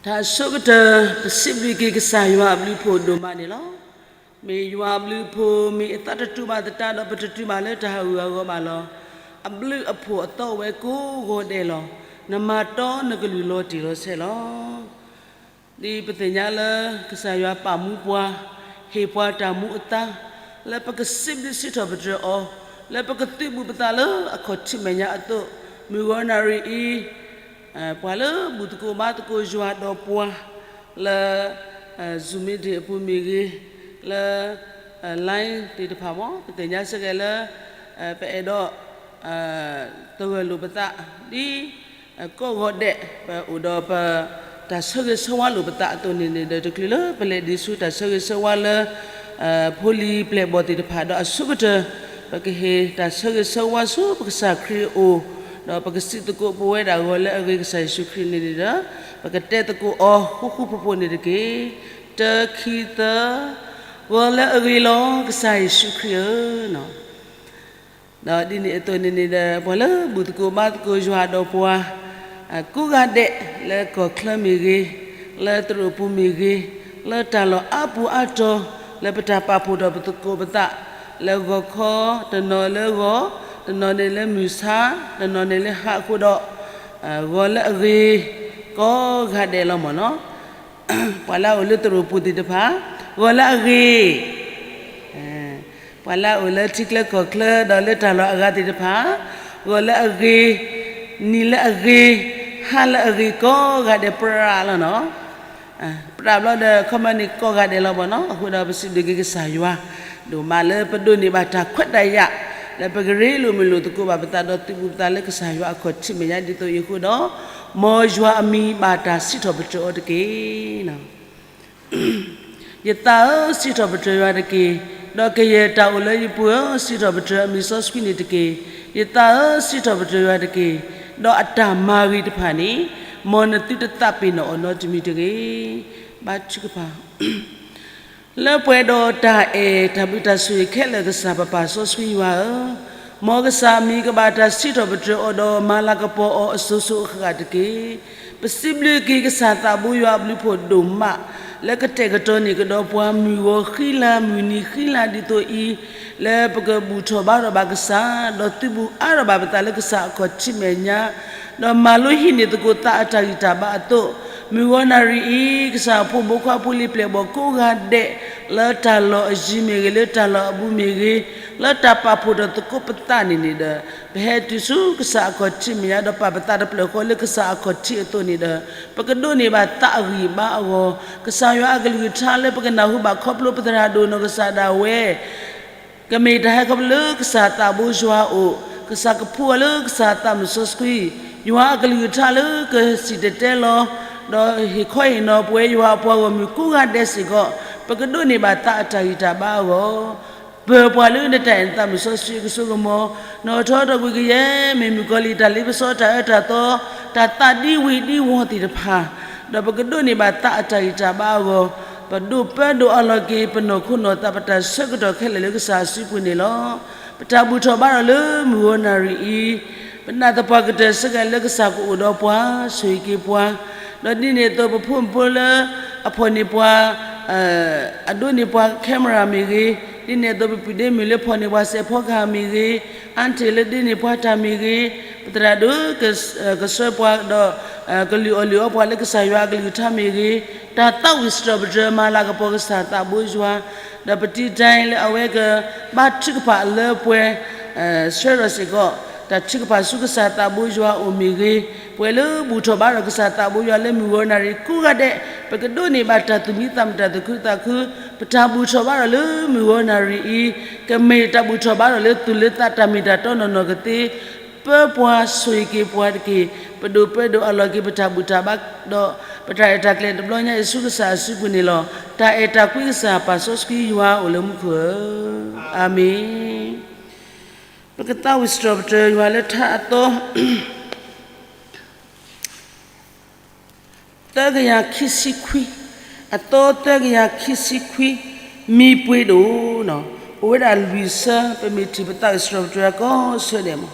တၢ်အဆိကတၢၢ် ပစံးဘျုးက့ၤကစၢ်ယွၤအဘျုးအဖှိၣ်ဒိၣ်မးန့ၣ်လီၤ. မ့ၢ်ယွၤအဘျုးအဖှိၣ် မ့ၢ်အသးတတူာ်ဘၣ်သတးဒီး ပတတုၤဘၣ်လၢတၢ်ဟးဂူာ်ဟးဂီၤဘၣ်လီၤ. အဘျုးအဖှိၣ်အသီဝဲကိးဂီၤဒဲးလီၤ. နမၤတီနကလုၢ်လီၤတံၢ်လီၤဆဲးလီၤ. ဒ်ပသ့ၣ်ညါလၢ ကစၢ်ယွၤပာ်မူပှၤ, ဟ့ၣ်ပှၤတၢ်မူအသါ, လၢပကစံးဘျုးစံးထီၣ်ပတြၢၤအီၤ, လၢပကသုးဘူးပသးလၢအခီၣ်ထံးမဲာ်ညါအသိး, မုၢ်ဂီၤနၣ်ရံၣ်အံၤ ပှၤလၢဘူၣ်သကိးဘါသကိးယွၤဒီးပှၤ လၢ Zoom meeting အပူၤမ့ၢ်ဂ့ၤ, လၢ line သ့ၣ်တဖၣ်မ့ၢ် ပသ့ၣ်ညါစ့ၢ်ကီးလၢ ပအဲၣ်ဒိး သဂၢၢ်လိာ်ပသး ဒ် ကိးဂီၤဒဲး ပအိၣ်ဒီးပ တၢ်ဆၢဂ့ၤဆၢဝါလိာ်ပသးအသိးန့ၣ်န့ၣ်ဒီး တချုးလၢပလဲၤဒံးဆူတၢ်ဆၢဂ့ၤဆၢဝါလၢ ဖိလံၤပျဲၢ်ဘီၣ်သ့ၣ်တဖၣ်ဒီးအဆိကတၢၢ် ပကဟ့ၣ်တၢ်ဆၢဂ့ၤဆၢဝါဆူပကစၢ်ခရံာ်အအိၣ်, ဒီးပကစံးသကိးပဝဲဒၣ်ဂီၤလၢအဂ့ၤကစၢ်ယ့ၣ်ၡူးခရံာ်န့ၣ်န့ၣ်ဒီး ပကတဲသကိးအီၤဃူဃူဖိးဖိးန့ၣ်တက့ၢ်. တၢ ခံ သၢ, ဂီၤလၢအဂ့ၤလီၤ ကစၢ်ယ့ၣ်ၡူးခရံာ်ဧၢ ဒီးဒ်န့ၣ်အသိးန့ၣ်န့ၣ်ဒီး ပှၤလၢဘူၣ်သကိးဘါသကိးယွၤဒီးပှၤ ကိးဂၤဒဲး လၢကီၢ်ချၢမ့ၢ်ဂ့ၤ, လၢသရိာ်ပူၤမ့ၢ်ဂ့ၤ, လၢတၢ်လီၢ်အါပူၤအါတီၤ လၢပတၢ်ပာ်ဖှိၣ်ထီၣ်ပသကိးပသး လၢဂီၤခီ တနီၤလၢဂီၤ, တနီၤန့ၣ်လၢမုၢ်ဆါ, တနီၤန့ၣ်လၢဟါအဃိဒီး ဂီၤလၢအဂ့ၤ ကိးဂၤဒဲးလီၤမ့ၢ်နီၤ. ပှၤလၢအအိၣ်လၢသရိာ်ပူၤသ့ၣ်တဖၣ် ဂီၤလၢအဂ့ၤ, ပှၤလၢအအိၣ်လၢထံချၢကီၢ်ချၢဒီးလၢတၢ်လီၢ်အဂၤသ့ၣ်တဖၣ် ဂီၤလၢအဂ့ၤ, နံၤလၢအဂ့ၤ, ဟါလၢအဂ့ၤ ကိးဂၤဒဲးပြးလီၤနီၤ. ပြးဘျီဒီး ခီမီန့ၣ်ကိးဂၤဒဲးလီၤမ့ၢ်နီၤ. အဃိဒီးပစံးဘျုးက့ၤကစၢ်ယွၤ ဒိၣ်မးလၢပဒိးန့ၢ်ဘၣ်တၢ်ခွဲးတၢ်ယာ် လၢပကရ့လိာ်မုာ်လိာ်သကိးဘၣ်ပသးဒီးသုးဘူးပသးလၢကစၢ်ယွၤအခီၣ်ထံးမဲာ်ညါဒ်သိးအံၤအဃိဒီး မ်ယွၤအမံၤဘၣ်တၢ်စံးထီၣ်ပတြၢၤအီၤတက့ၢ်. ယသးဧၢ, စံးထီၣ်ပတြၢၤယွၤတက့ၢ်. ဒီးကယဲၢ်တၢ်အိၣ်လၢယပူၤဧၢ, စံးထီၣ်ပတြၢၤအမံၤစီဆှံန့ၣ်တက့ၢ်. ယသးဧၢ, စံးထီၣ်ပတြၢၤယွၤတက့ၢ်. ဒီးအတၢ်မၤဂ့ၤတဖၣ်န့ၣ် မ်နသုတသးပ့ၤနီၣ်အီၤနီတမံၤတဂ့ၤ. ဘါထုကဖၣ် လၢပှဲၤဒီးတၢ်အဲၣ်တၢ်ဘျုးတၢ်ဆိၣ်ဂ့ၤခဲလၢာ် ကစၢ်ပပၢ်စီဆှံယွၤဧၢ, မ်ကစၢ်အမံၤကဘၣ်တၢ်စံးထီၣ်ပတြၢၤအီၤဒီးမၤလၤကပီၤအီၤအစိၤစိၤအဃၣ်ဃၣ်တက့ၢ်. ပစံးဘျုးက့ၤကစၢ်သးဘိယွၤအဘျုးဖှိၣ်ဒိၣ်မး လၢကတဲာ်ကတီၤန့ၢ်ကဒီးပှၤမုၢ်ဂီၤဃံလၤမုၢ်နံၤဃံလၤဒ်သိးအံၤ လၢပကဘူၣ်ထီၣ်ဘါထီၣ်ဘၣ်ကစၢ် ဒီးသုးဘူးအါထီၣ်ဘၣ်ပသးလၢကစၢ်အခီၣ်ထံးမဲာ်ညါ ဒီးမၤလိဟံးန့ၢ်သကိးသးအတၢ်ဂံၢ်တၢ်ဘါအသိး, မုၢ်ဂီၤနၣ်ရံၣ်အံၤ ကစၢ်အဖိမုၣ်ဖိခွါဖိလံၤပျဲၢ်ဘီၣ်ကိးဂၤဒဲး လၢတၢ်လီၢ်အယံၤမ့ၢ်ဂ့ၤ, လၢတၢ်လီၢ်အဘူးမ့ၢ်ဂ့ၤ, လၢတၢ်ပာ်ဖှိၣ်ထီၣ်သကိးပသးန့ၣ်န့ၣ်ဒီး, ပဟဲတုၤဆူကစၢ်အခီၣ်ထံးမဲာ်ညါ ဒီးပာ်ပသးတဖျၢၣ်ဃီလၢကစၢ်အခီၣ်ထံးအသိးန့ၣ်ဒီး, ပကဒိးန့ၢ်ဘၣ်သးအဂံၢ်ဘါအဂီၢ်, ကစၢ်ယွၤအကလုၢ်ကထါလၢပကနၢ်ဟူဘၣ်ခီဖျိပသရၣ်ဒိၣ်နီၢ်ကစၢ်ဒၣ်ဝဲ ကမ့ၢ်တၢ်ဟဲခီဖျိလၢကစၢ်သးဘိယွၤအအိၣ်, ကစၢ်ကဖှူအီၤလၢကစၢ်သးမုၢ်စီဆှံ, ယွၤအကလုၢ်ကထါလၢကစံၣ်တဲၤတဲလီၤ, ဒီးဟ့ၣ်ခီဟ့ၣ်နီၤပဝဲယွၤအပှၤဂီၢ်မုၢ်ကိးဂၤဒဲးစ့ၢ်ကီး, ပကဒိးန့ၢ်ဘၣ်သးအတၢ်ဂံၢ်တၢ်ဘါအဂီၢ်, ပၢၤပှၤလၢနတၢ်အဲၣ်နသးမုၢ်စီဆှံအကစိကမီၤ, နီၣ်ထီထီၣ်ကွံာ်ကယဲၢ် မ့ၢ်မုၣ်ကီၤလံၢ်တၢ်လ့ပစီတၢ်အၢတၢ်သီ, တၢ်သးဒံဝ့ၤဒံဝီၤသ့ၣ်တဖၣ်, ဒီးပကဒိးန့ၢ်ဘၣ်သးအတၢ်ဂံၢ်တၢ်ဘါအဂီၢ်, ပဒိးပၢဒိးအလီၤက့ၤ ပနီၢ်ခိနီၢ်သး ပတၢ်ဆၢကတီၢ်ခဲလၢာ်လၢကစၢ်အစုပူၤန့ၣ်လီၤ. ပတၢ်ဘူၣ်ထီၣ်ဘါထီၣ်လၢမုၢ်ဂီၤနၣ်ရံၣ်အံၤ, ပနာ်သပှၢ်ကတၢၢ်စ့ၢ်ကီးလၢကစၢ်ကအိၣ်ဒီးပှၤ, ဆိၣ်ဂ့ၤက့ၤပှၤ, ဒီးဒ်န့ၣ်အသိးပဖိမုၣ်ဖိလၢ အဖီၣ်န့ၢ်ပှၤ အဒိးန့ၢ်ပှၤ camera မ့ၢ်ဂ့ၤ, ဒ်န့ၣ်အသိးပပုၢ်ဒ့မုၣ်လၢဖီၣ်န့ၢ်ပှၤစဲးဖီကဟၣ်မ့ၢ်ဂ့ၤ, aunty လၢဒိးန့ၢ်ပှၤတၢ်မ့ၢ်ဂ့ၤ, ပသရၣ်ဒိၣ် ကဆှၢပှၤဒီး ကလုၢ်အီၣ်လုၢ်အီပှၤလၢကစၢ်ယွၤအကလုၢ်ကထါမ့ၢ်ဂ့ၤ, တၢ်သးဝံၣ်စံးထီၣ်ပတြၢၤမၤလၤကပီၤကစၢ်သးဘိယွၤ, ဒီးပတံၤတၢ်လၢအဝဲကဘါထုကဖၣ်လၢပှဲၤ ဆှၢထီၣ်စ့ၢ်ကီး တၢ်ထုကဖၣ်ဆူကစၢ်သးဘိယွၤအအိၣ်မ့ၢ်ဂ့ၤ, ပှဲၤလၢဘူၣ်ထီၣ်ဘါထီၣ်ကစၢ်သးဘိယွၤလၢမုၢ်ဂီၤနၣ်ရံၣ်ကိးဂၤဒဲး, ပကဒိးန့ၢ်ဘၣ်တၢ်သူၣ်မံသးမုာ်တၢ်သူၣ်ခုသးခု, ပတၢ်ဘူၣ်ထီၣ်ဘါထီၣ်လၢမုၢ်ဂီၤနၣ်ရံၣ်အံၤ, ကမ့ၢ်တၢ်ဘူၣ်ထီၣ်ဘါထီၣ်လၢသူၣ်လၢသးတၢ်မ့ၢ်တၢ်တီနီၢ်နီၢ်ကသ့, ပၢပှၤဆိၣ်ဂ့ၤက့ၤပှၤတက့ၢ်. ပဒိးပၢဒိးအလီၤက့ၤပတၢ်ဘူၣ်တၢ်ဘါဒီး ပတၢ်ရဲၣ်တၢ်ကျဲၤတဘျီညါအံၤဆူကစၢ်အစုပူၤန့ၣ်လီၤ. တၢ်အဲၣ်တၢ်ကွံကစၢ်ပၢ်စီဆှံယွၤအိၣ်လၢမူခိၣ်ဧၢ, အၤမ့ၣ်. ပကသးဝံၣ်စံးထီၣ်ပတြၢၤယွၤလၢထါအသီ သၢကယၤခံဆံခွံ, အသီသၢကယၤခံဆံခွံ, မံပှ့ၤဒိၣ်, အိၣ်ဝဲဒၣ်လွံၢ်ဆၢ, ပမ့ၢ်ထံၣ်ပသးဝံၣ်စံးထီၣ်ပတြၢၤကိးဆၢဒဲးမး.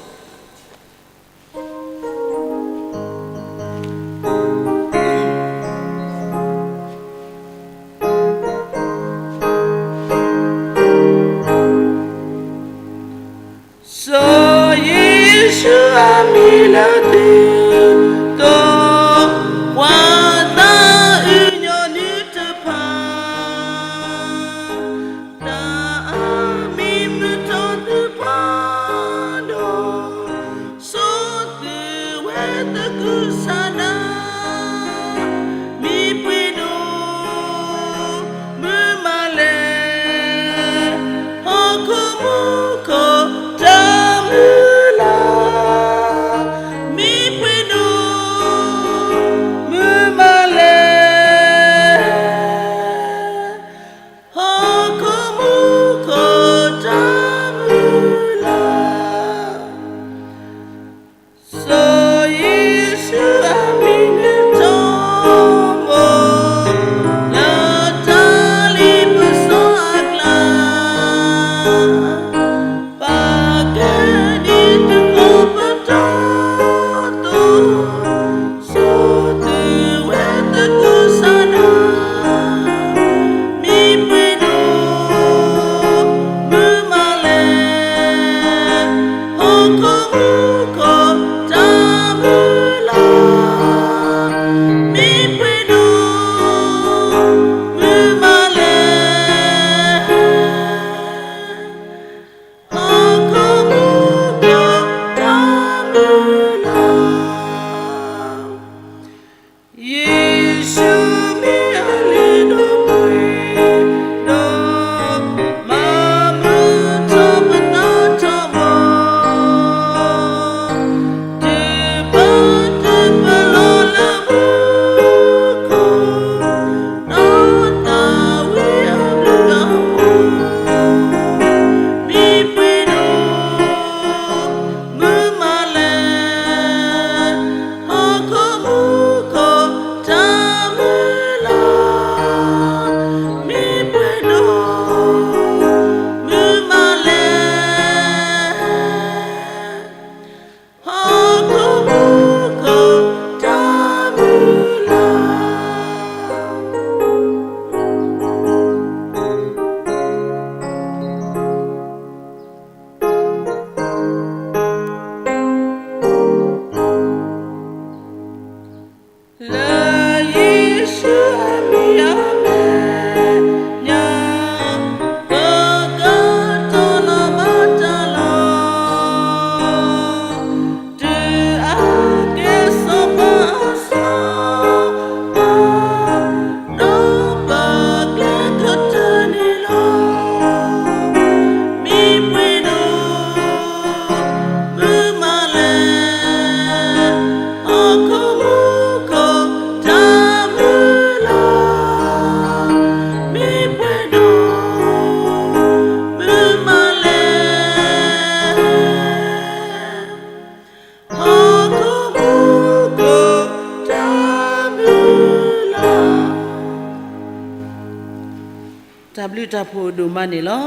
တၢ်ဘျုးတၢ်ဖှိၣ်ဒိၣ်မးန့ၣ်လီၤ.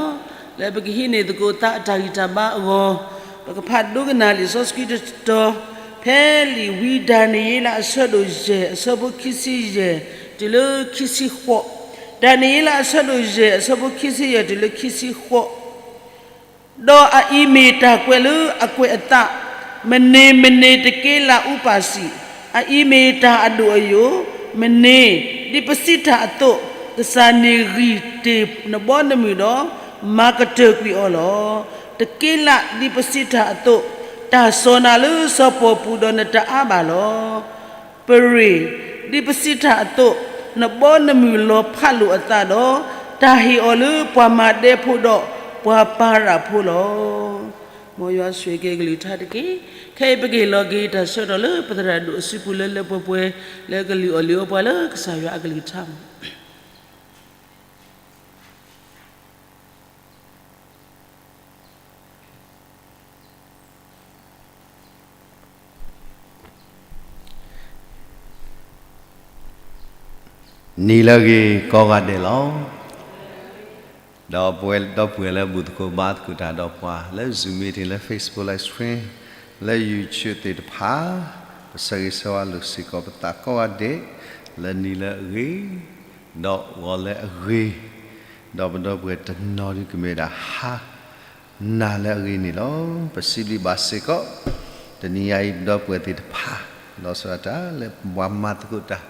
လၢပကဟံးန့ၢ်သကိးသးအတၢ်ဂံၢ်တၢ်ဘါအဂီၢ်, ပကဖးဒိကနၣ်လံာ်စီဆှံတတီၤ, ဖဲလံာ်ဝံဒၤနံးယ့လးအဆၢဒိၣ်ယဲၢ် အဆၢဖိခံဆံယဲၢ် တုၤလၢခံဆံဃိး, ဒၤနံးယ့လးအဆၢဒိၣ်ယဲၢ် အဆၢဖိခံဆံယဲၢ် တုၤလၢခံဆံဃိး ဒီးအအံၤမ့ၢ်တၢ်ကွဲးလၢအကွဲးအသး, မနၤမနၤတက့လးအူပၢ်စံး, အအံၤမ့ၢ်တၢ်အဒိၣ်အယိာ်, မနၤ, ဒ်ပစံးတၢ်အသိး, ကစၢ်န့ၣ်ဂံၢ်တ့ၢ်နဘီနမုၢ်ဒီး, မၤကတၢၢ်ကွံာ်အီၤလီၤ. တက့လးဒ်ပစံးတၢ်အသိး, တၢ်စီၢ်နၤလၢစီၤပီၣ်ပူၤဒီးနတအါဘၣ်လီၤ. ပရ့ၣ်, ဒ်ပစံးတၢ်အသိး, နဘီနမုၢ်လီၤဖးလိာ်အသးဒီး, တၢ်ဟ့ၣ်အီၤလၢပှၤမၤဒဲဖိဒီးပှၤပၤရၣ်ဖိလီၤ. မ်ယွၤဆိၣ်ဂ့ၤက့ၤကလုၢ်ကထါတက့ၢ်. ခဲအံၤပကဟ့ၣ်လီၤက့ၤတၢ်ဆၢကတီၢ်လၢပသရၣ်ဒိၣ်အစုပူၤလၢလၢပှဲၤပှဲၤ လၢကလုၢ်အီၣ်လုၢ်အီပှၤလၢကစၢ်ယွၤအကလုၢ်ကထါ နံၤလၢအဂ့ၤကိးဂၤဒဲးလီၤ. ဒီးပဝဲဒီပုၢ်ဝဲၢ်လၢဘူၣ်သကိးဘါသကိးတၢ်ဒီးပှၤလၢ Zoom meeting လၢ Facebook live stream လၢ YouTube သ့ၣ်တဖၣ်, ပဆၢဂ့ၤဆၢဝါလိာ်စ့ၢ်ကီးပသးကိးဂၤဒဲး, လၢနံၤလၢအဂ့ၤ, ဒီးဂီၤလၢအဂ့ၤ, ဒီးပဒီပုၢ်ဝဲၢ်တနီၤဒုးကမ့ၢ်ဒၣ်ဟါ နၤလၢအဂ့ၤန့ၣ်လီၤ. ပစံးဘျုးဘၣ်စ့ၢ်ကီး, တနံၤညါအံၤပဒီပုၢ်ဝဲၢ်သ့ၣ်တဖၣ်, လီၤဆီဒၣ်တၢ်လၢပှၤမၤသကိးတၢ်,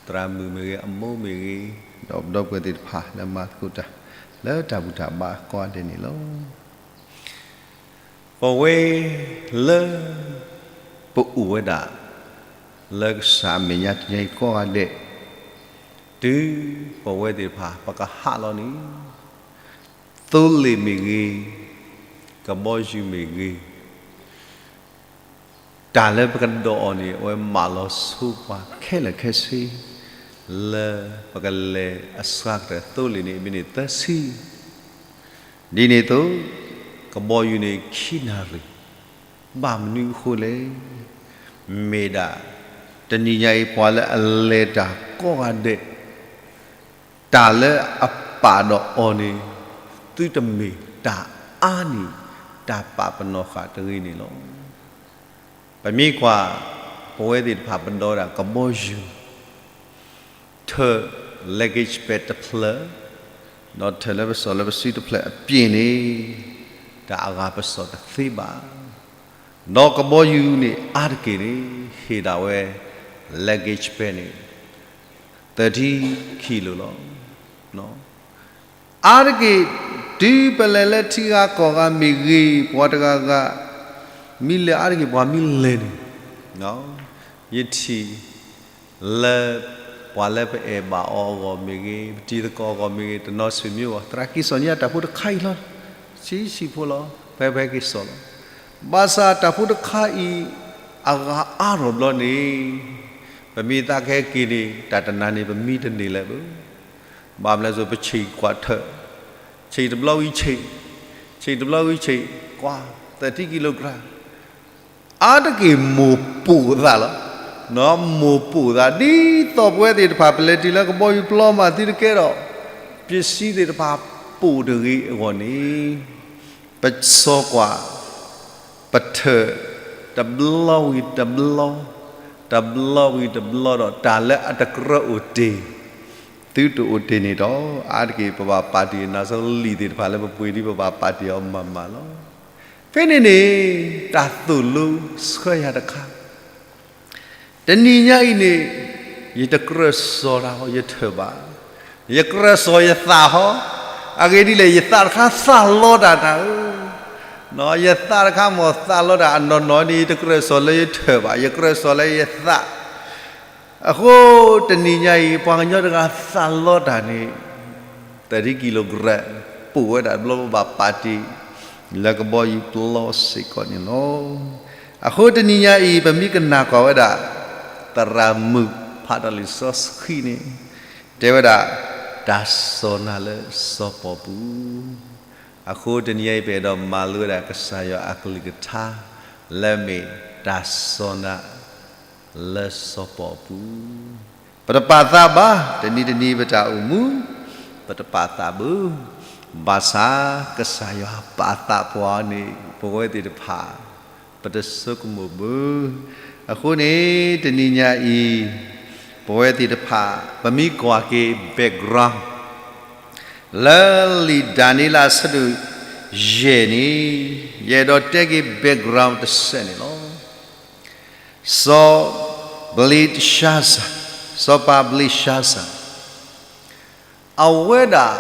သရၣ်မုၣ်မ့ၢ်ဂ့ၤ, အမိၢ်မ့ၢ်ဂ့ၤ, ဒီးပဒီပုၢ်ဝဲၢ်သ့ၣ်တဖၣ်လၢမၤသကိးတၢ်, လၢတၢ်ဘူၣ်တၢ်ဘါကိးဂၤဒဲးန့ၣ်လီၤ. ပဝဲလၢ ပအိၣ်ဝဲဒၣ် လၢကစၢ်အမဲာ်ညါတနံၤအံၤကိးဂၤဒဲး, တုၤပဝဲသ့ၣ်တဖၣ် ပကဟးလီၤန့ၣ်, သိလ့ၣ်မ့ၢ်ဂ့ၤ, ကဘီယူၤမ့ၢ်ဂ့ၤ, တၢ်လၢပကဒိးအီၤန့ၣ် အဝဲမၤလီၤဆိပှၤခဲလၢာ်ခဲဆ့, လၢပကလဲၤအစှၤကတၢၢ်သိလ့ၣ်န့ၣ် မံးနံးသၢဆံ ဒ်န့ၣ်အသိး, ကဘီယူၤန့ၣ်ခံနၣ်ရံၣ်, ဘၣ်မနုၤအဃိလဲၣ်. မ့ၢ်ဒၣ် တနံၤညါအံၤပှၤလၢအလဲၤတၢ်ကိးဂၤဒဲး, တၢ်လၢအပာ်ဒီးအီၤန့ၣ်, သုတမ့ၢ်တၢ်အါန့ၢ် တၢ်ပာ်ပနီၣ်ဃာ်တဂ့ၤန့ၣ်လီၤ. ပမ့ၢ်ကွၢ် ပဝဲသ့ၣ်တဖၣ်ပဒီဒၣ်ကဘီယူၤ ထၢၣ် luggage bag တဖျၢၣ်, ဒီးထၢၣ်လၢပစီၣ်လၢပစုတဖျၢၣ်အပျ့ၤန့ၣ်, တၢ်အဂၤပစီၣ်တသ့ဘၣ်. ဒီးကဘီယူၤန့ၣ်အါတက့ၢ်န့ၣ် ဟ့ၣ်ဒၣ်ဝဲ luggage bag န့ၣ် သၢဆံ kilo လီၤ. အါတက့ၢ် တုၤပလဲၤလၢထံဂၤကီၢ်ဂၤမ့ၢ်ဂ့ၤ, ပှၤတဂၤဂၤ မ့ၢ်လဲၤအါတက့ၢ် ပှၤမ့ၢ်လဲၤန့ၣ်, ယထံၣ် လၢ ပှၤလၢပအဲၣ်ဘၣ်အီၤအဂီၢ်မ့ၢ်ဂ့ၤ, ပတံၤသကိးအဂီၢ်မ့ၢ်ဂ့ၤ, တနီၤဆံမ့ၢ်အဂီၢ်, သရၣ်က့ၤစိာ်န့ၢ်တၢ်ဖိတခါအံၤလီၤ. ဆံးဆံးဖိလီၤ, ဖဲဖဲက့ၤစိာ်လီၤ. ဘၣ်ဆၣ်တၢ်ဖိတခါအံၤ အဂၤအါထီၣ်ဘျီန့ၣ်, ပမ့ၢ်သးကဟဲက့ၤန့ၣ် တၢ်တနၤန့ၣ် ပမံတန့ၢ်လၢၤဘၣ်. ဘၣ်မနုၤလဲၣ်, ပဆံးကွၢ်ထၢၣ်, ဆံးတဘျီဝံၤဆံး, ဆံးတဘျီဝံၤဆံး, ကွၢ် သၢဆံ kilogram အါတက့ၢ်မိၢ်ပိာ်သးလီၤ. မိၢ်ပိာ်သး ဒ်သိးပဝဲသ့ၣ်တဖၣ် ပလဲၤတုၤလၢကဘီယူၤပျီမးသံတကဲဒီး, ပစံးသ့ၣ်တဖၣ်ပိာ်တဂ့ၤအဂီၢ်န့ၣ်, ပစီကွၢ်, ပထၢၣ် တဘျီဝံၤတဘျီ, တဘျီဝံၤတဘျီဒီး တၢ်လၢအတကြၢးအိၣ်တ့ၢ်, သုတအိၣ်တ့ၢ်န့ၣ်ဒီး အါတက့ၢ်ပဘၣ်ပာ်တ့ၢ် နၤစီလံာ်သ့ၣ်တဖၣ်လၢပပှ့ၤဒ်ပဘၣ်ပာ်တ့ၢ်အီၤမးမးလီၤ. ဖဲန့ၣ်န့ၣ် တၢ်သိၣ်လိဆှၢယၤတခါ တနံၤညါအံၤန့ၣ် ယတကြၢးစီၤတၢ်ဟီ ယထၢၣ်ဘၣ်, ယကြၢးစီၤယသးဟီ, အဂ့ၢ်ဒ်လဲၣ် ယသးတခါသးလီတၢ်နၤဧၢ, ယသးတခါမ့ၢ်သးလီတၢ်အနီၢ်နီၢ်န့ၣ် ယတကြၢးစီၤလၢယထၢၣ်ဘၣ်, ယကြၢးစီၤလၢယသး အဃိတနံၤညါအံၤ ပှၤကညီတဂၤသးလီတၢ်န့ၣ် သၢဆံ kilogram ပိာ်ဝဲဒၣ်တဘျီဘၣ်ပာ်တ့ၢ် လၢကဘီယူၤပျီစ့ၢ်ကီးန့ၣ်လီၤ. အဃိတနံၤညါအံၤ ပမ့ၢ်ကနၣ်ကွၢ်ဝဲဒၣ် သရၣ်မုၣ်ဖးတၢ်လံာ်စီဆှံန့ၣ် တဲဝဲဒၣ် တၢ်စီၢ်နၤလၢစီၤပီၣ်ပူၤ, အဃိတနံၤညါအံၤ ပအဲၣ်ဒိးမၤလိဝဲဒၣ်ကစၢ်ယွၤအကလုၢ်ကထါ လၢမ့ၢ်တၢ်စီၢ်နၤ လၢစီၤပီၣ်အပူၤ, ပတပာ်သးဘၣ် တနံၤတနံၤပတၢ်အိၣ်မူ ပတပာ်သးဘၣ်. ဘၣ်ဆၣ်ကစၢ်ယွၤပာ်သးပှၤန့ၣ် ပဝဲသ့ၣ်တဖၣ် ပတဆိကမိၣ်ဘၣ်. အဃိန့ၣ် တနံၤညါအံၤ ပဝဲသ့ၣ်တဖၣ် ပမ့ၢ်ကွၢ်က့ၤ background လၢလံာ်ဒၤနံးယ့လးအဆၢဒိၣ်ယဲၢ်န့ၣ် ယအဲၣ်ဒိးတဲက့ၤ background တစဲးန့ၣ်လီၤ. စီၤဘလ့းရှါစၢ်, စီၤပၤဘလ့းရှါစၢ် အဝဲဒၣ်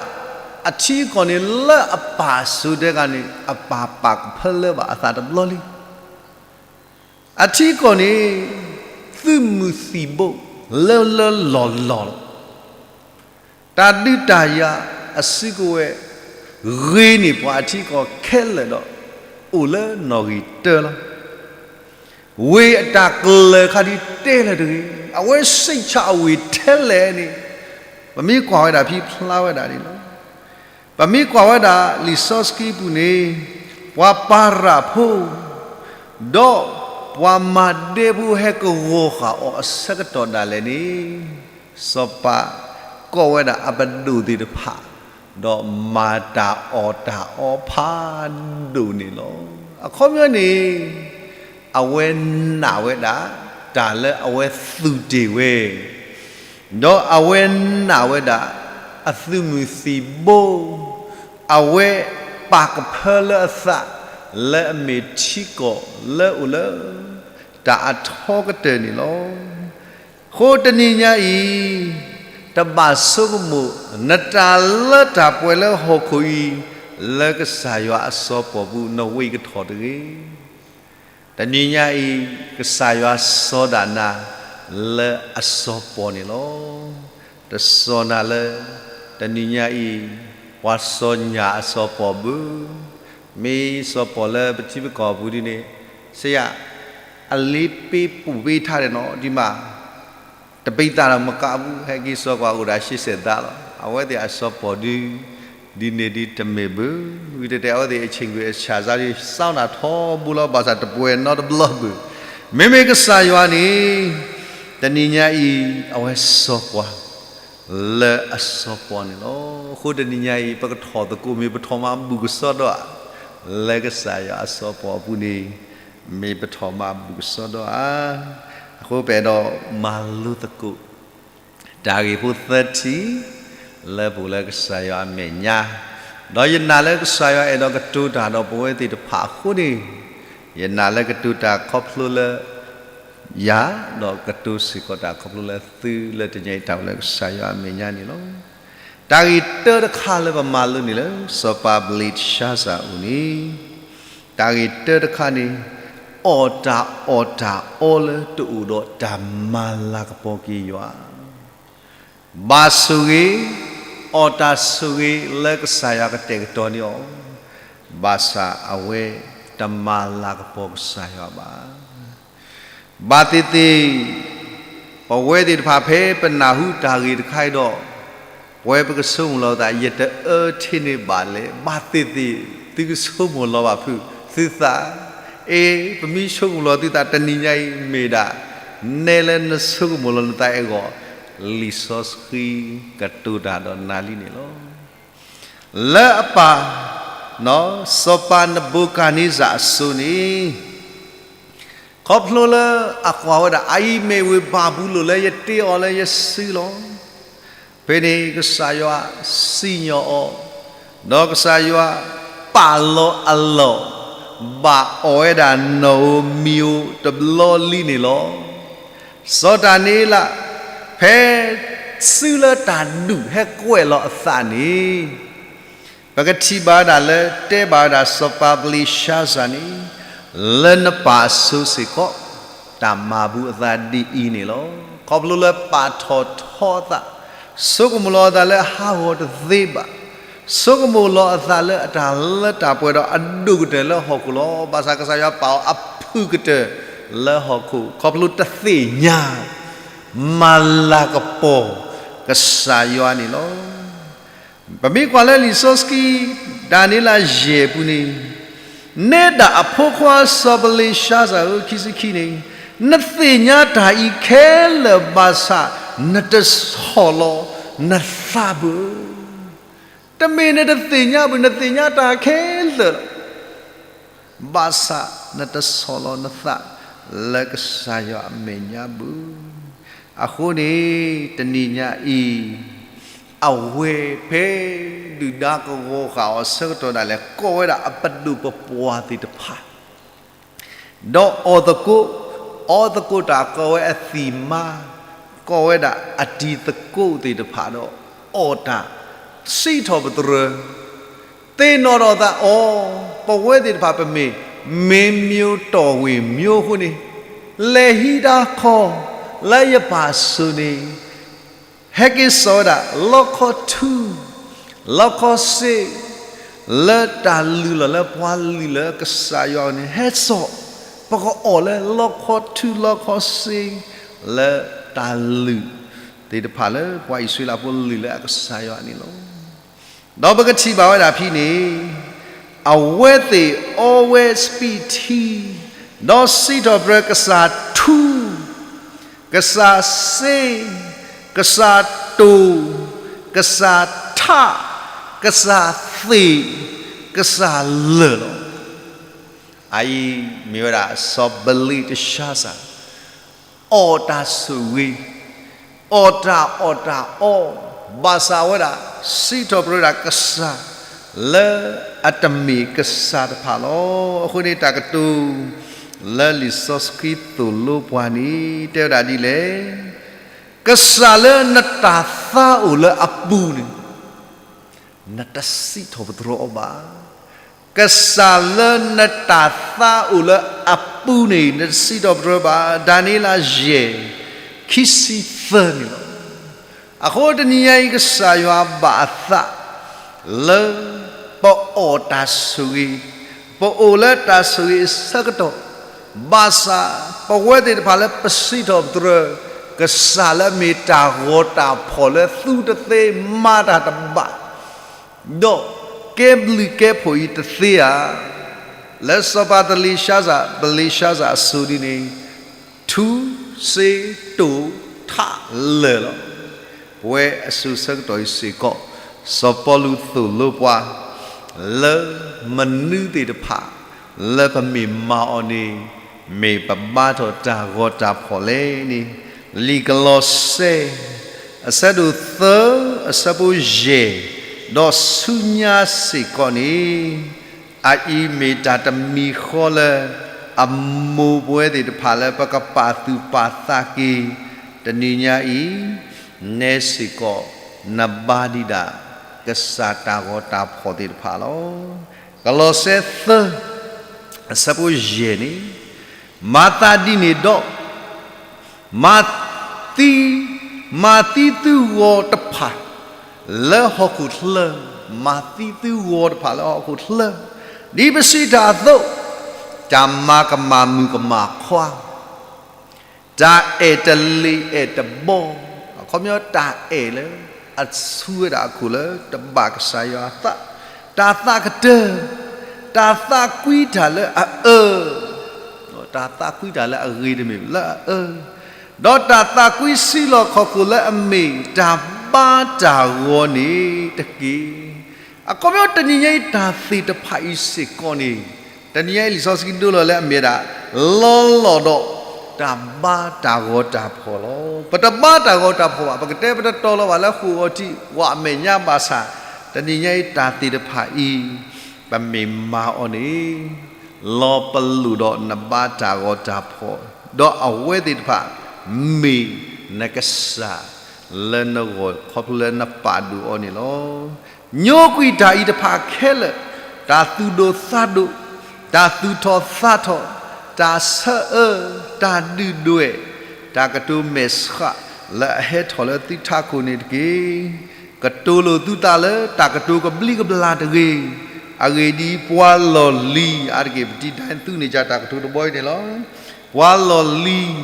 အထံအကီၢ်န့ၣ် လၢအပၢ်စိၤဒဲးဂၤန့ၣ် အပၢ်ပာ်ကဖၢလၢဘၣ်အသးတဘျီလံ. အထံအကီၢ်န့ၣ် သုးမုၢ်သံၣ်ဘိ လၢလၢလီၢ်လီၢ်လီၤ. တၢ်ဒုးတၢ်ယၤအစုကဝဲၤ ဂ့ၤန့ၢ်ပှၤအထံအကီၢ်ခဲလၢာ်ဒီး အိၣ်လၢနီၣ်ဂံၢ်တၢလီၤ. ဝ့ၢ်အတၢ်ကျၢၤခါဒုးတဲလၢၤတဂ့ၤ, အဝဲစံးဆၣ်အဝ့ၢ်ထဲလဲၣ်န့ၣ် ပမ့ၢ်ကွၢ်ဝဲဒၣ်ဖံဖျါဝဲဒၣ်န့ၣ်လီၤ. ပမ့ၢ်ကွၢ်ဝဲဒၣ်လံာ်စီဆှံပူၤန့ၣ် ပှၤပၤရးဖိ ဒီးပှၤမၤဒဲဖိဟဲကဝီၤဃာ်အီၤအဆၢကတီၢ်ဒၣ်လဲာ်န့ၣ် စီၤပၤကိးဝဲဒၣ်အပဒိၣ်သ့ၣ်တဖၣ် ဒီးမၤတၢ်အီၣ်တၢ်အီဖးဒိၣ်န့ၣ်လီၤ. အခီပညီန့ၣ် အဝဲနာ်ဝဲဒၣ် တၢ်လၢအဝဲသူၣ်တ့ၢ်ဝဲ ဒီးအဝဲနာ်ဝဲဒၣ် အသုးမုၢ်သံၣ်ဘိ အဝဲပာ်ကဖၢလၢအသး လၢအမ့ၢ်ထံကီၢ်လၢအိၣ်လၢ တၢ်အထီကတၢၢ်န့ၣ်လီၤ. အဃိတနံၤညါအံၤ တဘၣ်ဆိကမိၣ် နတၢ်လၢတၢ်ပှဲၤလၢဟီၣ်ခိၣ်အံၤ လၢကစၢ်ယွၤအစီၤပီၣ်ပူၤ နဝံၢ်ကထီၣ်တဂ့ၤ. တနံၤညါအံၤ ကစၢ်ယွၤစီၤဒၣ်နၤ လၢအစီၤပီၣ်န့ၣ်လီၤ. တစီၤနၤလၢ တနံၤညါအံၤ ပှၤစီၤညၣ်အစီၤပီၣ်ဘၣ်. မ့ၢ်စီၤပီၣ်လၢပထံပကီၢ်ပူၤဒ်န့ၣ် စ့ယၤ အလ့ပ့ပူၤပ့ထါန့ၣ်နီၤ ဒ်မး တပံသးဒီးမကးဘူး ဟဲက့ၤစိာ်ကွၢ်အိၣ်ဒၣ်ရှံစဲးသးလီၤ. အဝဲသ့ၣ်အစီၤပီၣ်ဒုး ဒ်န့ၣ်ဒ်တမ့ၢ်ဘၣ်. ဝံၤတဲတဲ အဝဲသ့ၣ်အဆ့ၣ်ကွံာ်အဆၣ်စၢ်ဒုး စးနၤထီဘိလီၤ ဘၣ်ဆၣ်တပှဲၤနီတဘျီဘၣ်. မ့မ့ၢ်ကစၢ်ယွၤန့ၣ် တနံၤညါအံၤ အဝဲစီၤပှၤ လၢအစီၤပီၣ်န့ၣ်လီၤ. အဃိတနံၤညါအံၤ ပကထီၣ်သကိးမ့ၢ်ပထီၣ်မၤဘူၣ်ကစီဒီဧါ, လၢကစၢ်ယွၤအစီၤပီၣ်အပူၤန့ၣ် မ့ၢ်ပထီၣ်မၤဘူၣ်ကစီဒီဧါ. အဃိပအဲၣ်ဒိးမၤလိသကိး တၢ်ဂ့ၢ်ဖိသၢထံၣ် လၢပအိၣ်လၢကစၢ်ယွၤအမဲာ်ညါ, ဒီးယနာ်လၢကစၢ်ယွၤအဲၣ်ဒိးကတိၤတၢ်ဒီးပဝဲသ့ၣ်တဖၣ်အဃိန့ၣ်, ယနာ်လၢကတိၤတၢ်ခီဖျိလၢ ယၤ, ဒီးကတိၤစ့ၢ်ကီးတၢ်ခီဖျိလၢသုလၢတနံၤအံၤတၢ်အိၣ်လၢကစၢ်ယွၤအမဲာ်ညါန့ၣ်လီၤ. တၢ်ဂ့ၢ်တၢတခါလၢပမၤလိန့ၣ်လၢ စီၤပၤဘလ့းရှါစၢ်အအိၣ်န့ၣ်, တၢ်ဂ့ၢ်တၢတခါန့ၣ်, အီၣ်တၢ်အီၣ်တၢ်အီလၢတအိၣ်ဒီးတၢ်မၤလၤကပီၤက့ၤယွၤ ဘၣ်ဆိၣ်ဂ့ၤ, အီၣ်တၢ်ဆိၣ်ဂ့ၤလၢကစၢ်ယွၤကတဲာ်ကတီၤန့ၢ်အီၤ, ဘၣ်ဆၣ်အဝဲတမၤလၤကပီၤကစၢ်ယွၤဘၣ်. ဘၣ်သ့ၣ်သ့ၣ်, ပဝဲသ့ၣ်တဖၣ်ဖဲပနၢ်ဟူတၢ်ဂ့ၢ်တခါအံၤဒီး, ပဝဲပကဆိကမိၣ်လီၤပသး ယတအၢထံန့ၣ်ဘၣ်လဲၣ်, ဘၣ်သ့ၣ်သ့ၣ် သုကဆိကမိၣ်လီၤဘၣ်ဖုးသုသး, အ့ ပမ့ၢ်ဆိကမိၣ်လီၤသုသးတနံၤညါအံၤမ့ၢ်ဒၣ် နဲလၢနဆိကမိၣ်လီၤနသးအဲၣ်ဂီၢ်, လံာ်စီဆှံကတိၤတၢ်ဒီးနၤလံန့ၣ်လီၤ. လၢအပၢ်, စီၤပၤနဘူၤခၣ်နံစၢ်အစိၤန့ၣ်, ခီဖျိလၢအကွၢ်ဝဲဒၣ် အအံၤမ့ၢ်ဝ့ၢ်ဘၤဘူလိၣ်လၢယတ့အီၤလၢယစုလီၤ. ဖဲန့ၣ်ကစၢ်ယွၤစံၣ်ညီၣ်အီၤ, ဒီးကစၢ်ယွၤပာ်လီၤအလီၢ်, ဘၣ်အီၣ်ဝဲဒၣ်နီၣ်ဧိၤမံၤဧိၤတဘျီလံန့ၣ်လီၤ. စီၤဒၤနံးယ့လး, ဖဲစုလၢတၢ်ဒူၣ်ဟဲကွဲးလီၤအသးန့ၣ်, ပကထံၣ်ဘၣ်ဝဲဒၣ်လၢ တဲဘၣ်ဝဲဒၣ်စီၤပၤဘလ့းရှါစၢ်န့ၣ်, လၢနပၢ်အစိၤစ့ၢ်ကီး တၢ်မၤဘူၣ်အသးဒ်အံၤန့ၣ်လီၤ. ခီဖျိလၢပာ်ထီၣ်ထီအသး, ဆိကမိၣ်လီၤအသးလၢအဟးဂီၤတသ့ဘၣ်, ဆိကမိၣ်လီၤအသးလၢအတၢ်လၢတၢ်ပှဲၤဒီးအဒိၣ်ကတၢၢ်လၢဟီၣ်ခိၣ်လီၤ. ဘၣ်ဆၣ်ကစၢ်ယွၤပာ်အီၤအဖုၣ်ကတၢၢ်လၢဟီၣ်ခိၣ် ခီဖျိတသ့ၣ်ညါ မၤလၤကပီၤကစၢ်ယွၤန့ၣ်လီၤ. ပမ့ၢ်ကွၢ်လၢလံာ်စီဆှံ ဒၤနံးယ့လးယဲၢ်ပူၤန့ၣ်, နဲဒၣ်အဖိခွါစီၤဘလ့းရှါစၢ်ဧၢ ခံဆံခံန့ၣ်, နသ့ၣ်ညါတၢ်အံၤခဲလၢာ်ဘၣ်ဆၣ် နတဆီၣ်လီၤနသးဘၣ်. တမ့ၢ်နတသ့ၣ်ညါဘၣ်, နသ့ၣ်ညါတၢ်ခဲလၢာ်လီၤ. ဘၣ်ဆၣ်နတဆီၣ်လီၤနသးလၢကစၢ်ယွၤအမဲာ်ညါဘၣ်. အဃိန့ၣ် တနံၤညါအံၤ အဝဲဖဲဒုၣ်ဒါကဂီၤဃာ်အီၤအဆၢကတီၢ်ဒၣ်လဲာ် ကိးဝဲဒၣ်အပဒိၣ်ပပှၢ်သ့ၣ်တဖၣ် ဒီးအီၣ်သကိး, အီသကိးတၢ်ကိးဝဲအသံၣ်မါ, ကိးဝဲဒၣ်အတံၤသကိးသ့ၣ်တဖၣ်ဒီး အီၣ်တၢ်, စံးထီၣ်ပတြၢၤ, သ့ၣ်နီၣ်ထီၣ်သးအီၤ, ပဝဲသ့ၣ်တဖၣ်ပမ့ၢ် မ့ၢ်မၠိၤတီၢ်ဝ့ၢ်မၠိၤအဃိန့ၣ်, လဲၤဟံးတၢ်ခီၣ်လၢယပၢ်အစိၤန့ၣ် ဟဲက့ၤစိာ်ဝဲဒၣ် လီခီထူ, လီခီစ့, လၢတၢ်လုၢ်လီၢ်လၢပှၤလုၢ်လၢကစၢ်ယွၤန့ၣ် ဟဲစိာ်, ပကအီၣ်လၢလီခီထူလီခီစ့ လၢတၢ်လုၢ်သ့ၣ်တဖၣ်လၢပှၤအံၣ်စရ့လးဖိလုၢ်လၢအကစၢ်ယွၤန့ၣ်လီၤ. ဒီးပကထံၣ်ဘၣ်ဝဲဒၣ်ဖဲန့ၣ်, အဝဲသ့ၣ်အီဝဲစပံးထံ, ဒီးစံးထီၣ်ပတြၢၤကစၢ်ထူ, ကစၢ်စ့, ကစၢ်တိၢ်, ကစၢ်ထး, ကစၢ်သ့ၣ်, ကစၢ်လၢၢ်လီၤ. အအံၤမ့ၢ်ဝဲဒၣ်စီၤဘလ့းတၡါစၢ် အီၣ်တၢ်ဆိၣ်ဂ့ၤ, အီၣ်တၢ်အီၣ်တၢ်အီ, ဘၣ်ဆၣ်ဝဲဒၣ် စံးထီၣ်ပတြၢၤဒၣ်ကစၢ် လၢအတမ့ၢ်ကစၢ်တဖၣ်လီၤ. အဃိန့ၣ်တၢ်ကတိၤ လၢလံာ်စီဆှံသိၣ်လိပှၤန့ၣ် တဲဝဲဒၣ်ဒ်လဲၣ်, ကစၢ်လၢနတၢ်သါအိၣ်လၢအပူၤန့ၣ် နတစံးထီၣ်ပတြၢၤအီၤဘၣ်. ကစၢ်လၢနတၢ်သါအိၣ်လၢအပူၤန့ၣ် နတစံးထီၣ်ပတြၢၤဘၣ်. ဒၤနံးယ့လးယဲၢ် ခံဆံသၢန့ၣ်လီၤ. အဃိတနံၤညါအံၤ ကစၢ်ယွၤဘၣ်အသး လၢပအီၣ်တၢ်ဆိၣ်ဂ့ၤ, ပအိၣ်လၢတၢ်ဆိၣ်ဂ့ၤအဆၢကတီၢ်, ဘၣ်ဆၣ်ပဝဲသ့ၣ်တဖၣ်လၢပစံးထီၣ်ပတြၢၤ ကစၢ်လၢအမ့ၢ်တၢ်ဂီၤတၢ်ဖီၣ်လၢသူတသ့မၤတၢ်တဘၣ် ဒီးကဲဘျုးကဲဖှိၣ်အံၤတသ့ဧါ. လၢစီၤပၤသလ့ၡါစၢ်, ဘလ့ၡါစၢ်အစိၤဒ်န့ၣ် ထူစ့တိၢ်ထးလၢၢ်လီၤ. ပဝဲအစိၤဆၢကတီၢ်အံၤစ့ၢ်ကီး စီၤပီလူးသိၣ်လိပှၤ လၢမနုၤသ့ၣ်တဖၣ် လၢပမ့ၢ်မၤအီၤန့ၣ် မ့ၢ်ပဘါထီၣ်တၢ်ဂီၤတၢ်ဖီၣ်လဲၣ်န့ၣ်, လံာ်ကလီးစဲ အဆၢဒိၣ်သၢ အဆၢဖိယဲၢ် ဒီးဆူညါစ့ၢ်ကီးန့ၣ်, အအံၤမ့ၢ်တၢ်တမံၤဃီလၢ အမိၢ်ပဝဲသ့ၣ်တဖၣ်လၢပကပာ်သူၣ်ပာ်သးက့ၤ တနံၤညါအံၤ နဲစ့ၢ်ကီး နဘါဒံးဒၣ် ကစၢ်တၢ်ဂီၤတၢ်ဖီၣ်သ့ၣ်တဖၣ်လီၤ. ကလီးစဲသၢ အဆၢဖိယဲၢ်န့ၣ်, မၤသးဒ်န့ၣ်ဒီး မၤသံ, မၤသံသုဂီၤတဖၣ်လၢဟီၣ်ခိၣ်ချၢ, မၤသံသုဂီၤတဖၣ်လၢဟီၣ်ခိၣ်ချၢ, ဒ်ပစံးတၢ်အသိး, တၢ်မၤကမၣ်မုၣ်ကမၣ်ခွါ တၢ်အဲၣ်တလ့ၤအဲၣ်တဘီ, အခီပညီတၢ်အဲၣ်လၢအဆူဝဲဒၣ်အခိၣ်လၢတဘၣ်ကစၢ်ယွၤအသး, တၢ်သးကတၢၢ်, တၢ်သးကွံတၢ်လၢအအၢ, တၢ်သးကွံတၢ်လၢအဂ့ၤတမ့ၢ်လၢအအၢ, ဒီးတၢ်သးကွံစံးလီၤခီၣ်ခိၣ်လၢအမ့ၢ်တၢ်ဘါတၢ်ဂီၤန့ၣ်တက့ၢ်. အခီပညီတနံၤညါအံၤတၢ်သ့ၣ်တဖၣ်အံၤစ့ၢ်ကီးန့ၣ်, တနံၤညါအံၤလံာ်စီဆှံဒိလီၤလၢအမ့ၢ်ဒၣ် လီၤလီၢ်ဒီးတၢ်ဘါတၢ်ဂီၤတၢ်ဖီၣ်လီၤ. ပတဘါတၢ်ဂီၤတၢ်ဖီၣ်ဘၣ်, ပကတဲပတတီလီၤဘၣ်လၢဃိာ်အီၤထံး ပှၤအမဲာ်ညါဘၣ်ဆၣ်, တနံၤညါအံၤတၢ်သ့ၣ်တဖၣ်အံၤ ပမ့ၢ်မၤအီၤန့ၣ် လီၤပလိာ်ဒီးနဘါတၢ်ဂီၤတၢ်ဖီၣ်, ဒီးအဝဲသ့ၣ်တဖၣ် မ့ၢ်နကစၢ်လၢနဂီၢ်ခီဖျိလၢနပာ်ဒိၣ်အီၤန့ၣ်လီၤ. ညိကွံာ်တၢ်အံၤတဖၣ်ခဲလၢာ်, တၢ်သူၣ်ဒိၣ်သးဒိၣ်, တၢ်သူၣ်ထီၣ်သးထီၣ်, တၢ်ဆၢအၢ, တၢ်ဒုၣ်ဒွဲၣ်, တၢ်ကတိၤမဲာ်ဆှးလၢအဟဲထီၣ်လၢသုထးခိၣ်န့ၣ်တက့ၢ်. ကတိၤလိာ်သုသးလၢတၢ်ကတိၤကဘျံးကဘျၣ်တဂ့ၤ, အဂ့ၢ်ဒ်အံၤ, ပှၤလီၢ်လံၤအါတက့ၢ် ပတံၤတၢ်သူန့ၢ်ကၢ်တၢ်ကတိၤတဘီအံၤန့ၣ်လီၤ. ပှၤလီၢ်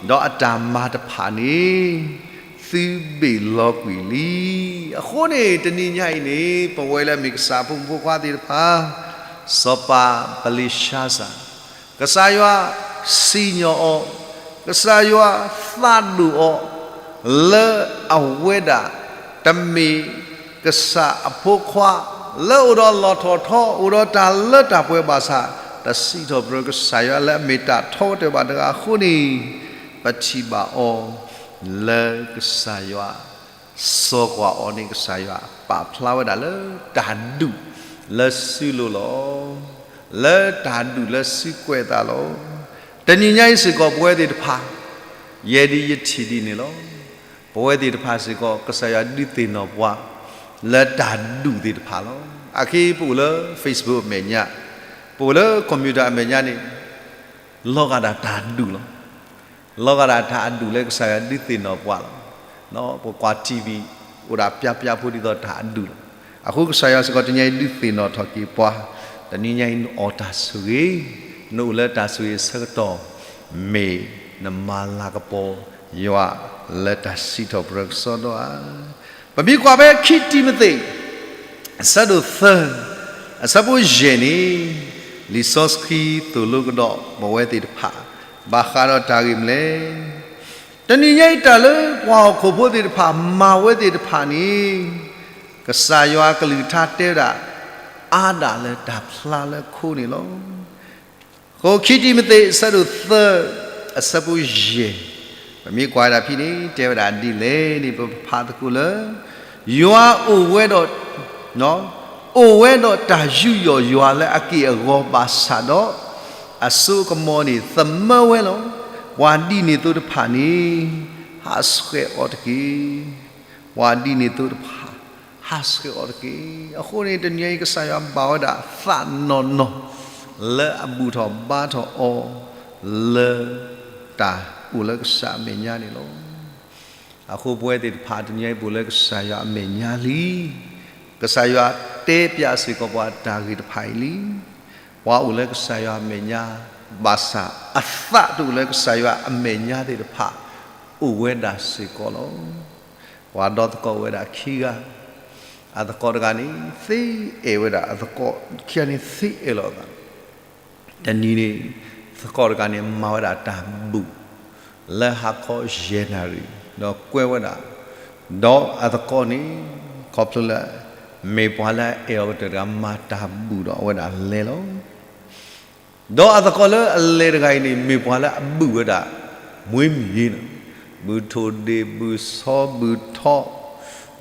လံၤ, ဒီးအတၢ်မၤတဖၣ်န့ၣ် သုဘ့ၣ်လီၤကွံာ်လံ. အဃိန့ၣ် တနံၤညါအံၤန့ၣ် ပဝဲလၢအမ့ၢ်ကစၢ်ဖိမုၣ်ဖိခွါသ့ၣ်တဖၣ်, စီၤပၤဘလ့ၡါစၢ်, ကစၢ်ယွၤစံၣ်ညီၣ်အီၤ, ကစၢ်ယွၤသးဒိၣ်အီၤ, လၢအဝဲဒၣ်တမ့ၢ် ကစၢ်အဖိခွါ လၢအိၣ်ဒီးလီၢ်ထီၣ်ထီ အိၣ်ဒီးတၢ်လၢတၢ်ပှဲၤဘၣ်ဆၣ် တၢ်စံးထီၣ်ပတြၢၤကစၢ်ယွၤလၢအမ့ၢ်တၢ်ထီကတၢၢ်ဘၣ်တဂၤအဃိန့ၣ် ပထံၣ်ဘၣ်အီၤ လၢကစၢ်ယွၤ စီၤကွၢ်အီၤန့ၣ် ကစၢ်ယွၤပာ်ဖျါဝဲဒၣ်လၢတၢ်ဒူၣ်လၢစုလိၤလီၤ. လၢတၢ်ဒူၣ်လၢစုကွဲးသးလီၤ. တနံၤညါအံၤစ့ၢ်ကီး ပဝဲသ့ၣ်တဖၣ် ယဲဒၣ်ယထံၣ်ဒ်န့ၣ်လီၤ. ပဝဲသ့ၣ်တဖၣ်စ့ၢ်ကီး ကစၢ်ယွၤဒုးသ့ၣ်နီၣ်ပှၤ လၢတၢ်ဒူၣ်သ့ၣ်တဖၣ်လီၤ. အခဲအံၤပအိၣ်လၢ Facebook အမဲာ်ညါ, ပအိၣ်လၢ computer အမဲာ်ညါန့ၣ် လီၤဂာ်ဒၣ်တၢ်ဒူၣ်လီၤ. လီၤဂာ်ဒၣ်တၢ်အဒူၣ်လၢကစၢ်ယွၤဒုးသ့ၣ်နီၣ်ပှၤလီၤ. ပကွၢ် TV အိၣ်ဒၣ်ပျါပျါဖိဒ်သိးတၢ်အဒူၣ်လီၤ. အဃိကစၢ်ယွၤစ့ၢ်ကီးတနံၤညါအံၤဒုးသ့ၣ်နီၣ်ထီၣ်က့ၤပှၤ, တနံၤညါအံၤနအီၣ်တၢ်ဆိၣ်ဂ့ၤ, နအိၣ်လၢတၢ်ဆိၣ်ဂ့ၤအဆၢကတီၢ်, မ့ၢ်နမၤလၤကပီၤယွၤလၢတၢ်စံးထီၣ်ပတြၢၤကစီဒီဧါ. ပမ့ၢ်ကွၢ်ဖဲခံတံၤမသ့း အဆၢဒိၣ်သၢ အဆၢဖိယဲၢ်န့ၣ်, လံာ်စီဆှံသိၣ်လိကဒီးပဝဲသ့ၣ်တဖၣ် ဘၣ်ဃးဒီးတၢ်ဂ့ၢ်မနုၤလဲၣ်. တနံၤညါအံၤတၢ်လၢပှၤဟီၣ်ခိၣ်ဖိသ့ၣ်တဖၣ်မၤဝဲသ့ၣ်တဖၣ်န့ၣ်, ကစၢ်ယွၤကလုၢ်ကထါတဲဝဲဒၣ် အါဒၣ်လၢတၢ်ဖျါလၢခိန့ၣ်လီၤ. အဃိခံတံၤမသ့း အဆၢဒိၣ်သၢ အဆၢဖိယဲၢ်, ပမ့ၢ်ကွၢ်ဝဲဒၣ်ဖဲန့ၣ် တဲဝဲဒၣ်ဒ်လဲၣ်န့ၣ် ပဖးသကိးလၢ ယွၤအိၣ်ဝဲဒီး, အိၣ်ဝဲဒီးတၢ်ယူးယီၣ်ယွၤလၢအက့ၢ်အဂီၤဘၣ်ဆၣ်ဒီး အစိအကမီၤန့ၣ် သမၢဝဲလီၤ. ပှၤဒ်န့ၣ်သိးတဖၣ်န့ၣ် ဟးဆှဲးအီၤတက့ၢ်. ပှၤဒ်န့ၣ်သိးတဖၣ် ဟးဆှဲးအီၤတက့ၢ်. အဃိန့ၣ် တနံၤအံၤကစၢ်ယွၤဘၣ်ဝဲဒၣ်သးနီၢ်နီၢ် လၢအဘူၣ်ထီၣ်ဘါထီၣ်အီၤ လၢတၢ်အိၣ်လၢကစၢ်အမဲာ်ညါန့ၣ်လီၤ. အဃိပဝဲသ့ၣ်တဖၣ် တနံၤအံၤပအိၣ်လၢကစၢ်ယွၤအမဲာ်ညါလံ. ကစၢ်ယွၤတဲပျးစ့ၢ်ကီးပှၤတၢ်ဂ့ၢ်တဖၣ်အံၤလံ. ပှၤအိၣ်လၢကစၢ်ယွၤအမဲာ်ညါ ဘၣ်ဆၣ်အသးတအိၣ်လၢကစၢ်ယွၤအမဲာ်ညါသ့ၣ်တဖၣ် အိၣ်ဝဲဒၣ်စ့ၢ်ကီးလီၤ. ပှၤဒီသကိးအိၣ်ဝဲဒၣ်ခံဂၤ, အသကိးတဂၤန့ၣ် သ့အဲၣ်ဝဲဒၣ်အသကိးခံဂၤန့ၣ် သ့အဲၣ်လီၤအသး တနံၤန့ၣ် သကိးတဂၤန့ၣ် မၤဝဲဒၣ်တၢ်ဘူၣ် လၢဟါခီယဲၢ်နၣ်ရံၣ် ဒီးကွဲဝဲဒၣ်, ဒီးအသကိးန့ၣ် ခီဖျိလၢ မ့ၢ်ပှၤလၢအအဲၣ်အီၤကတၢၢ်တဂၤ မၤတၢ်ဘူၣ်ဒီးအဝဲဒၣ်လဲၤလီၤ. ဒီးအသကိးလၢအလဲၤတဂၤအံၤန့ၣ် မ့ၢ်ပှၤလၢအဘူၣ်ဝဲဒၣ် မွ့မံၤနီၤ, ဘူၣ်ထိၣ်ဒ့ၣ် ဘူၣ်ဆီ ဘူၣ်ထီ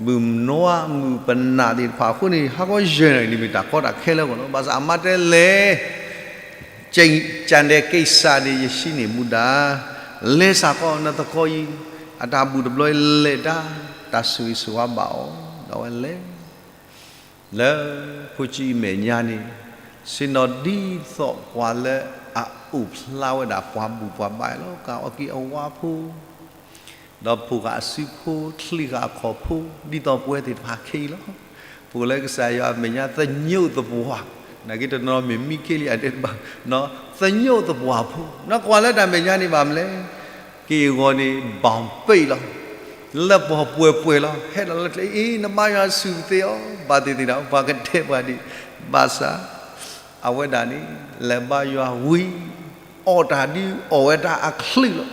ဘူၣ်နွါ ဘူၣ်ပနၢ်သ့ၣ်တဖၣ်အဃိန့ၣ် ဟါခီယဲၢ်နၣ်ရံၣ်န့ၣ် မ့ၢ်တၢ်ကီတၢ်ခဲလၢအဂီၢ်လီၤ. ဘၣ်ဆၣ်အမါတဲလဲၤ ကၠဲးကၠဲးဒဲးက့ၤစၢ်န့ၣ် ယဟံးန့ၢ်မူဒါ, လဲၤစ့ၢ်ကီးနသကိးအံၤ အတၢ်ဘူၣ်တဘျီအံၤလဲၤတၢ်, တၢ်ဆိၣ်ဂ့ၤဆိၣ်ဝါဘၣ်အီၤ, ဒီးအဝဲလဲၤ လၢဖိဆံးအမဲာ်ညါန့ၣ်, ဆ့ၣ်နီၤဒ်သိးပှၤလၢအအိၣ်ဖျါဝဲဒၣ်ပှၤဘူၣ်ပှၤဘါအံၤလီၤ. ကအိၣ်က့ၤအဝါဖိ ဒီးဖိၣ်ဃာ်အစုဖိ ချံးဃာ်အခီၣ်ဖိ ဒ်သိးပဝဲသ့ၣ်တဖၣ်ခဲအံၤလီၤ. ပအိၣ်လၢကစၢ်ယွၤအမဲာ်ညါ သညိးသပှၢ်, နာ်က့တနီၤမ့ၢ်မံခ့လံအတဲတဘၣ်, သညိးသပှၢ်ဖိ, နကွၢ်လၢတၢ်မဲာ်ညါန့ၣ်ဘၣ်မနုၤလဲၣ်, က့ၢ်အဂီၤန့ၣ် ဘၣ်ပ့ၢ်လီၤ, လၢပှီၢ်ပှဲၤပှဲၤလီၤ, ဟဲဒီးလၢကျဲအံၤ နဘါယွၤဆူၣ်သ့အီၤ, ဘၣ်သ့ၣ်သ့ၣ်ဒီး ပှၤကတဲပှၤဒံး, ဘၣ်ဆၣ် အဝဲဒၣ်န့ၣ် လဲၤဘါယွၤဝံၤ အီၣ်တၢ်ဒ်အီၣ်ဝဲဒၣ်အချုးလီၤ.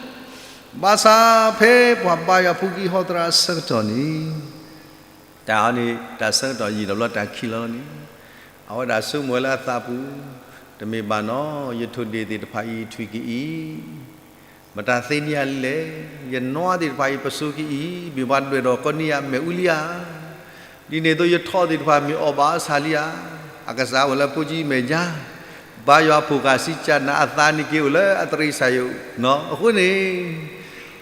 ဘၣ်ဆၣ်ဖဲပှၤဘါယွၤဖိခံဟီသရၣ်အဆၢကတီၢ်န့ၣ်, တၢ်အီၤန့ၣ် တၢ်ဆၢကတီၢ်ယံာ်ဒီးဘျီတၢ်ခံးလီၤန့ၣ်, အဝဲဒၣ်ဆိကမိၣ်ဝဲလၢအသးပူၤ, တမ့ၢ်ဘၣ်နီၤ, ယထိၣ်ဒ့ၣ်သ့ၣ်တဖၣ်အံၤထွံၣ်က့ၤအံၤ မတၤသ့န့ၢ်ယၤလံလဲၣ်. ယနွါသ့ၣ်တဖၣ်အံၤပစိက့ၤအံၤ မ့ၢ်ပှၤဒွဲၣ်ဒီးကီၢ်န့ၢ်ယၤမဲာ်အူလံဧါ. ဒ်န့ၣ်အသိးယထီၣ်သ့ၣ်တဖၣ်မ့ၢ်အီၣ်ဘၣ်အီၤဆၣ်လံဧါ. အကစၢ်အိၣ်လၢဖိဆံးအမဲာ်ညါ, ဘါယွၤဖိၣ်ဃာ်စံးကၢ်နၤအသးန့ၣ်က့ၤအိၣ်လၢအတရံးစၢ်ယိာ်နီၤ. အဃိန့ၣ်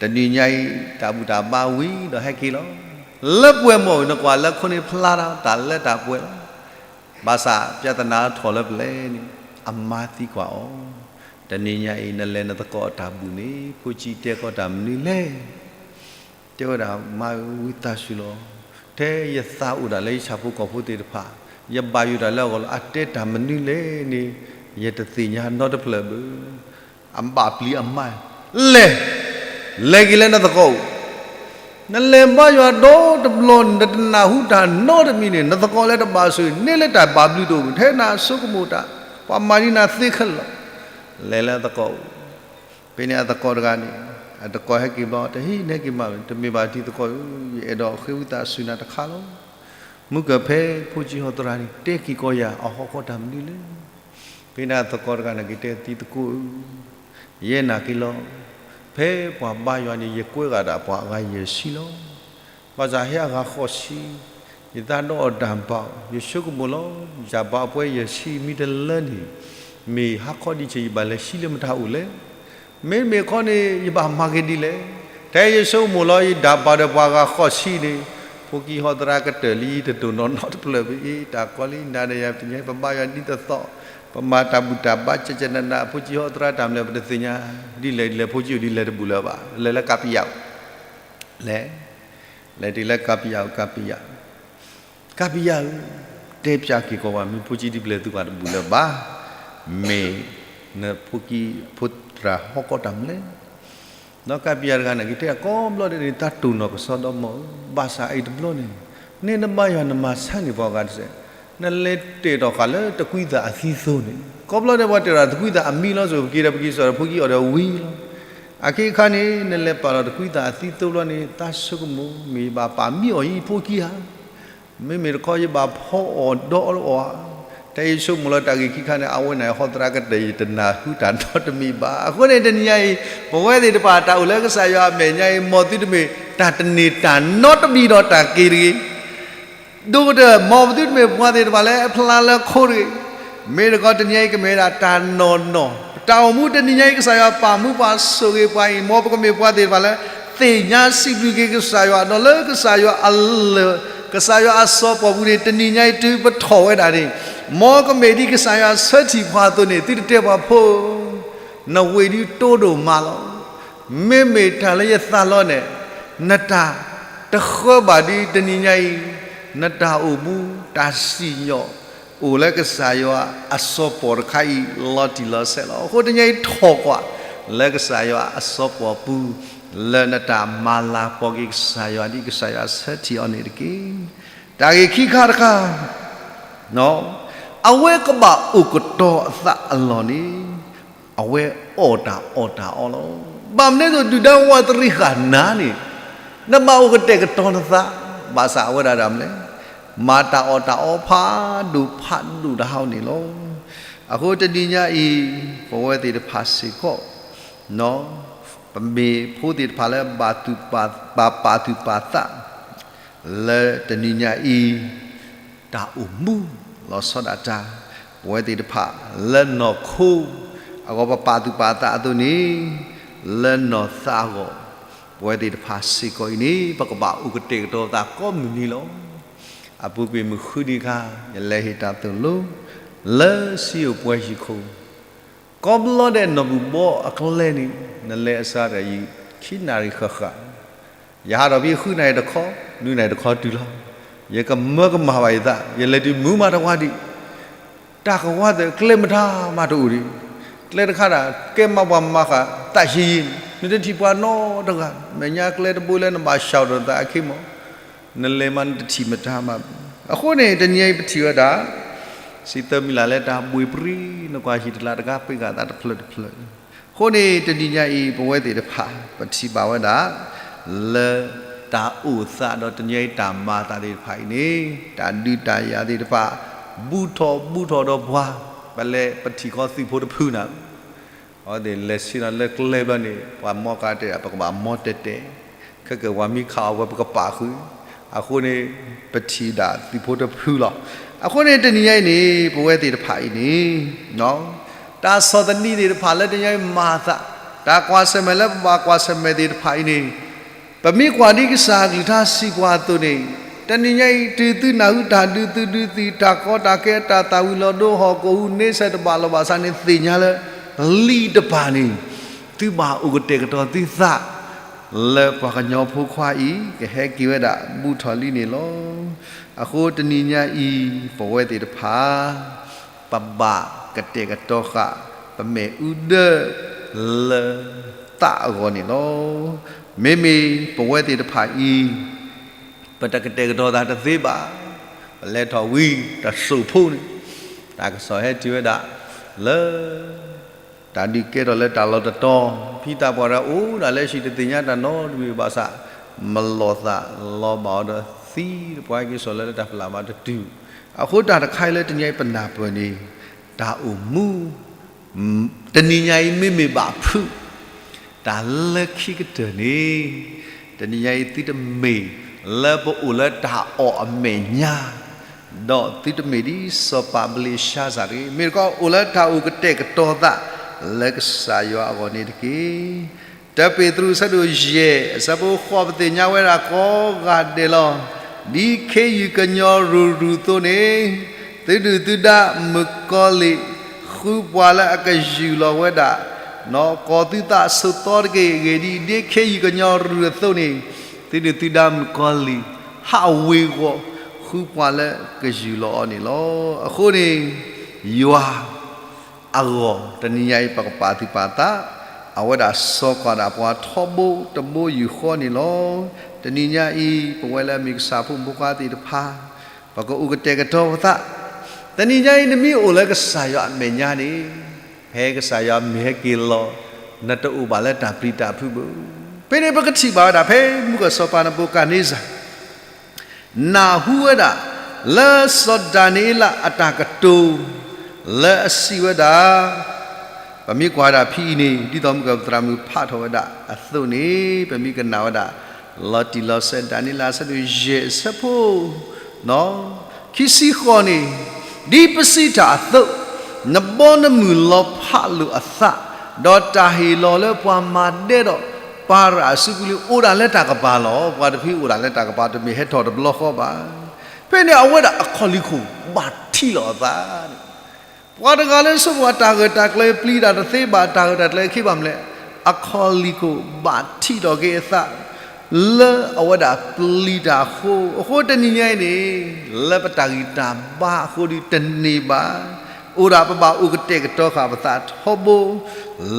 တနံၤညါအံၤ တၢ်ဘူၣ်တၢ်ဘါဝံၤဒီးဟဲက့ၤလီၤ. လၢပှဲၤမိၢ်နကွၢ်လၢခိန့ၣ်ဖျါထီၣ်တၢ်လၢတၢ်ပှဲၤလီၤ. ဘၣ်ဆၣ်ပြဿနာထီၣ်လၢပလဲၣ်န့ၣ် အမါသံကွၢ်အီၤ, တနံၤညါအံၤ နလဲၤနသကိးအတၢ်ဘူၣ်န့ၣ် ဖိဆံးတဲကီးတၢ်မနုၤလဲၣ်. တဲဝဲဒၣ် မါဧၢ ဝံသးစူၤလီၤ. ထဲယသးအိၣ်ဒၣ်လၢယဆၣ်ဖိကီၢ်ဖိသ့ၣ်တဖၣ်, ယဘၣ်ယိၣ်တၢ်လၢအဂီၢ်လီၤ. အတဲတၢ်မနုၤလဲၣ်န့ၣ် ယတသ့ၣ်ညါနီတဖျၢၣ်ဘၣ်. အဘၣ်ပျံၤအမါ, လဲၤ, လဲၤက့ၤလၢနသကိးအိၣ် နလဲၤဘါယွၤဒီတဘျီန့ၣ် နတနၢ်ဟူတၢ်နီတမံၤန့ၣ် နသကိးလၢတဘၣ်ဆိၣ်ဂ့ၤန့ၣ်လၢတၢ်ဘၣ်ဘျုးတအိၣ်ဘၣ်. ထဲနၤဆိကမိၣ်တၢ် ပှၤမၤဒ်နၤသ့ခဲလၢာ်လီၤ. လဲၤလၢအသကိးအိၣ်, ဖဲန့ၣ်အသကိးတဂၤန့ၣ် အသကိးဟဲက့ၤဘျီ တဟံးန့ၢ်က့ၤမး, တမ့ၢ်ဘၣ်တံၤသကိးဧၢ, ယအဲၣ်ဒိးဃ့ဝံသးစူၤနၤတခါလီၤ. မုၢ်ကၢၤဖဲဖိကၠံဟီၣ်သရၣ်န့ၣ် တဲက့ၤကီးယၤအဟီၣ်ကီၢ်တၢ်မနုၤလဲၣ်. ဖဲန့ၣ်သကိးတဂၤန့ၣ်က့ၤတဲ သံသကိးဧၢ, ယဲနာ်က့ၤလီၤ. ဖဲပှၤဘါယွၤန့ၣ် ယကွဲးဂၤဒၣ်ပှၤအဂၤယဲၢ်ဆံလီၤ. ဘၣ်ဆၣ်ဟဲအဂၤဃိးဆံ, ယသးဒီးအီၤတၢ်ဘၣ်, ယဆိကမိၣ်လီၤ. ယၤဘၣ်အပှဲၤယဲၢ်ဆံမံတလၢန့ၣ် မ့ၢ်ဟါခီဒံးဆဲး ယဘၣ်လဲၤဆံလၢမတၤအိၣ်လဲၣ်. မ့မ့ၢ်ခီန့ၣ် ယဘၣ်မၤက့ၤဒ်လဲၣ်. ထဲယဆိကမိၣ်လီၤ ယဒၣ်ဘၣ်ဒီးပှၤဂၤဃိးဆံန့ၣ်, ဖိကၠံဟီၣ်သရၣ်ကတၢၢ်လံ တဒိၣ်နီၢ်နီၢ်တဖျၢၣ်ပအံၤ, တၢ်ကီလံနၤဒီးယၤ ပညါပဘါယွၤဒ်သိးသိး, ပမၤတၢ်ဘူၣ်တၢ်ဘါကဲကဲနးနး, ဖိကၠံဟီၣ်သရၣ်တၢ်မနုၤလဲၣ် ပတသ့ၣ်ညါ, ဒ်လဲၣ်ဒ်လဲၣ် ဖိကၠံအိၣ်ဒ်လဲၣ်တဘူၣ်လၢၤဘၣ်, လဲၤလၢကးပယၣ်အိၣ်, လဲၤ, လဲၤတုၤလၢကးပယၣ်အိၣ် ကးပယၣ် ကးပယၣ်ဧၢ, တဲပၠးက့ၤကီးပှၤ မ့ၢ်ဖိကၠံဒ်ပလဲၣ်သုပှၤတဘူၣ်လၢၤဘၣ်, မ့ၢ်နဖိကၠံဖိသရၣ်ဟီၣ်ကီၢ်တၢ်မနုၤလဲၣ်. ဒီးကးပယၣ်တဂၤန့ၣ် က့ၤတဲကိးဘျီဒဲးန့ၣ် တၢ်တိၢ်နီၣ်ကစီဒီမီၢ်ဧၢ, ဘၣ်ဆၣ်အံၤတဘျီန့ၣ် န့ၣ်နဘါယွၤနမၤဆါန့ၢ်ပှၤဂၤတစဲး, နလဲၤတဲာ်ထီၣ်ဃာ်လၢတကွံသးအသံသိန့ၣ်, ကိးဘျီဒဲးပှၤတဲာ်ထီၣ်တကွံသးအမံလီၤစိၤ ပက့ၤဒီးပက့ၤစိာ်ဒီးဖိကၠံအီၤဒီးဝံၤလီၤ. အခဲအံၤခါန့ၣ် နလဲၤပာ်လီၤတကွံသးအသံသိဘျီန့ၣ် သးဆိကမိၣ် မ့ၢ်ယဘၣ်ပာ်မံအီၤယဖိကၠံဧါ, မ့မ့ၢ်တခီယဘၣ်ဖီအီၣ်ဒီအီၣ်ဧါ. ထဲယဆိကမိၣ်လီၤတၢ်ဂ့ၢ်ခံခါန့ၣ် အဝဲန့ၣ်ဟီၣ်သရၣ်ကတၢၢ် ယတနၢ်ဟူတၢ်နီတမံၤဘၣ်. အဃိန့ၣ်တနံၤညါအံၤ ပဝဲသ့ၣ်တဖၣ်တၢ်အိၣ်လၢကစၢ်ယွၤအမဲာ်ညါအံၤ မ်သုတမ့ၢ်တၢ်တန့ၢ်တၢ်နီတမံၤဒီးတၢ်က့ၤတဂ့ၤ ဒိၣ်ကတၢၢ် မ်ပသုတမ့ၢ်ပှၤသ့ၣ်တဖၣ်လၢအဖျါလၢခိတဂ့ၤ. မ့ၢ်တခီတနံၤညါအံၤကမ့ၢ်ဒၣ်တၢ်နီၢ်နီၢ်, ပတၢ်အိၣ်မူတနံၤညါအံၤ ကစၢ်ယွၤပာ်မူပှၤဆိၣ်ဂ့ၤပှၤအံၤ မ်ပကမ့ၢ်ပှၤသ့ၣ်တဖၣ်လၢ သ့ၣ်ညါစံးဘျုးက့ၤကစၢ်ယွၤ ဒီးလၢကစၢ်ယွၤအလၢၢ် ကစၢ်ယွၤအစီၤပီၣ်ပူၤန့ၣ် တနံၤညါအံၤတုၤပထီၣ်ဝဲဒၣ်န့ၣ် မ်ကမ့ၢ်ဒ်ကစၢ်ယွၤဆၢထံၣ်ပှၤအသိးန့ၣ် သုတတဲပှၤဖိဧၢ, နဝ့ၢ်ဒုးတိဒိၣ်မးလီၤ. မ့မ့ၢ်တၢ်လၢယသးလီန့ၣ် နတၢ်တဃၢဘၣ်ဒ်တနံၤညါအံၤ နတၢ်အိၣ်မူတၢ်စံၣ်ညီၣ် အိၣ်လၢကစၢ်ယွၤအစီၤပီၣ်တခါအံၤ လီၤတံၢ်လီၤဆဲးလီၤ. အဃိတနံၤညါအံၤထီၣ်ကွၢ် လၢကစၢ်ယွၤအစီၤပီၣ်ပူၤ လၢနတၢ်မၤလၤကပီၤက့ၤကစၢ်ယွၤ ဒ်ကစၢ်ယွၤဆၢထံၣ်အီၤန့ၣ်တက့ၢ်. တၢ်ဂ့ၢ်ခံခါတခါ အဝဲကဘၣ်အိၣ်ကတီၤအသးအလီၢ်န့ၣ် အဝဲအီၣ်တၢ်အီၣ်တၢ်အီလီၤ. ဘၣ်မနုၤအသိး ဒုၣ်ဒါဝးတရံးဃာ်နၤန့ၣ် နဘၣ်အိၣ်ကတဲာ်ကတီၤနသး, ဘၣ်ဆၣ်အဝဲဒၣ်ဒၣ်မနုၤလဲၣ်, မၤတၢ်အီၣ်တၢ်အီဖးဒိၣ်ဖးဒိၣ်တဟါအံၤန့ၣ်လီၤ. အဃိတနံၤညါအံၤ ပဝဲသ့ၣ်တဖၣ်စ့ၢ်ကီး ပမ့ၢ်ဖိသ့ၣ်တဖၣ်လၢ ဘၣ်ပာ်သူၣ်ပာ်သး လၢတနံၤညါအံၤ တၢ်အိၣ်မူလီၤဆီဒၣ်တၢ်, ပဝဲသ့ၣ်တဖၣ်လၢနီၢ်ခိအဂီၢ် ပပာ်သူၣ်ပာ်သးအသိးန့ၣ် လၢနီၢ်သးအဂီၢ် ပဝဲသ့ၣ်တဖၣ်စ့ၢ်ကီးအံၤန့ၣ် ပကဘၣ်အိၣ်ကတဲာ်ကတီၤသးကိးမုၢ်နံၤလီၤ. အပူၤကွံာ်မုၢ်ဃုနံၤအခါ ယလဲၤဟ့ၣ်တၢ်သိၣ်လိ လၢစံယိၣ်ပှဲၤဟံၣ်ခိၣ် ကိးဘျီဒဲးနီၢ်ဘူၣ်ဘီအကျဲန့ၣ် နလဲၤအစှၤတၢ်ယံၤ ခံနၣ်ရံၣ်ဃၣ်ဃၣ်, ယဟးထီၣ်ဖဲဃုနၣ်ရံၣ်တခီ နွံနၣ်ရံၣ်တခီတုၤလီၤ. ယကမၢကမၣ်ဘၣ်ယသး ယလဲၤတုၤမုာ်မးတဝါဒံး, တၢ်ကဝါသ့ၣ် ကျဲမတၤမးတအိၣ်ဒံး, ကျဲတခါဒၣ် ကဲမးပှၤမၤဃာ်သးယံၤယံၤန့ၣ် နတထံၣ်ပှၤနီတဂၤ, မဲာ်ညါကျဲတဘိလၢနဘၣ်ဆှၢထီၣ်သးအခ့မး နလဲၤမးနတထံၣ်မတၤမးဘၣ်. အဃိန့ၣ် တနံၤအံၤပထံၣ်ဝဲဒၣ် စံးသၢမံၤလၢ်လၢတၢ်ဘှ့ၣ်ပြံ နကွၢ်ဟံၣ်တလးတဂၤ ပှ့ၤဂာ်သးတဖျၢၣ်တဖျၢၣ်. အဃိန့ၣ် တနံၤညါအံၤ ပဝဲသ့ၣ်တဖၣ် ပထံၣ်ဘၣ်ဝဲဒၣ် လၢတၢ်အိၣ်သးဒီးတနံၤအံၤတၢ်မၤအသးသ့ၣ်တဖၣ်အံၤန့ၣ် တၢ်ဒုးတၢ်ယၤသ့ၣ်တဖၣ် ဘူးထီၣ်ဘူးထီၣ်ဒီးပှၤ ပလဲၤပထံၣ်ဃီသုးဖိတဖုနၤ အဝဲသ့ၣ်လဲၤဆ့ၣ်နီၤလၢကျဲဘျီန့ၣ် ပှၤမီကါတဲဒၣ် ပကဘၣ်မီတဲာ်တဲာ်, ခဲကဲပှၤမံခးအီၤဝဲ ပကပာ်ဃုာ်, အဃိန့ၣ် ပထံၣ်ဒၣ်သုးဖိတဖုလီၤ. အဃိန့ၣ် တနံၤညါအံၤန့ၣ် ပဝဲသ့ၣ်တဖၣ်အံၤန့ၣ် တၢ်ဆီၣ်သနံးသ့ၣ်တဖၣ်လၢတနံၤညါအံၤမၤအသး, တၢ်ကွၢ်ဆၢၣ်မဲာ်လၢပဘၣ်ကွၢ်ဆၢၣ်မဲာ်သ့ၣ်တဖၣ်အံၤန့ၣ် ပမ့ၢ်ကွၢ်ဒ်ကစၢ်အကလုၢ်ကထါစံးပှၤအသိးန့ၣ် တနံၤညါအံၤ တုၤသုနၢ်ဟူတၢ်ဒုးသုဒုးသံၣ် တၢ်ကီတၢ်ခဲ တၢ်သၣ်ဝံၤလီၤဒိ ဟီၣ်ခိၣ်ဟူးန့ဆၢၣ် တဘၣ်လီၢ်ဘၣ်စးန့ၣ် သ့ၣ်ညါလၢ လံာ်တဖၣ်န့ၣ် သုဘၣ်အိၣ်ကတဲာ်ကတီၤသုသး လၢပှၤကညီဖိခွါအံၤ ကဟဲက့ၤဝဲဒၣ်ဘူးထီၣ်လံန့ၣ်လီၤ. အဃိတနံၤညါအံၤ ပဝဲသ့ၣ်တဖၣ် ပဘၣ်ကတဲာ်ကတီၤဃာ် ပမဲာ်အူဒၢလၢသးအဂီၢ်န့ၣ်လီၤ. မ့မ့ၢ်ပဝဲသ့ၣ်တဖၣ်အံၤ ပတကတဲာ်ကတီၤသးတသ့ဘၣ်. ပလဲၤထီၣ်ဝံၤတစိၢ်ဖိန့ၣ် တၢ်ကစီၣ်ဟဲတုၤဝဲဒၣ်လၢ တၢ်ဒုးကဲထီၣ်လၢတၢ်လီၢ်တတီၤ ဖံသးပှၢ်တဂၤအိၣ်ဒၣ်လၢဟံၣ် တသ့ၣ်ညါတၢ်နီတမံၤဘၣ်ဆၣ် မလိာ်သးလီၤဘၣ်အီၤဒီး သံတပှၤက့ၤစီၤလၢတၢ်ဖျးမၤတတုၤ, အဃိတၢ်တခါအံၤလၢတနံၤအံၤပနၢ်ပၢၢ်န့ၣ်, တၢ်အိၣ်မူ, တနံၤညါအံၤမ့မ့ၢ်ဘၣ်ဖုး, တၢ်လၢခံကတၢၢ်န့ၣ်, တနံၤညါအံၤသုတမ့ၢ်လၢပအိၣ်လၢတၢ်အီၣ်အမဲာ်ညါ, ဒီးသုတမ့ၢ်ဒ်စီၤပၤဘလ့ၡါစၢ်တဂ့ၤ, မ့ၢ်တခီအိၣ်လၢတၢ်အိၣ်ကတဲာ်ကတီၤသးလၢကစၢ်ယွၤအဂီၢ်န့ၣ်တက့ၢ်. တၢပ့းတရူးအဆၢဒိၣ်ယဲၢ်အဆၢဖိဃိး ပသ့ၣ်ညါဝဲဒၣ်ကိးဂၤဒဲးလီၤ. ဒ်ခ့ယုၢ်ကညီၤရူၤရူၤအသိးန့ၣ်, သုဒုၣ်သုဒါမုၣ်ကီၤလံၢ် ဃုပှၤလၢအကယူၢ်လီၤဝဲဒၣ် နီၢ်ကီၢ်သုသးဆိးသီတက့ၢ်. အဂ့ၢ်ဒ်အံၤ, ဒ်ခ့ယုၢ်ကညီၤရူၤအသိးန့ၣ်, သုဒုၣ်သုဒါမုၣ်ကီၤလံၢ် ဟးဝ့ၤဝီၤ ဃုပှၤလၢကယူၢ်လီၤအီၤန့ၣ်လီၤ. အဃိန့ၣ်, ယွၤ အဂီၢ် တနံၤညါအံၤ ပကပာ်သူၣ်ပာ်သး, အဝဲဒၣ်စီၤကွၢ်ဒၣ်ပှၤထီဘိတဘိယူၢ်ဃီန့ၣ်လီၤ. တနံၤညါအံၤ ပဝဲလၢအမ့ၢ်ကစၢ်ဖိမုၣ်ဖိခွါသ့ၣ်တဖၣ်, ပကအိၣ်ကတဲာ်ကတီၤပသး, တနံၤညါအံၤ နမ့ၢ်အိၣ်လၢကစၢ်ယွၤအမဲာ်ညါန့ၣ်, ဖဲကစၢ်ယွၤမ့ၢ်ဟဲက့ၤလီၤ, နတအိၣ်ဘၣ်လၢတၢ်ပျံၤတၢ်ဖုးဘၣ်. ဖဲန့ၣ်ပကထံၣ်ဘၣ်ဝဲဒၣ် ဖဲမုၢ်ကီၢ်စီၤပၤနဘူၤခၣ်နံစၢ် နၢ်ဟူဝဲဒၣ် လၢစီၤဒၤနံးယ့လးအတၢ်ကတိၤ လၢအစံးဝဲဒၣ်, ပမ့ၢ်ကွၢ်ဝဲဒၣ်ဖဲအံၤန့ၣ် ဒ်သိးမုၢ်ကီၢ်ပသရၣ်မုၣ်ဖးထီၣ်ဝဲဒၣ်အသိးန့ၣ် ပမ့ၢ်ကနၣ်ဝဲဒၣ် လီၤတံၢ်လီၤဆဲး ဒၤနံးယ့လးအဆၢဒိၣ်ယဲၢ်အဆၢဖိ ခံဆံဃိးန့ၣ်, ဒ်ပစံးတၢ်အသိး, နဘီနမုၢ်လီၤဖးလိာ်အသး, ဒီးတၢ်ဟ့ၣ်လီၤလၢပှၤမၤဒဲဒီး ပၤရၣ်အစုပူၤလံ အိၣ်ဒၣ်လၢတၢ်ကပၤလီၤ. ပှၤတဖုအိၣ်ဒၣ်လၢတၢ်ကပၤ တမ့ၢ်ဟဲထီၣ်တဘျီဃီဘၣ်. ဖဲန့ၣ်အဝဲဒၣ်အခီၣ်လံၢ်ခိၣ်ဘၣ်ထံးလီၤအသး ပှၤတဂၤလၢဆိကမိၣ်အတၢ်ဂၢၢ်တၢ်ကျၢၤပျံၤတၢ်တသ့ဘၣ် တၢ်ဂၢၢ်တၢ်ကျၢၤအခ့ဘၣ်မနုၤလဲၣ်, အခီၣ်လံၢ်ခိၣ်ဘၣ်ထံးထီၣ်က့ၤအသး လၢအဝဲဒၣ်ပျံၤတၢ်အဃိ, အဃိတနံၤညါအံၤန့ၣ် လၢပတၢ်ဂံၢ်တၢ်ဘါအဃိဒီးတန့ၢ်ဘၣ်, အိၣ်ဒၣ်ပဘၣ်အိၣ်ကတဲာ်ကတီၤဃာ်ပသးထီဘိ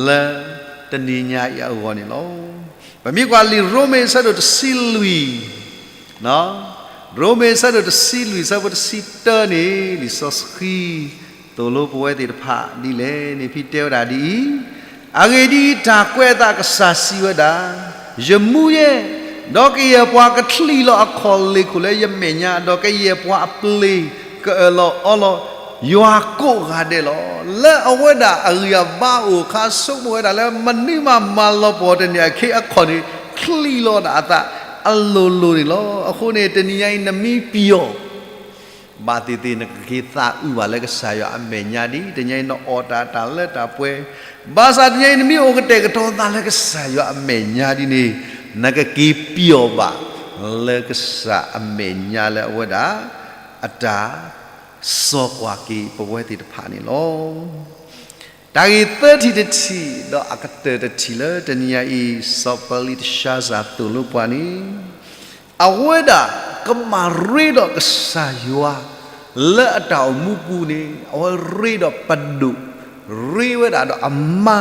လၢတနံၤညါအံၤအဂီၢ်န့ၣ်လီၤ. ပမ့ၢ်ကွၢ်လံာ်ရိမ့ၤအဆၢဒိၣ်တဆံလွံၢ် ရိမ့ၤအဆၢဒိၣ်တဆံလွံၢ် အဆၢဖိတဆံတၢန့ၣ် လံာ်စီဆှံ သိၣ်လိပဝဲသ့ၣ်တဖၣ်ဒ်လဲၣ်န့ၣ် ဖဲတဲဝဲဒၣ်ဒ်အံၤ, အဂ့ၢ်ဒ်အံၤ, တၢ်ကွဲးအသးကစၢ်စံးဝဲဒၣ်, ယမူယဲ, ဒီးကယဲၢ်ပှၤကချံးလီၤအခီၣ်လံၢ်ခိၣ်လၢယမဲာ်ညါ, ဒီးကယဲၢ်ပှၤအပျ့ၤကအၢၣ်လီၤအီလီၤယွၤကိးဂၤဒဲးလီၤ. လၢအဝဲဒၣ်အဂံၢ်အဘါအိၣ်အခါ ဆိကမိၣ်ဝဲဒၣ်လၢမနုၤမးမၤလီၤပှီၢ်တန့ၢ်အခံအခီၣ်န့ၣ် ချံးလီၤဒၣ်အသးအလိၤလိၤန့ၣ်လီၤ. အဃိန့ၣ် တနံၤညါအံၤ နမ့ၢ်ပျီၣ် ဘၣ်သ့ၣ်သ့ၣ် နကက့ၤသးအုးဘၣ်လၢကစၢ်ယွၤအမဲာ်ညါဒ်, တနံၤညါအံၤ နအီၣ်တၢ်တၢ်လၢတၢ်ပှဲၤ, ဘၣ်ဆၣ်တနံၤညါအံၤ နမ့ၢ်အိၣ်ကတဲာ်ကတီၤသးလၢကစၢ်ယွၤအမဲာ်ညါဒ်န့ၣ်, နကက့ၤပျီၣ်ဘၣ် လၢကစၢ်အမဲာ်ညါလၢအဝဲဒၣ် အတၢ်စီၤကွၢ်က့ၤပဝဲသ့ၣ်တဖၣ်န့ၣ်လီၤ. တၢ်ဂ့ၢ်သၢထံၣ်တထံၣ် ဒီးအကတၢၢ်တထံၣ်လၢတနံၤညါအံၤ စီၤပလံးတၡါစၢ်သိၣ်လိပှၤန့ၣ် အဝဲဒၣ်ကဘၣ်ရ့ဒီးကစၢ်ယွၤ လၢအတၢ်အိၣ်မူပူၤန့ၣ် အဝဲရ့ဒီးပဒိၣ်, ရ့ဝဲဒၣ်ဒီးအမါ,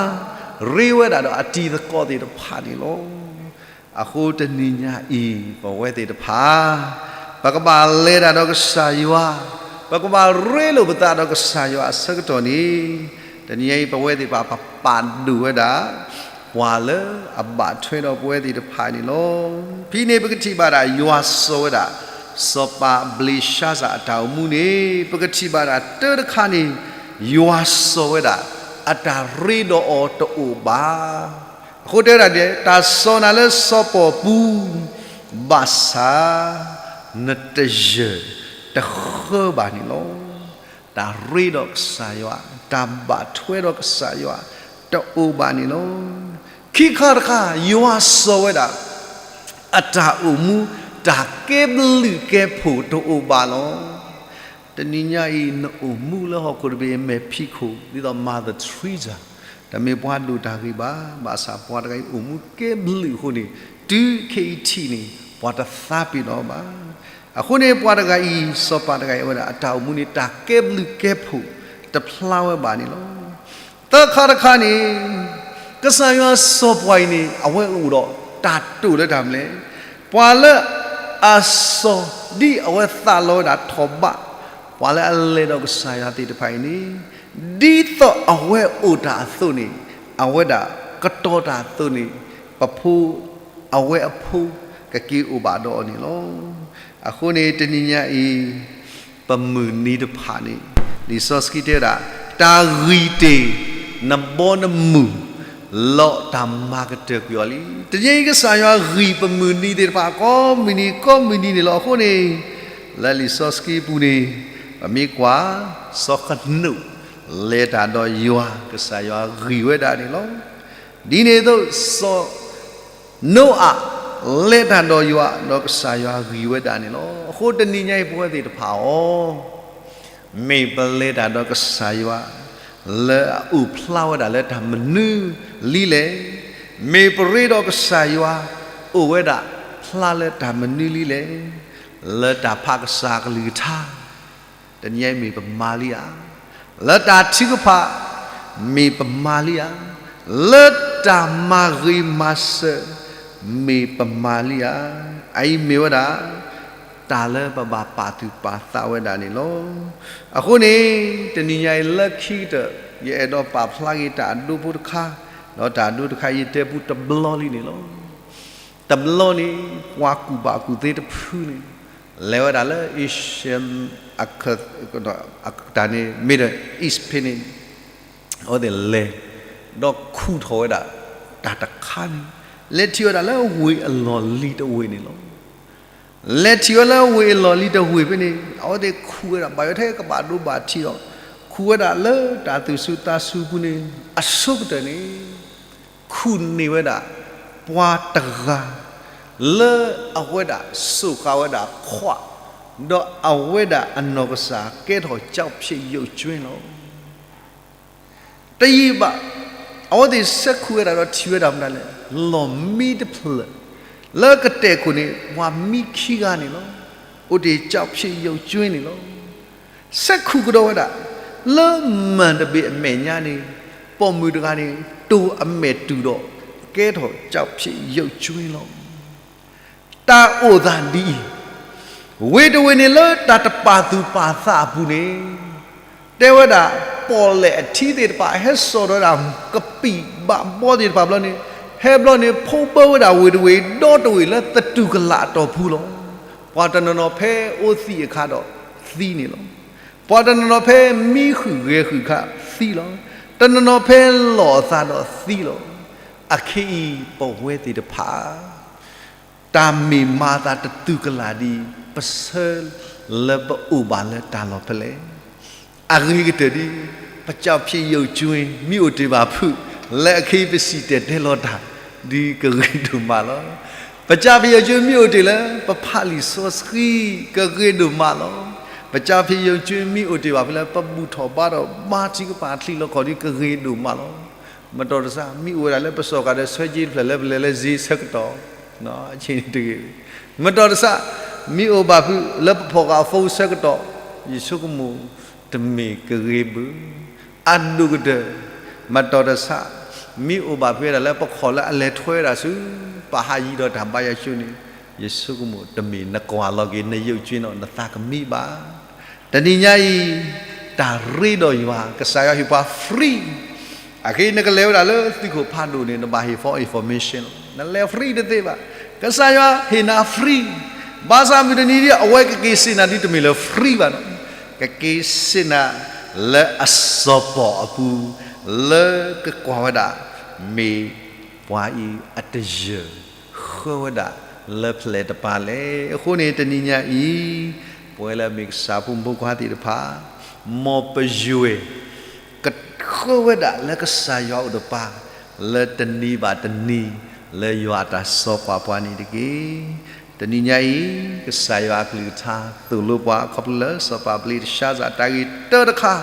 ရ့ဝဲဒၣ်ဒီးအတံၤသကိးသ့ၣ်တဖၣ်န့ၣ်လီၤ. အဃိတနံၤညါအံၤ ပဝဲသ့ၣ်တဖၣ် ပကဘၣ်လဲၤတၢ်ဒီးကစၢ်ယွၤ, ပကဘၣ်ရ့လိာ်ပသးဒီးကစၢ်ယွၤအဆၢကတီၢ်န့ၣ်, တနံၤညါအံၤ ပဝဲသ့ၣ်တဖၣ် ပပာ်ဒိၣ်ဝဲဒၣ် ပှၤလၢအဘၣ်ထွဲဒီးပဝဲသ့ၣ်တဖၣ်န့ၣ်လီၤ. ဖဲန့ၣ်ပကထံၣ်ဘၣ်ဒၣ် ယွၤစိာ်ဝဲဒၣ် စီၤပၤဘလ့းၡါစၢ်အတၢ်အိၣ်မူန့ၣ် ပကထံၣ်ဘၣ်ဒၣ်တၢတခါန့ၣ် ယွၤစိာ်ဝဲဒၣ် အတၢ်ရ့ဒီးအီၤတအိၣ်ဘၣ်. အဃိတဲဝဲဒၣ်ဒ်လဲၣ်, တၢ်စိာ်နၤလၢစီၤပီၣ်ပူၤ ဘၣ်ဆၣ် နတယၢၢ်တဃၢဘၣ်န့ၣ်လီၤ. တၢ်ရ့ဒီးကစၢ်ယွၤ, တၢ်ဘၣ်ထွဲဒီးကစၢ်ယွၤ တအိၣ်ဘၣ်န့ၣ်လီၤ. ခံခါတခါ ယွၤစိာ်ဝဲဒၣ် အတၢ်အိၣ်မူ တၢ်ကဲဘျုးကဲဖှိၣ်တအိၣ်ဘၣ်လီၤ. တနံၤညါအံၤ နအိၣ်မူလၢဟီၣ်ခိၣ်တဘ့ၣ်အမဲာ်ဖံးခိၣ် ဒ်သိး Mother Teresa တမ့ၢ်ပှၤဒိၣ်တၢ်ဂ့ၤဘၣ်, ဘၣ်ဆၣ်ပှၤတဂၤအံၤအိၣ်မူကဲဘျုးအဃိန့ၣ် တုၤခဲအံၤထံၣ်န့ၣ် ပှၤတသးပ့ၤနီၣ်ဘၣ်. အဃိန့ၣ် ပှၤတဂၤအံၤ စီၤပၤတဂၤအံၤ အဝဲဒၣ်အတၢ်အိၣ်မူန့ၣ် တၢ်ကဲဘျုးကဲဖှိၣ်တဖျါဝဲဘၣ်န့ၣ်လီၤ. သၢခါတခါန့ၣ် ကစၢ်ယွၤစီၤပှၤအံၤန့ၣ် အဝဲအိၣ်ဒီးတၢ်တိာ်လၢတၢ်မနုၤလဲၣ်, ပှၤလၢအစီၤဒ်အဝဲသးလီဝဲဒၣ်ထီၣ်ဘး ပှၤလၢအလဲၤဒီးကစၢ်ယွၤသ့ၣ်တဖၣ်အံၤန့ၣ် ဒ်သိးအဝဲအိၣ်တၢ်အသိးန့ၣ် အဝဲဒၣ်ကတီၤတၢ်အသိးန့ၣ် ပဖိ အဝဲအဖိကက့ၤအိၣ်ဘၣ်ဒီးအီၤန့ၣ်လီၤ. အဃိန့ၣ်တနံၤညါအံၤ, ပမုၢ်နံၤတဖၣ်န့ၣ်, လံာ်စီဆှံတဲဝဲဒၣ်, တၢ်ဂံၢ်တ့ၢ်နဘီနမုၢ်, လီၤတၢ်မၤကတၢၢ်ကွံာ်အီၤလံ. တနံၤအံၤကစၢ်ယွၤဂံၢ်ပမုၢ်နံၤသ့ၣ်တဖၣ် ကိးမုၢ်နံၤကိးမုၢ်နံၤန့ၣ်လီၤ. အဃိန့ၣ်, လၢလံာ်စီဆှံပူၤန့ၣ်, ပမ့ၢ်ကွၢ်, စီၤဃနိၣ်, လဲၤတၢ်ဒီးယွၤ ကစၢ်ယွၤဂံၢ်ဝဲဒၣ်န့ၣ်လီၤ. ဒ်န့ၣ်အသိး စီၤနိအၤ လဲၤတၢ်ဒီးယွၤ ဒီးကစၢ်ယွၤဂံၢ်ဝဲဒၣ်န့ၣ်လီၤ. အဃိတနံၤညါအံၤပဝဲသ့ၣ်တဖၣ်အီၤ, မ့ၢ်ပလဲၤတၢ်ဒီးကစၢ်ယွၤ လၢအအိၣ်ဖျါဝဲဒၣ်လၢတၢ်မနုၤလံလဲၣ်. မ့ၢ်ပရ့ဒီးကစၢ်ယွၤ အိၣ်ဝဲဒၣ်ဖျါလၢတၢ်မနုၤလံလဲၣ်. လၢတၢ်ဖးကစၢ်အကလုၢ်ကထါ တနံၤညါအံၤမ့ၢ်ပမၤလံဧါ. လၢတၢ်ထုကဖၣ် မ့ၢ်ပမၤလံဧါ. လၢတၢ်မၤဂ့ၤမၤစၢၤ မ့ၢ်ပမၤလံဧါ. အအံၤမ့ၢ်ဝဲဒၣ် တၢ်လၢပဘၣ်ပာ်သူၣ်ပာ်သးဝဲဒၣ်န့ၣ်လီၤ. အဃိန့ၣ်, တနံၤညါအံၤလၢခံကတၢၢ် ယအဲၣ်ဒိးပာ်ဖျါက့ၤတၢ်အဒိဖိတခါ, ဒီးတၢ်အဒိတခါအံၤယတဲပူတဘျီလံန့ၣ်လီၤ. တဘျီန့ၣ် ပှၤကူၣ်ဘၣ်ကူၣ်သ့တဖုန့ၣ် လဲၤဝဲဒၣ်လၢ Asian အက, တၢ်န့ၣ် Middle East ဖဲန့ၣ်, အဝဲသ့ၣ်လဲၤ, ဒီးခူၣ်ထီၣ်ဝဲဒၣ် တၢ်တခါန့ၣ်, လဲၤထံၣ်ဝဲဒၣ်လၢဝ့ၢ်အလီၢ်လံၤတဝ့ၢ်န့ၣ်လီၤ. လဲၤထံၣ်ဝဲလၢဝ့ၢ်အလီၢ်လံၤတဝ့ၢ်ဖဲန့ၣ် အဝဲသ့ၣ်ခူၣ်ဝဲဒၣ် ဘၣ်ယိၣ်ထဲကဘၣ်ဒိဘၣ်ထံးဒီး ခူၣ်ဝဲဒၣ်လၢတၢ်သူၣ်စူၤသးစူၤပူၤန့ၣ် အဆိကတၢၢ်န့ၣ် ခူၣ်န့ၢ်ဝဲဒၣ် ပှၤတဂၤ လၢအဝဲဒၣ်စိာ်ဃာ်ဝဲဒၣ်ခွး, ဒီးအဝဲဒၣ်အနီၢ်ကစၢ်ကဲထီၣ်ကၠီဖျံးယုၢ်ကၠွ့လီၤ. တယံာ်ဘၣ်, အဝဲသ့ၣ်ဆဲးခူၣ်ဝဲဒၣ်ဒီးထံၣ်ဝဲဒၣ်မတၤလဲၣ်, လီၢ်မံတဖျၢၣ်, လၢကတဲာ်ခိၣ်န့ၣ် ပှၤမံခံဂၤန့ၣ်လီၤ. အိၣ်တ့ၢ်ကၠီဖျံးယုၢ်ကၠွ့န့ၣ်လီၤ. ဆဲးခူၣ်ကဒီးဝဲဒၣ်, လၢမုၢ်တဘ့ၣ်အမဲာ်ညါန့ၣ် ပိာ်မုၣ်တဂၤန့ၣ် တိၢ်အမဲာ်တုၤဒီး ကဲထီၣ်ကၠီဖျံးယုၢ်ကၠွ့လီၤ. တၢ်အိၣ်သးဒ်အံၤ, ဝ့ၢ်တဝ့ၢ်န့ၣ်လၢတၢ်တပာ်သူၣ်ပာ်သးအပူၤန့ၣ်, တဲဝဲဒၣ် ပီၣ်လဲၣ်အထံသ့ၣ်တဖၣ် ဟဲစိာ်ထီၣ်ဝဲဒၣ် ကပံာ်ဘးဘီသ့ၣ်တဖၣ်ဘျီန့ၣ်, ဟဲဘျီန့ၣ် ဖိးဘၢဝဲဒၣ်ဝ့ၢ်တဝ့ၢ်ဒီတဝ့ၢ်လၢသတူၢ်ကလာ်အတီၢ်ပူၤလီၤ. ပှၤတနီၤနီၤဖဲအိၣ်သံအခါဒီးသံန့ၣ်လီၤ. ပှၤတနီၤနီၤဖဲမံဃုာ်ဂဲၤဃုာ်အခါသံလီၤ. တနီၤနီၤဖဲလီၢ်အသးဒီးသံလီၤ. အခဲအံၤပဝဲသ့ၣ်တဖၣ် တၢ်မ့ၢ်မၤသးတတူၢ်ကလာ်ဒ်အံၤ ပဆၢလၢပအိၣ်ဘၣ်လၢတၢ်လီၢ်ဖဲလဲၣ်. အဂ့ၤကတၢၢ်ဒ် ပကၠီဖံးယုၢ်ကၠွ့မ့ၢ်အိၣ်တ့ၢ်ဘၣ်ဖုး လၢအခဲအံၤပစံၣ်တဲၤတဲလီၤတၢ် ဒ်ကဂ့ၤဒိၣ်မးလီၤ. ပကၠီဖံးယုၢ်ကၠွ့မ့ၢ်အိၣ်တ့ၢ်လၢ ပဖးလံာ်စီဆှံ ကဂ့ၤဒိၣ်မးလီၤ. ပကၠီဖံးယုၢ်ကၠွ့မ့ၢ်အိၣ်တ့ၢ်ဘၣ်ဖုးလၢ ပဘူၣ်ထီၣ်ဘါထီၣ် ဘါထုကဖၣ်အချံလီခီၣ်ဒ်ကဂ့ၤဒိၣ်မးလီၤ. မတီၢ်တဆၣ် မ့ၢ်အိၣ်ဝဲဒၣ်လၢပစိာ်ဃာ်ဒီးဆၢက့တဖျၢၣ်လၢပလဲၤလၢစ့ဆၢကတီၢ်, မတီၢ်တဆၣ် မ့ၢ်အိၣ်ဘၣ်ဖုးလၢပဖီၣ်ဃာ်အ phone ဆၢကတီၢ်, ယဆိကမိၣ်တမ့ၢ်ကဂ့ၤဘၣ်. အဒိၣ်ကတၢၢ် မတီၢ်တဆၣ် မ့ၢ်အိၣ်ဘၣ်ဖုးဝဲဒၣ်လၢပခီၣ်လၢအလဲၤထွဲဝဲဒၣ်ဆူ ပဟးယံၤဒီးတၢ်ဘါယွၤကၠိန့ၣ်, ယဆိကမိၣ်တမ့ၢ်နကွၢ်လီၤက့ၤနယုၢ်ကၠွ့နီၣ် နသးကမံဘၣ်. တနံၤညါအံၤ တၢ်ရ့ဒီးယွၤ ကစၢ်ယွၤဟ့ၣ်ပှၤ free. အခဲအံၤနကလဲၤဝဲဒၣ်လၢသုးခိၣ်ဖးဒိၣ်န့ၣ် နဘၣ်ဟ့ၣ် for information လီၤ. နလဲၤ free တသ့ဘၣ်. ကစၢ်ယွၤဟ့ၣ်နၤ free. ဘၣ်ဆၣ်မုၢ်တနံၤဒ်အဝဲကက့ၤစ့ၢ်နၤဒ်တမ့ၢ်လၢ free ဘၣ်နီၤ. ကက့ၤစ့ၢ်နၤလၢအစီၤပီၣ်အပူၤ လၢကကွၢ်ဝဲဒၣ် မ့ၢ်ပှၤအံၤအတယၢၢ် ဃၢဝဲဒၣ်လၢဖျဲၣ်တပၤလဲၣ်. အဃိန့ၣ် တနံၤညါအံၤ ပဝဲလၢအမ့ၢ်ကစၢ်ဖိမုၣ်ဖိခွါသ့ၣ်တဖၣ် မ်ပယွဲၢ် ကဃၢဝဲဒၣ်လၢကစၢ်ယွၤအိၣ်တပၤ လၢတနံၤဘၣ်တနံၤ လၢယွၤအတၢ်စီကွၢ်ပှၤန့ၣ်တက့ၢ်. တနံၤညါအံၤ ကစၢ်ယွၤအကလုၢ်ကထါသိၣ်လိပှၤ ခီဖျိလၢစီၤပၤပလ့းတၡါစၢ် တၢ်ဂ့ၢ်တၢတခါ,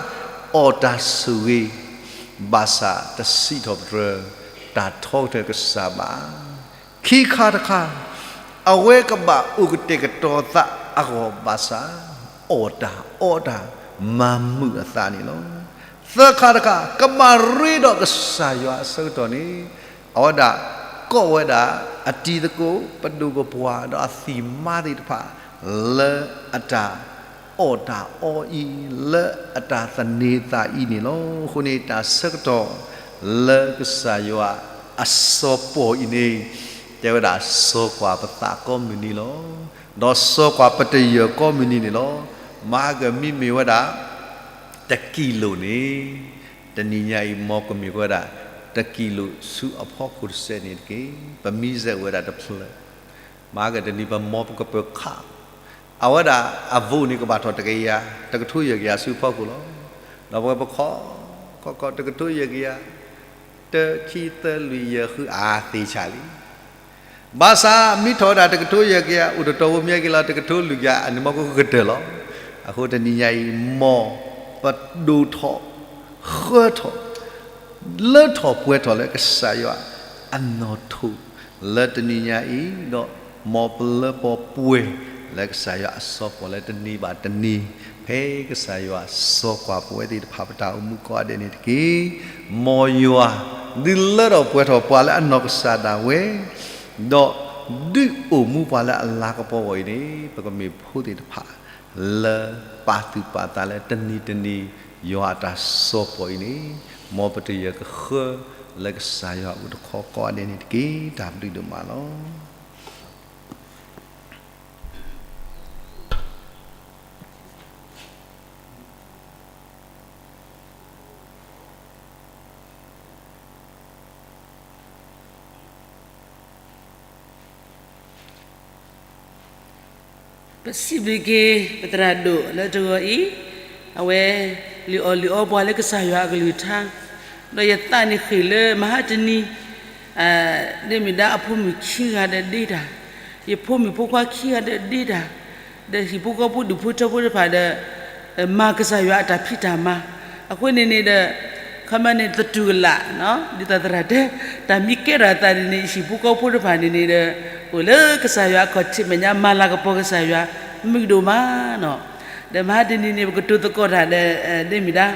အီၣ်တၢ်ဆိၣ်ဂ့ၤ ဘၣ်ဆၣ်တစံးထီၣ်ပတြၢၤ တၢ်ထီကတၢၢ်ကစၢ်ဘၣ်. ခံခါတခါ, အဝဲကဘၣ်အိၣ်ကတဲာ်ကတီၤသးအဂီၢ်ဘၣ်ဆၣ် အီၣ်တၢ်အီတၢ် မၤမုာ်အသးန့ၣ်လီၤ. သၢခါတခါ, ကဘၣ်ရ့ဒီးကစၢ်ယွၤအဆၢကတီၢ်န့ၣ် အဝဲဒၣ်ကိးဝဲဒၣ်အတံၤသကိး ပဒိၣ်ပပှၢ် ဒီးအသံၣ်မါသ့ၣ်တဖၣ် လၢအတၢ်အီၣ်တၢ်အီအံၤ လၢအတၢ်သန့ၤသးအံၤန့ၣ်လီၤ. အဃိန့ၣ် တၢ်ဆၢကတီၢ်လၢကစၢ်ယွၤအစီၤပီၣ်အံၤန့ၣ် တဲဝဲဒၣ်စီၤကွၢ်ပသးကိးမုၢ်နံၤလီၤ. ဒီးစီၤကွၢ်ပတယၢၢ်ကိးမုၢ်နံၤန့ၣ်လီၤ. မၤကမံမ့ၢ်ဝဲဒၣ် တကံၣ်လိၣ်န့ၣ်, တနံၤညါအံၤ မ်ကမ့ၢ်ဝဲဒၣ် တကံၣ်လိၣ်ဆူအဖီခိၣ်တစဲးန့ၣ်တက့ၢ်. ပမံစဲးဝဲဒၣ်တဖျၢၣ်, မၤကတနံၤ ပမ်ပကပၢၤခး, အဝဲဒၣ်အvoteန့ၣ် ကဘၣ်ထီၣ်တကယၤ, တကထိယဲၢ်ကယၤဆူဖီခိၣ်လီၤ. ဒီးပဝဲပခီ, ခီခီ တကထိယဲၢ်ကယၤ, တၢ ခံ သၢ လွံၢ် ယဲၢ် ဃု အါ သ့ဆးလံ. ဘၣ်ဆၣ်မ့ၢ်ထီၣ်ဝဲဒၣ်တကထိယဲၢ်ကယၤ အိၣ်တတီၤဖိမ့ၢ်က့ၤလီၤ တကထိလွံၢ်ကယၤ အန့ၣ် မ်ကကတၢၢ်လီၤ. အဃိတနံၤညါအံၤ မ်ပဒိၣ်ထီၣ်, ဃၢထီၣ်, လၢထီၣ်ပှဲၤထီၣ်လၢကစၢ်ယွၤအနီၣ်ထိး လၢတနံၤညါအံၤ, ဒီးမ်ပလၢပီပှဲၤ လၢကစၢ်ယွၤအစီၤပီၤလၢတနံၤဘၣ်တနံၤ, ဖဲကစၢ်ယွၤစီၤကွၢ်ပဝဲသ့ၣ်တဖၣ်ပတၢ်အိၣ်မူကိးဂၤဒဲးန့ၣ်တက့ၢ်. မ်ယွၤ ဒုးလၢထီၣ်ပှဲၤထီၣ်ပှၤလၢအနီၢ်ကစၢ်ဒၣ်ဝဲ, ဒီးဒုးအိၣ်မူပှၤလၢအလၤကပီၤအဂီၢ်အံၤန့ၣ်, ပကမ့ၢ်ဖိသ့ၣ်တဖၣ် လၢပာ်သူၣ်ပာ်သးလၢတနံၤတနံၤ ယွၤအတၢ်စီၤပီၤအံၤန့ၣ်, မ်ပတယၢၢ်ကဃၢ လၢကစၢ်ယွၤအအိၣ်တခီကိးဂၤဒဲးန့ၣ်တက့ၢ်. တၢ်ဘျုးဒိၣ်မးလီၤ. ပစံးဘျုးက့ၤ ပသရၣ်ဒိၣ်လၢတဂီၤအံၤ, အဝဲ လုၢ်အီၣ်လုၢ်အီပှၤလၢကစၢ်ယွၤအကလုၢ်ကထါ, ဒီးယသးန့ၣ်ဃ့ၢ်လၢမဟါတနံၤ, ဒ်မ့ၢ်ဒၣ်အဖိမုၣ်ခံဂၤဒီးဒ့တၢ်, ယဖိမုၣ်ဖိခွါခံဂၤဒီးဒ့တၢ်, ဒီးဟံၣ်ဖိဃီဖိဒူၣ်ဖိထၢဖိတဖၣ်ဒီး မၤကစၢ်ယွၤအတၢ်ဖံးတၢ်မၤ, အဃိန့ၣ်န့ၣ်ဒီး ခီမ့ၢ်န့ၣ်သတူၢ်ကလာ်, ဒ်သိးသရၣ်တဲ, တၢ်မံကဲထီၣ်အသးန့ၣ်န့ၣ် ဟံၣ်ဖိဃီဖိတဖၣ်န့ၣ်န့ၣ်ဒီး အိၣ်လၢကစၢ်ယွၤအခီၣ်ထံးမဲာ်ညါ မၤလၤကပီၤကစၢ်ယွၤ မုာ်ဒိၣ်မးနီၤ. ဒီးမဟါတနံၤန့ၣ် ပကတိၤသကိးတၢ်ဒီး ဒ်မ့ၢ်ဒၣ်,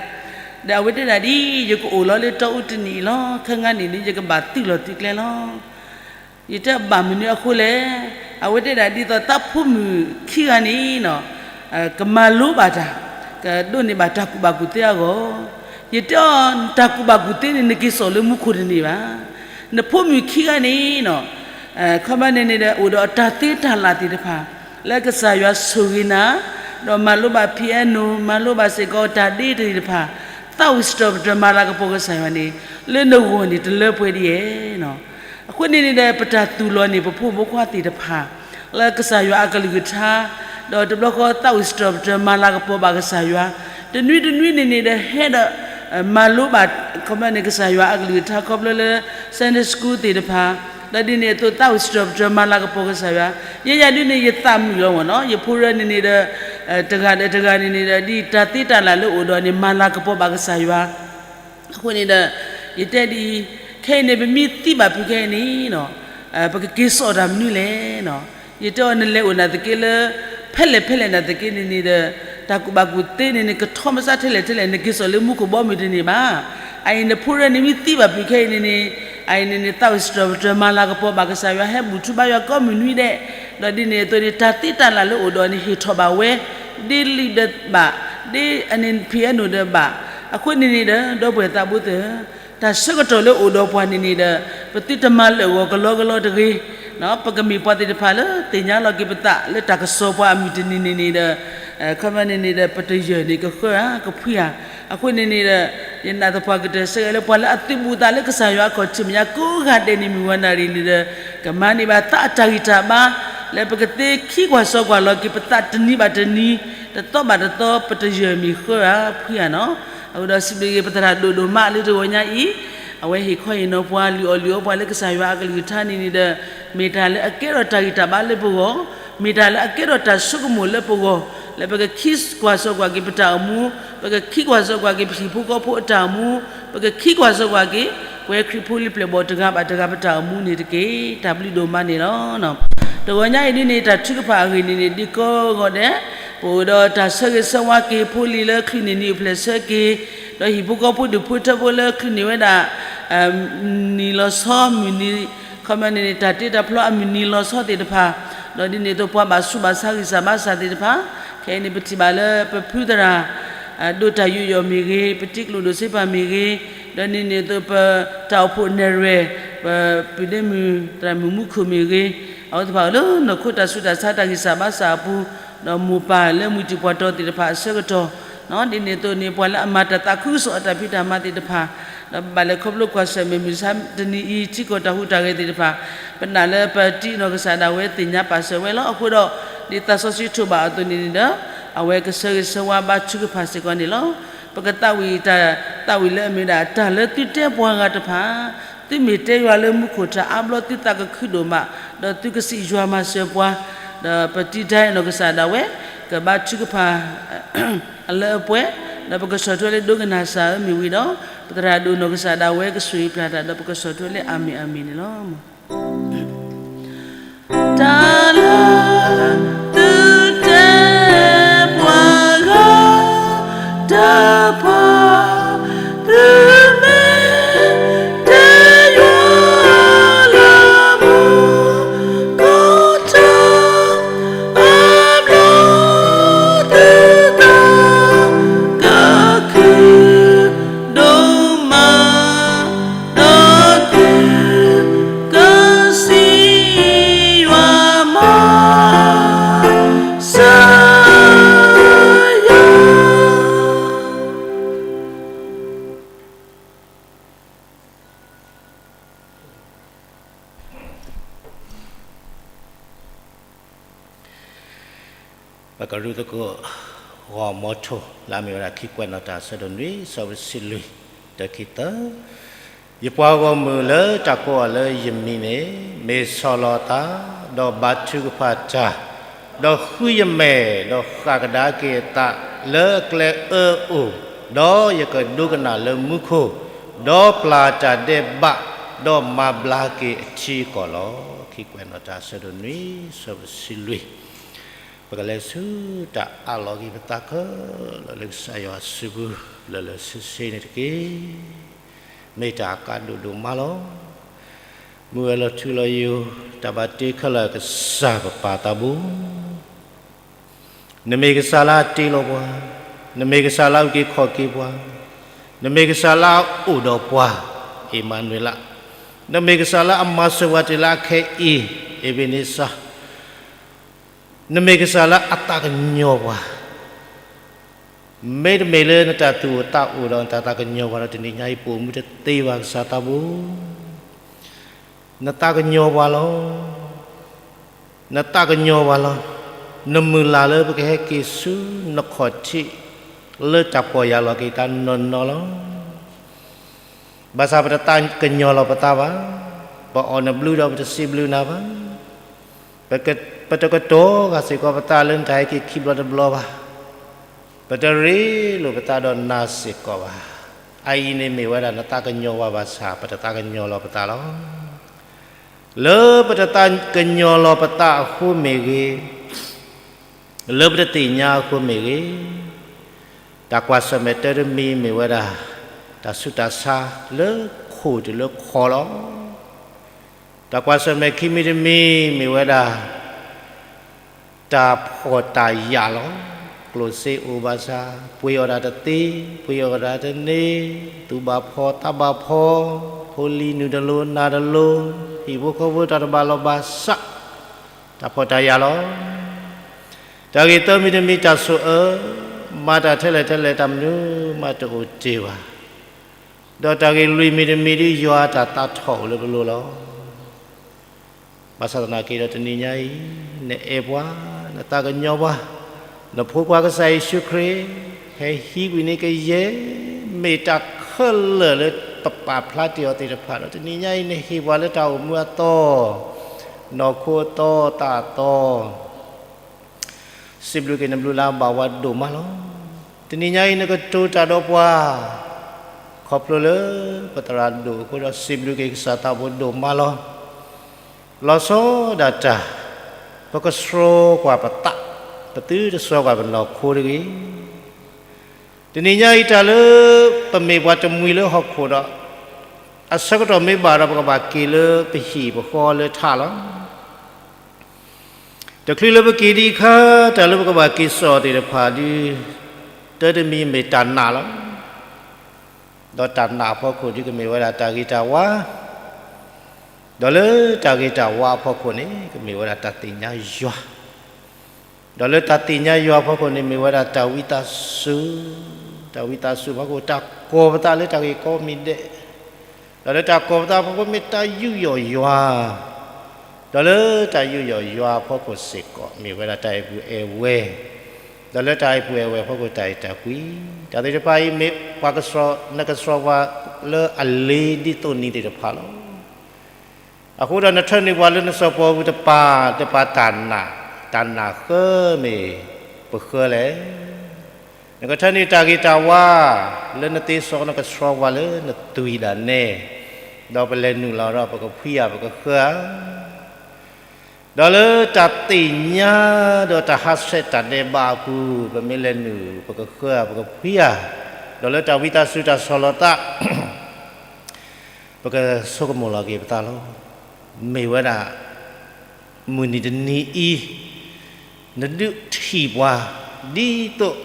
ဒီးအဝဲတဲဒၣ်ဒ် ယကအိၣ်လီၤလၢတီအူတနံၤအံၤလီၤ, ခဲငါန့ၣ်န့ၣ် ယကဘၣ်သုးလီၢ်သုးကျဲလီၤ. ယတဲဘၣ်မနုၤအဃိလဲၣ်, အဝဲတဲဒၣ်ဒ်သိးသးဖိမုၣ်ခံဂၤန့ၣ်နီၤ, ကမၤလိဘၣ်တၢ်, ကဒိးန့ၢ်ဘၣ်တၢ်ကူၣ်ဘၣ်ကူၣ်သ့အဂီၢ်, ယတဲအီၤ တၢ်ကူၣ်ဘၣ်ကူၣ်သ့န့ၣ် နက့ၤစိာ်လၢမူခိၣ်တန့ၢ်ဘၣ်. နဖိမုၣ်ခံဂၤန့ၣ်နီၤ, ခီမ့ၢ်န့ၣ်န့ၣ်ဒီး အိၣ်ဒီးတၢ်သ့တၢ်လၢ်သ့ၣ်တဖၣ် လၢကစၢ်ယွၤဆိၣ်ဂ့ၤနၤ, ဒီးမၤလိဘၣ် piano, မၤလိဘၣ်စ့ၢ်ကီးတၢ်ဒ့တၢ်သ့ၣ်တဖၣ်, သးဝံၣ်စတီၢ်ပတြၢၤမၤလၤကပီၤကစၢ်ယွၤန့ၣ် လၢနဂီၢ်န့ၣ်တလၢပှဲၤဒ်လဲၣ်. အဃိန့ၣ်န့ၣ်ဒီး ပတၢ်သူၣ်လီၤန့ၢ်ပဖိမုၣ်ဖိခွါသ့ၣ်တဖၣ် လၢကစၢ်ယွၤအကလုၢ်ကထါ, ဒီးတဘျီဃီသးဝံၣ်စတီၢ်ပတြၢၤမၤလၤကပီၤဘၣ်ကစၢ်ယွၤ, တနွံတနွံန့ၣ်န့ၣ်ဒီး ဟဲဒီး မၤလိဘၣ် ခီမ့ၢ်န့ၣ် ကစၢ်ယွၤအကလုၢ်ကထါ ခီဖျိလၢ Sunday School သ့ၣ်တဖၣ်, ဒီးဒ်န့ၣ်အသိးသးဝံၣ်စတီၢ်ပတြၢၤမၤလၤကပီၤကစၢ်ယွၤ, ယဲယၤဒ်န့ၣ် ယသးမုာ်လီၤမ့ၢ်နီၤ, ယဖိရၢန့ၣ်န့ၣ်ဒီး တဂၤဒီးတဂၤန့ၣ်န့ၣ်ဒီး ဒ်တၢ်သ့တၢ်လၢ်လၢအိၣ်ဒီးန့ၣ် မၤလၤကပီၤဘၣ်ကစၢ်ယွၤ အဃိန့ၣ်ဒီး ယတဲဒ်အံၤ, ခဲအံၤန့ၣ် ပမ့ၢ်သံဘၣ်ဖုခဲအံၤန့ၣ်, ပကက့ၤစိာ်တၢ်မနုၤလဲၣ်. ယတဲအီၤ နလဲၤအိၣ်နာ်သက့လၢ ဖဲလဲၣ်ဖဲလဲၣ်နာ်သက့န့ၣ်န့ၣ်ဒီး တၢ်ကူၣ်ဘၣ်ကူၣ်သ့န့ၣ်န့ၣ် ကထီၣ်မစးထဲလဲၣ်ထဲလဲၣ် နက့ၤစိာ်လၢမူခိၣ်ဘီမုၢ်တန့ၢ်ဘၣ်. အအံၤနဖိရၢန့ၣ်မ့ၢ်သံဘၣ်ဖုခဲအံၤန့ၣ်န့ၣ်, အအံၤန့ၣ်န့ၣ် သးဝံၣ်စတီၢ်ပတြၢၤမၤလၤကပီၤဘၣ်ကစၢ်ယွၤ ဟဲဘူၣ်ထူဘါယွၤကိးမုၢ်နွံဒဲး, ဒီးဒ်န့ၣ်အသိးန့ၣ် တၢ်သ့တၢ်လၢ်လၢအိၣ်ဒီးန့ၣ် ဟ့ၣ်ထီၣ်ဘၣ်ဝဲ, ဒ်လံာ်ဒီးဘၣ်, ဒ်အန့ၣ် piano ဒီးဘၣ်. အဃိန့ၣ်န့ၣ်ဒီး ဒီပုၢ်ဝဲၢ်သးဘိသ့ၣ်ဧၢ, တၢ်ဆၢကတီၢ်လၢအိၣ်ဒီးပှၤန့ၣ်န့ၣ်ဒီး ပသုတမၤလၢာ်ဂီၤကလီကလီတဂ့ၤ, ပကမ့ၢ်ပှၤသ့ၣ်တဖၣ်လၢသ့ၣ်ညါလီၤက့ၤပသးလၢတၢ်ကစီၣ်ပှၤအမုၢ်တနံၤန့ၣ်န့ၣ်ဒီး ခီမ့ၢ်န့ၣ်န့ၣ်ဒီး ပတယၢၢ်န့ၣ်ကဃၢဧါကဖှံဧါ. အဃိန့ၣ်န့ၣ်ဒီး ယနာ်သပှၢ်ကတၢၢ်ဆၢဂ့ၤလၢပှၤလၢအသုးဘူးသးလၢကစၢ်ယွၤအခီၣ်ထံးမဲာ်ညါကိးဂၤဒဲးန့ၣ်မုၢ်ဝါနၣ်ရံၣ်န့ၣ်ဒီး ကမၤန့ၢ်ဘၣ်သးအတၢ်ဂံၢ်တၢ်ဘါ လၢပကသ့ခံကွၢ်စီကွၢ်လီၤက့ၤပသးတနံၤဘၣ်တနံၤ, တသီဘၣ်တသီ ပတယၢၢ်မ့ၢ်ဃၢဧါဖှံဧါနီၤ. အဃိဒီးစံးဘျုးက့ၤပသရၣ်ဒိၣ်ဒိၣ်မးလၢတဂီၤညါအံၤ, အဝဲဟ့ၣ်ခီဟ့ၣ်နီၤပှၤ လုၢ်အီၣ်လုၢ်အီပှၤလၢကစၢ်ယွၤအကလုၢ်ကထါန့ၣ်န့ၣ်ဒီး မ့ၢ်တၢ်လၢအကဲထီၣ်တၢ်ဂံၢ်တၢ်ဘါလၢပဂီၢ်, မ့ၢ်တၢ်လၢအကဲထီၣ်တၢ်ဆိကမိၣ်လၢပဂီၢ်, လၢပကခံကွၢ်စီကွၢ်က့ၤပတၢ်အိၣ်မူ, ပကခံကွၢ်စီကွၢ်က့ၤပဟံၣ်ဖိဃီဖိအတၢ်အိၣ်မူ, ပကခံကွၢ်စီကွၢ်က့ၤ ပဝဲခရံာ်ဖိလံၤပျဲၢ်ဘီၣ်တဂၤဘၣ်တဂၤပတၢ်အိၣ်မူန့ၣ်တက့ၢ်. တၢ်ဘျုးဒိၣ်မးန့ၣ်လီၤ. တဂီၤညါအံၤဒ်န့ၣ် တၢ်ထုကဖၣ်အဂ့ၢ်န့ၣ်န့ၣ် ဒ်ကိးဂီၤဒဲး, ပအိၣ်ဒီးတၢ်ဆၢဂ့ၤဆၢဝါက့ၤဖိလံၤလၢချုးန့ၢ်နံၣ်အိၣ်ဖျဲၣ်ဆၢက့ၤ, ဒီးဟံၣ်ဖိဃီဖိဒူၣ်ဖိထၢဖိလၢချုးန့ၢ်ဝဲဒၣ် နံၤလီၤဆီမုၢ်နံၤ, ခီမ့ၢ်န့ၣ်န့ၣ် တၢ်တ့တၢ်ဖျီအမုၢ်နံၤလီၤဆီသ့ၣ်တဖၣ်, ဒီးဒ်န့ၣ်အသိးပှၤဘၣ်ဆူးဘၣ်ဆါဂံၢ်စၢ်ဘါစၢ်သ့ၣ်တဖၣ်, ခဲအံၤန့ၣ် ပထံၣ်ဘၣ်လၢပဖုသရၣ် ဒိၣ်တၢ်ယူးယီၣ်မ့ၢ်ဂ့ၤ, ပတံၤကျိၣ်ဒိၣ်စ့ပၤမ့ၢ်ဂ့ၤ, ဒီးဒ်န့ၣ်အသိးပတၢ်အိၣ်ဖှိၣ်နဲၣ်ရွဲၣ်, ပပုၢ်ဒ့မုၣ်သရၣ်မုၣ်မူခိၣ်မ့ၢ်ဂ့ၤ, အဝဲသ့ၣ်တဖၣ်အိၣ်လၢနီၢ်ခိတၢ်ဆူးတၢ်ဆါတၢ်ဂံၢ်စၢ်ဘါစၢ်အပူၤ, ဒီးမိၢ်ပၢ်လၢမုၢ်တံၤပှၢ်တီၤသ့ၣ်တဖၣ်အဆၢကတီၢ်, ဒ်န့ၣ်အသိးန့ၣ် ပှၤလၢအမၤတၢ်သးခုကစီၣ်အတၢ်ဖံးတၢ်မၤသ့ၣ်တဖၣ်, ဒီးဘၣ်လဲၤခီဖျိကွၢ်ဆၢၣ်မဲာ်မုၢ်ဆါတနံၤအံၤ ထံကီၢ်တၢ်ဟူးတၢ်ဂဲၤသ့ၣ်တဖၣ်, ပနာ်လၢပတံၤနီၢ်ကစၢ်ဒၣ်ဝဲသ့ၣ်ညါပာ်စၢၤဝဲလီၤ. အဃိဒီး ဒ်သးစီဆှံထိးဘၣ်အသိးန့ၣ်ဒီး အဝဲကဆၢဂ့ၤဆၢဝါဘါထုကဖၣ်စ့ၢ်ကီးန့ၣ်လီၤ. ပကသးဝံၣ်တၢ်သးဝံၣ်လၢအမ့ၢ်ဒၣ် တၢ်လၢသုတဲပှၤဂၤတဖၣ်, သုမ့ၢ်တဲယွၤလၢမူခိၣ်ထၢၣ်အါဘျီ သုသးကခုဒိၣ်မး, ဒီးသုကစံးယွၤမၤစၢၤပှၤ, ဒီးပတံၤဒါအံၤနီၢ်ကစၢ်ဒၣ်ဝဲ ကဘါထုကဖၣ် အလၢအပှဲၤ, ဒီးပကဆီၣ်ထွဲလၢဒိကနၣ်စၢ်ဧၢမ့ၢ်ဝံၤဒီး ပသရၣ်ဒိၣ်နီၢ်ကစၢ်ဒၣ်ဝဲကဆိၣ်ဂ့ၤပျၢ်တၢ် ဒီးပကဆီၣ်ထွဲလၢအၤမ့ၣ်အၤမ့ၣ်န့ၣ်လီၤ. တၢ်လၢသုတဲပှၤဂၤတဖၣ်, သုမ့ၢ်တဲယွၤလၢမူ ခိၣ်ထၢၣ်အါဘျီ သုသးကခုဒိၣ်မး, ဒီးသုကစံးယွၤမၤ စၢၤယၤ. ပကရူၢ်သကိး ဂီၤမီထိၣ် လၢအမ့ၢ်ဝဲဒၣ်ခံကွဲးနီၣ်တၢ်အဆၢဒိၣ်နွံ ဆၢဖိတဆံလွံၢ် တၢခံသၢ, ယပှၤဂီၢ်မုၢ်လၢတၢ်ကိးအီၤလၢယမံၤန့ၣ် မ့ၢ်ဆီၣ်လီၤအသး, ဒီးဘါထုကဖၣ်တၢ်, ဒီးဃုယမဲာ်, ဒီးဃၣ်ကဒါက့ၤအသးလၢအကျဲအၢအအိၣ်, ဒီးယကဒိကနၣ်လၢမူခိၣ်, ဒီးပျၢ်တၢ်ဒဲးဘး, ဒီးမၤဘျါက့ၤအထံအကီၢ်လီၤ. ခံကွဲးနီၣ်တၢ်အဆၢဒိၣ်နွံ ဆၢဖိတဆံလွံၢ်, ပကလဲၤဆူတၢ်အးလီၤက့ၤပသးခဲလၢာ်လၢကစၢ်ယွၤအစုပူၤ လၢာ်လၢာ်ဆ့ဆ့န့ၣ်တက့ၢ်. မ့ၢ်တၢ်အကါဒိၣ်ဒိၣ်မးလီၤ. မုၢ်ဝဲၤလီၤထူလီၤယိာ် တၢ်ဘၣ်တ့ခဲလၢာ်ကစၢ်ပပၢ်သးဘိ နမ့ၢ်ကစၢ်လၢအတ့လီၤပှၤ, နမ့ၢ်ကစၢ်လၢအအုၣ်က့ၤခီၣ်က့ၤပှၤ, နမ့ၢ်ကစၢ်လၢအအိၣ်ဒီးပှၤ, အ့မၤနူၤအ့လး, နမ့ၢ်ကစၢ်လၢအမၤစၢၤပှၤတုၤလၢအခဲအံၤ, အ့ဘ့းနံစၤ, နမ့ၢ်ကစၢ်လၢအသးကညီၤပှၤ, မ့တမ့ၢ်လၢနတၢ်သူၣ်အိၣ်သးအိၣ်ဒီးနတၢ်သးကညီၤပှၤဒီး တနံၤညါအံၤ ပအိၣ်မူတသ့ဘၣ် ကစၢ်သးဘိ. နသးကညီၤပှၤလီၤ. နသးကညီၤပှၤလီၤ. နမုၢ်လၢ်လၢပကဟဲက့ၤဆူနခီၣ်ထံး လၢတၢ်ပီၢ်ယၢ်လီၤက့ၤသးနီၢ်နီၢ်လီၤ. ဘၣ်ဆၣ်ပတသးကညီၤလီၤပသးဘၣ်. ပအီၣ်နဘျုးဒီးပတစံးဘျုးနၤဘၣ်. ပတကတီၤဃာ်စ့ၢ်ကီးပသးလၢနတၢ်ဟဲက့ၤခံဘျီတဘျီဘၣ်. ပတရ့လိာ်ပသးဒီးနၤစ့ၢ်ကီးဘၣ်. အအံၤန့ၣ်မ့ၢ်ဝဲဒၣ်နသးကညီၤပှၤဘၣ်ဆၣ် ပတသးကညီၤလီၤပသးလီၤ. လၢပတသးကညီၤလီၤပသးအဃိမ့ၢ်ဂ့ၤ, လၢပတသ့ၣ်ညါအဃိမ့ၢ်ဂ့ၤ, တၢ်ကွၢ်ဆၢၣ်မဲာ်တၢတမံၤမ့ၢ်ဝဲဒၣ် တၢ်ဆူးတၢ်ဆါလၢခိၣ်တုၤလၢခီၣ်လီၤ. တၢ်ကွၢ်ဆၢၣ်မဲာ်ခံမံၤတမံၤမ့ၢ်ဝဲဒၣ် တၢ်ဖှီၣ်တၢ်ယာ်လီၤ. ကျိၣ်စ့အိၣ်ဘၣ်ဆၣ် ပှ့ၤအီၣ်တၢ်တသ့, ပှ့ၤအီၣ်တၢ်တန့ၢ်, သူၣ်ဘၣ်ဖှီၣ်သးဘၣ်ဖှီၣ်, ဖိလံၤနုာ်တလိၤနၤတလိၤ, ဟံၣ်ဖိဃီဖိတၢ်တဘၣ်လီၢ်ဘၣ်စး, တၢ်ဖှီၣ်တၢ်ယာ်လီၤ. တၢ်ဂ့ၢ်သၢမံၤတမံၤတၢ်ဆိၣ်အၢ, မၤတၢ်ထဲလဲၣ်ထဲလဲၣ်တၢ်မနုၤမးတအိၣ်တ့ၢ်ဘၣ်. ဒီးတၢ်ဂ့ၢ်လွံၢ်မံၤတမံၤဒ်ယွၤအတၢ်သးထီၣ်အိၣ်လၢပလိၤလီၤ. ဘၣ်ဆၣ်သနာ်က့ဒီးတနံၤညါအံၤ နအဲၣ်ပှၤ, နသးကညီၤပှၤ, နဖိခွါကစၢ်ယ့ၣ်ၡူးခရံာ် ဟဲဟံးကွံာ်န့ၢ်ကယဲၢ် မ့ၢ်တၢ်ခဲလၢာ်လၢပပာ်ဖျါတ့ၢ်အီၤသ့ၣ်တဖၣ်ဒီး တနံၤညါအံၤ နဟ့ၣ်ပှၤလၢတၢ်အိၣ်မူအသီ, နီၢ်ခိအသီသးအသီ စံးဘျုးက့ၤနဘျုးလၢအဘၣ်ဝဲဒိၣ်မးလီၤ. တနံၤညါအံၤ နကတိၤတၢ်ဒီးပှၤ ခီဖျိလၢပသရၣ်ဒိၣ်အဃိဒီး စံးဘျုးက့ၤကစၢ်သးဘိဒိၣ်မးလီၤ. လီၤဆီဒၣ်တၢ် ပကဆှီကွၢ်ပသး, ပသုတဆှီကွၢ်ပနီၢ်ခိတဂ့ၤ. တနံၤညါအံၤ တၢ်လၢပမ့ၢ်ပှၤတမှံၤလၢဟီၣ်ခိၣ်ဒီး အဆၢကတီၢ်မ့ၢ်ဘၣ်ဒီး ပကဘၣ်က့ၤလၢပဟံၣ်ပဃီလၢထးလီၤ. တချုးလၢပက့ၤဒံးအခါ တၢ်လၢပကဘၣ်က့ၤစိာ်သ့ၣ်တဖၣ်ဒုး တၢ်တမံၤမ့ၢ်တၢ်နာ်လီၤ. ဒီးတၢ်နာ်အဖီခိၣ်ဒုးကမ့ၢ်ဝဲဒၣ်တၢ်ဂ့ၤတၢ်ဝါ, ဒီးလၢတၢ်ဂ့ၤတၢ်ဝါအဖီခိၣ်န့ၣ် ကမ့ၢ်ဝဲဒၣ်တၢ်သ့ၣ်ညါယွၤ, ဒီးလၢတၢ်သ့ၣ်ညါယွၤအဖီခိၣ်န့ၣ် မ့ၢ်ဝဲဒၣ်တၢ်ဝံသးစူၤ, တၢ်ဝံသးစူၤအဖီခိၣ် တၢ်ကီၤပသးလၢတၢ်ဂ့ၢ်ကီမံၤဒဲး, ဒီးလၢတၢ်ကီၤပသးအဖီခိၣ် မ့ၢ်တၢ်ယူးယီၣ်ယွၤ, ဒီးလၢတၢ်ယူးယီၣ်ယွၤအဖီခိၣ်စ့ၢ်ကီး မ့ၢ်ဝဲဒၣ်တၢ်အဲၣ်ပုၢ်အဲၣ်ဝဲၢ်, ဒီးလၢတၢ်အဲၣ်ပုၢ်အဲၣ်ဝဲၢ်အဖီခိၣ် တၢ်အဲၣ်တၢ်ကွံ, တၢ်သ့ၣ်တဖၣ်အံၤ မ့ၢ်ပှၤကဆှီ, နကဆှီပှၤလၢအလ့ဒ်သိးနံၤသ့ၣ်တဖၣ်လီၤ. အဃိဒီးနထၢနုာ်ပှၤလၢနစီၤပီၤအပူၤတပၤ, တပၤတၢ်နာ်, တၢ်နာ်ဃၢမ့ၢ်ပဃၢလဲၣ်. နကထၢနုာ်တၢ်ဂ့ၤတၢ်ဝါ လၢနသ့စီ နကဆှီပှၤလၢနသွံၣ်ဒၣ်နဲ, ဒီးပလဲၤနုာ်လီၤဒီး ပကဖှံဧါ ပကဃၢဧါ. ဒီးလၢတၢ်သ့ၣ်ညါဒီးတၢ်ဟးဆှဲးတၢ်ဒဲးဘးအပူၤ ပမ့ၢ်လဲၤနုာ် ပကဃၢဧါ ပကဖှံဧါ, ဒီးလၢတၢ်ဝံသးစူၤတၢ်ဆီၣ်လီၤသး ပကဆိကမိၣ်လီၤက့ၤပသးလီၤ. မ့ၢ်ဝဲဒၣ် မုၢ်နံၤတနံၤအံၤ နဒုးထံၣ်ပှၤ ဒ်သိး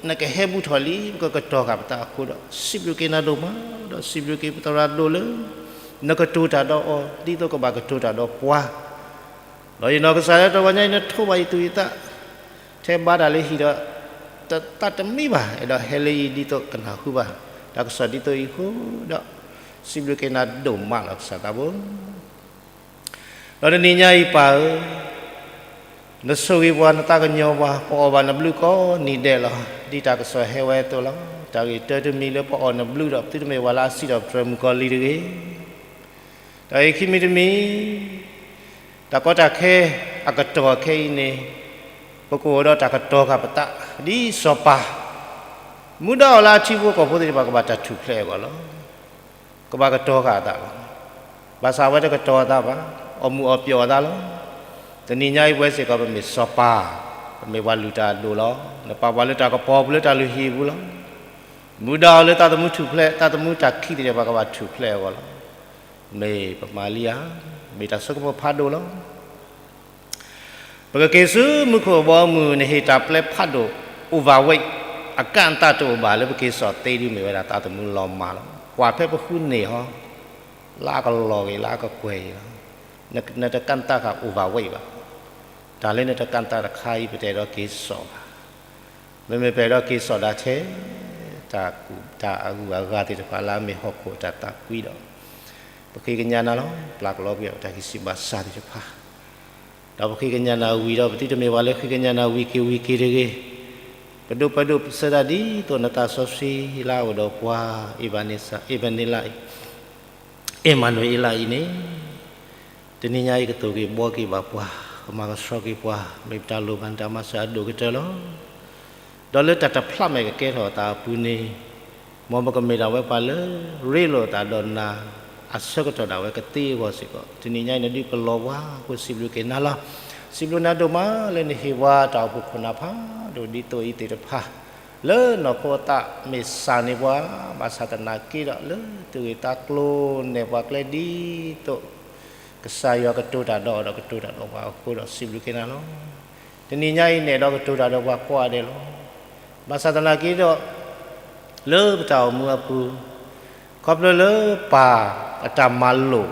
နကဟဲဘူးထီၣ်လံ ပကကတီၤဃာ်ပသးအဃိဒီး စံးဘျုးက့ၤနၤဒိၣ်မး, ဒီးစံးဘျုးက့ၤပသရၣ်ဒိၣ်လၢ နကတိၤတၢ်ဒီးအီၤ ဒ်သိးကဘၣ်ကတိၤတၢ်ဒီးပှၤ, ဒီးယနီၢ်ကစၢ်လၢတဂီၤညါအံၤ နထိးဘၣ်ယသူၣ်ယသး, ထဲဘါတၢ်လၢဟံၣ်ဒီး တသးတမံဘၣ်, အဲၣ်ဒိးဟဲလၢအံၤဒ်သိးကနၢ်ဟူဘၣ် တၢ်ကစီၣ်ဒ်သိးအံၤအဃိဒီး စံးဘျုးက့ၤနၤဒိၣ်မးလီၤ ကစၢ်သးဘိ. ဒီးတနံၤညါအံၤပၢ်ဧၢ, နဆိၣ်ဂ့ၤပှၤ နသးကညီၤပှၤ ပအီၣ်ဘၣ်နဘျုးကိးနံၤဒဲးလီၤ. ဒ်တၢ်ကစီၣ်ဟဲဝဲအသိးလီၤ. တၢ်ဂ့ၢ်တၢတမံၤလၢပအီၣ်နဘျုးဒီး ပသုတမ့ၢ်ပှၤလၢအစံးထီၣ်ပတြၢၤမုၣ်ကီၤလံၤတဂ့ၤ. တၢ်ဂ့ၢ်ခံမံၤတမံၤ, တၢ်ကီတၢ်ခဲ အကတီၢ်ခဲအံၤန့ၣ် ပကအိၣ်ဒီးတၢ်ကတီၤဃာ်ပသး ဒ်စီၤပၤ မူဒါအီၤလၢအထံဖိကီၢ်ဖိသ့ၣ်တဖၣ် ကဘၣ်တၢ်ထူၣ်ဖျဲးအဂီၢ်လီၤ. ကဘၣ်ကတီၤဃာ်အသးလီၤ. ဘၣ်ဆၣ်အဝဲတကတီၤအသးဘၣ်, အီၣ်မူးအီၣ်ပျီအသးလီၤ. တနံၤညါအံၤပဝဲစ့ၢ်ကီး ပမ့ၢ်စီၤပၤ, ပမ့ၢ်ပှၤလုၢ်တၢ်အဒိၣ်လီၤ. နပာ်ပှၤလၢတၢ်ကပီၤပူၤလၢတၢ်လုၢ်ဟံၣ်အပူၤလီၤ. မူဒါအီၤလၢသးသမူထူၣ်ဖျဲး, သးသမူတၢ်ခံးသ့ၣ်တဖၣ် ကဘၣ်ထူၣ်ဖျဲးအဂီၢ်လီၤ. မ့ၢ်ပမၤလံဧါ, မ့ၢ်တၢ်ဆိကမိၣ်ဖးဒိၣ်လီၤ. ပကက့ၤဆူမူခိၣ်အဘီအမုၢ် နဟ့ၣ်တၢ်ပျဲဖးဒိၣ် overweight အကန့်အသတ်တအိၣ်ဘၣ်လၢပက့ၤစိာ်သ့ဒ်မ့ၢ်ဝဲဒၣ်သးသမူလီၤမၢ်လီၤ. ကွၢ်ဖဲပဃုန့ၢ်ဟီ, လၢအကလီၤဂ့ၤ လၢအကကွဲၢ်ဂ့ၤလီၤ. နတကန့်သတ်ဃာ် overweight ဘၣ်. တၢ်လၢနတကန့်သတ်တခါအံၤ ပတအဲၣ်ဒိးက့ၤစိာ်ဘၣ်. မ့မ့ၢ်ပအဲၣ်ဒိးက့ၤစိာ်ဒၣ်ထဲ တၢ်ကူၣ်တၢ်အဂုၤအဂၤသ့ၣ်တဖၣ်လၢအမ့ၢ်ဟီၣ်ခိၣ်အတၢ်သးကွံဒီး ပဃ့ကညးနၤလီၤ. ပျၢ်ကလီကွံာ်အီၤ ပတၢ်ဂံၢ်စၢ်ဘါစၢ်သ့ၣ်တဖၣ် ဒီးပဃ့ကညးနၤဝံၤဒီး ပသုတမ့ၢ်ပှၤလၢဃ့ကညးနၤဝံၤက့ၤဝံၤက့ၤတဂ့ၤ. ပဒိးပဒိးပဆၢတၢ်ဒ်သိးနသးစီဆှံလၢအအိၣ်ဒီးပှၤ အ့ဘၤနံလးအံၤ, အ့မၤနူၤအ့လးအံၤန့ၣ် တနံၤညါအံၤကသိၣ်က့ၤဘှီက့ၤဘၣ်ပှၤ, ကမၤကဆှီက့ၤပှၤ, မ့ၢ်ပတၢ်လိၣ်ဘၣ်နတၢ်မၤစၢၤအဒိၣ်ကတၢၢ်လီၤ. ဒီးလၢတၢ်တဖျးမဲာ်ကကဲထီၣ်အသးအပူၤန့ၣ်, မ်ပကမ့ၢ်ဒၣ်ဝဲပှၤလၢ ရ့လိာ်အသးဒီးနၤ အဆၢကတီၢ်ဒၣ်ဝဲကသ့အဂီၢ်စ့ၢ်ကီး, တနံၤညါအံၤနဒုးကလီၤပှၤအဃိ စံးဘျုးက့ၤနၤလီၤ. စံးဘျုးနၤဒိၣ်မးလၢနဟ့ၣ်ပှၤတၢ်အိၣ်ဖှိၣ်ခိၣ်နၢ်ဖးဒိၣ်ဒ်သိးအံၤသ့ၣ်တဖၣ် လၢနီၢ်ခိအသးမ့ၢ်စၢ်န့ၢ်ပှၤ, ဘၣ်ဆၣ်သနာ်က့ဒီး လၢသူၣ်ဂ့ၢ်သးကျိၤနဲၣ်ပှၤကျဲဒ်သိး ကစၢ်ယွၤကတိၤတၢ်ဒီးအီၤဒီးကတိၤတၢ်ဒီးပှၤအဃိဒီး စံးဘျုးက့ၤနၤလီၤ. တနံၤညါအံၤနဲၣ်ဒီးကတိၤတၢ်ဒီးပှၤကိးဂၤဒဲးလီၤ. ဘၣ်ဆၣ်သနာ်က့ဒီး လၢပတၢ်အိၣ်မူအပူၤ ခီဖျိလၢပၢ်အတၢ်မၤလိာ်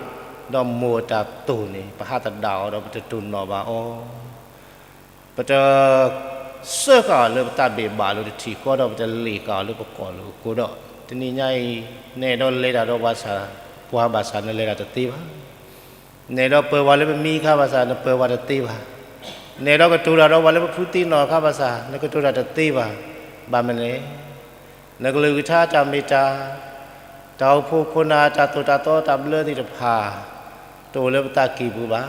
ဒီးမိၢ်အတၢ်သိၣ်န့ၣ် ပဟးသဒၣ်အီၤဒီးပတတိၢ်နီၣ်ဘၣ်အီၤ, ပတ စၢဃာ်အီၤလၢပသးဘ့ၣ်ဘၣ်လိၤတထံၣ်ဃီဒီး ပတလ့ၣ်ဃာ်အီၤလၢပကိာ်လိၤအဃိဒီး တနံၤညါအံၤ နဲၣ်ဒီးလဲၤတၢ်ဒီးပှၤဆၣ် ပှၤဘၣ်ဆၣ် နလဲၤတၢ်တသ့ဘၣ်. နဲၣ်ဒီးပၢၤပှၤလၢပမံအခါဘၣ်ဆၣ် နပၢၤပှၤတသ့ဘၣ်. နဲၣ်ဒီးကတိၤတၢ်ဒီးပှၤလၢပဖုသံနီၣ်အခါဘၣ်ဆၣ် နကတိၤတၢ်တသ့ဘၣ်. ဘၣ်မနုၤလဲၣ် နကလုၢ်ကထါတၢ်မ့ၢ်တၢ်, တၢ်အိၣ်ဖှိၣ်ခိၣ်နၢ် တၢ်သိၣ်တၢ်သီတၢ်ဘျၢသ့ၣ်တဖၣ် တအိၣ်လၢပသးကံၢ်ပူၤဘၣ်.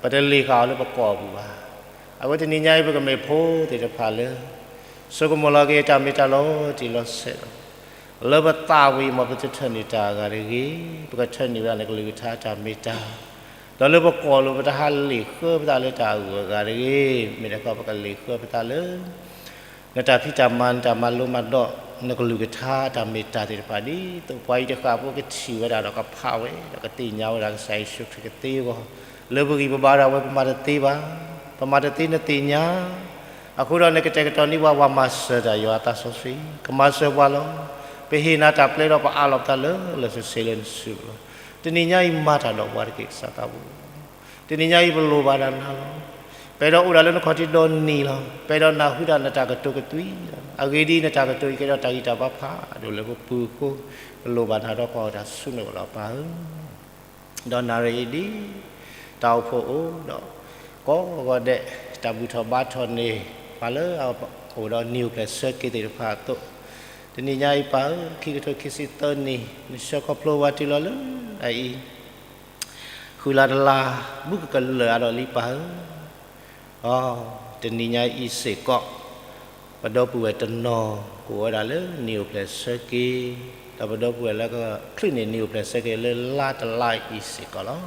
ပတလ့ၣ်ဃာ်အီၤလၢပကိာ်ပူၤဘၣ်. အဝဲတနံၤညါအံၤ ပကမ့ၢ်ဖိသ့ၣ်တဖၣ်လၢ ဆိကမိၣ်လီၤက့ၤတၢ်မ့ၢ်တၢ်လီၤတံၢ်လီၤဆဲးလီၤ. လၢပသးဝံၤ မ်ပတထၢနုာ်တၢ်အဂၤတဂ့ၤ, ပကထၢနုာ်ဝဲဒၣ်နကလုၢ်ကထါတၢ်မ့ၢ်တၢ် ဒီးလၢပကိာ်လိၤ ပတဟးလ့ၣ်ဃၢပသးလၢတၢ်အဂုၤအဂၤတဂ့ၤ. မ့ၢ်တခီ ပကလ့ၣ်ဃၢပသးလၢ နတၢ်ဖံးတၢ်မၤ နတၢ်မၤလိမၤဒိး နကလုၢ်ကထါတၢ်မ့ၢ်တၢ်သ့ၣ်တဖၣ် ဒ်သိးပှၤအံၤတဃၣ်ဖိကထံၣ်ဝဲဒၣ်ဒီးကဖးဝဲ ဒီးကသ့ၣ်ညါဝဲဒၣ်ကစၢ်ယ့ၣ်ၡူးခရံာ်ကသ့အဂီၢ်, လၢပဂံၢ်ပဘါဒၣ်ဝဲ ပမၤတသ့ဘၣ်. ပမၤတသ့နသ့ၣ်ညါ အဃိဒီးနကတဲာ်ကတီၤန့ၢ်ပှၤ ပှၤမၤစၢၤတၢ်ယွၤအသးစီဆှံ ကမၤစၢၤပှၤလီၤ. ပဟ့ၣ်နၤတၢ်ပျဲဒီးပအးလီၤပသးလၢလၢာ်ဆ့ဆ့လၢနစုပူၤလီၤ. တနံၤညါအံၤမၤတၢ်ဒီးပှၤတက့ၢ် ကစၢ်သးဘိ. တနံၤညါအံၤပလိၣ်ဘၣ်တၢ်နၤလီၤ. ပအဲၣ်ဒိးအိၣ်ဒၣ်လၢနခီၣ်ထံးဒီနံၤလီၤ. ပအဲၣ်ဒိးနၢ်ဟူတၢ်နတၢ်ကတိၤကသွံလီၤ. အဂ့ၢ်ဒ်အံၤနတၢ်ကတိၤအံၤကဲထီၣ်တၢ်ဂံၢ်တၢ်ဘါဖးဒိၣ်လၢပပူၤအဃိ, ပလိၣ်ဘၣ်နၤဒီးကွၢ်အီၤတၢ်ဆူနအိၣ်လီၤပၢ်ဧၢ. ဒီးနၣ်ရံၣ်အံၤဒ် တၢ်အိၣ်ဖှိၣ်အိၣ်ဒီး ကိးဂီၤဒဲး တၢ်ဘူၣ်ထီၣ်ဘါထီၣ်န့ၢ် ပှၤလၢအအိၣ်ဒီးနံၤအိၣ်ဖျဲၣ်ဆၢက့ၤသ့ၣ်တဖၣ်အသိး, တနံၤညါအံၤပၢ်ဧၢ ခံကထိခံဆံသၢနံၣ် နဆှၢခီဖျိဝဲတုၤလီၤလၢအအံၤ ဃုလါတလါ ဘူးကကလၢာ်အါဒီးလံပၢ်ဧၢ. အိ, တနံၤညါအံၤစ့ၢ်ကီး ပဒီပုၢ်ဝဲၢ်တနီၤ ကအိၣ်ဝဲဒၣ်လၢနံၤအိၣ်ဖျဲၣ်ဆၢက့ၤ, ဒီးပဒီပုၢ်ဝဲၢ်လၢကချုးန့ၢ်နံၤအိၣ်ဖျဲၣ်ဆၢက့ၤလၢလါတလါအံၤစ့ၢ်ကီးလီၤ.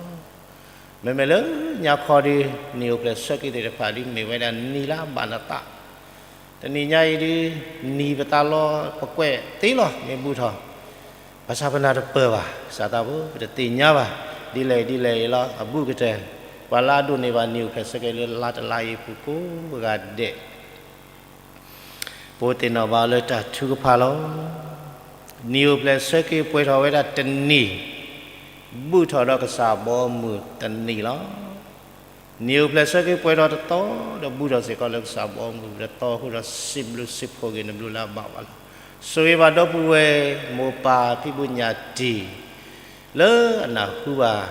မ့မ့ၢ်လၢညါခီဒီး နံၤအိၣ်ဖျဲၣ်ဆၢက့ၤသ့ၣ်တဖၣ်ဒ်မ့ၢ်ဝဲဒၣ်နံၤလၢအဘၣ်နသး, တနံၤညါအံၤဒ် နံၤပသးလီပကွဲးသ့လီၤ မ့ၢ်ဘူးထီၣ် ဘၣ်ဆၣ်ပနၢ်တပၢၢ်ဘၣ် ကစၢ်သးဘိ ပတသ့ၣ်ညါဘၣ်, ဒ်လဲၣ်ဒ်လဲၣ်အံၤလီၤ အဘူးကတၢၢ် ပှၤလၢအဒိးန့ၢ်ဘၣ်နံၤအိၣ်ဖျဲၣ်ဆၢက့ၤလၢလါတလါအံၤပူၤကိးဂၤဒဲး ပအိၣ်သ့ၣ်နီၣ်ဘၣ်အီၤလၢတၢ်ထုကဖၣ်လီၤ. နံၤအိၣ်ဖျဲၣ်ဆၢက့ၤပှဲၤထီၣ်ဝဲဒၣ်တနံၤ, ဘူးထီၣ်ဒီးကစၢ်ဘီမုၢ်တနံၤလီၤ. နံၤအိၣ်ဖျဲၣ်ဆၢက့ၤပှဲၤထီၣ်တသီ, ဒီးဘူးထီၣ်စ့ၢ်ကီးလၢကစၢ်ဘီမုၢ်တသီအဃိဒီး စံးဘျုးစံးဖှိၣ်က့ၤနဘျုးလၢအဘၣ်ဘၣ်လီၤ. ဆိၣ်ဂ့ၤဘၣ်ဒီပုၢ်ဝဲၢ်မိၢ်ပၢ်ဖံဘူးညၣ်တံၢ် လၢအနၢ်ဟူဘၣ်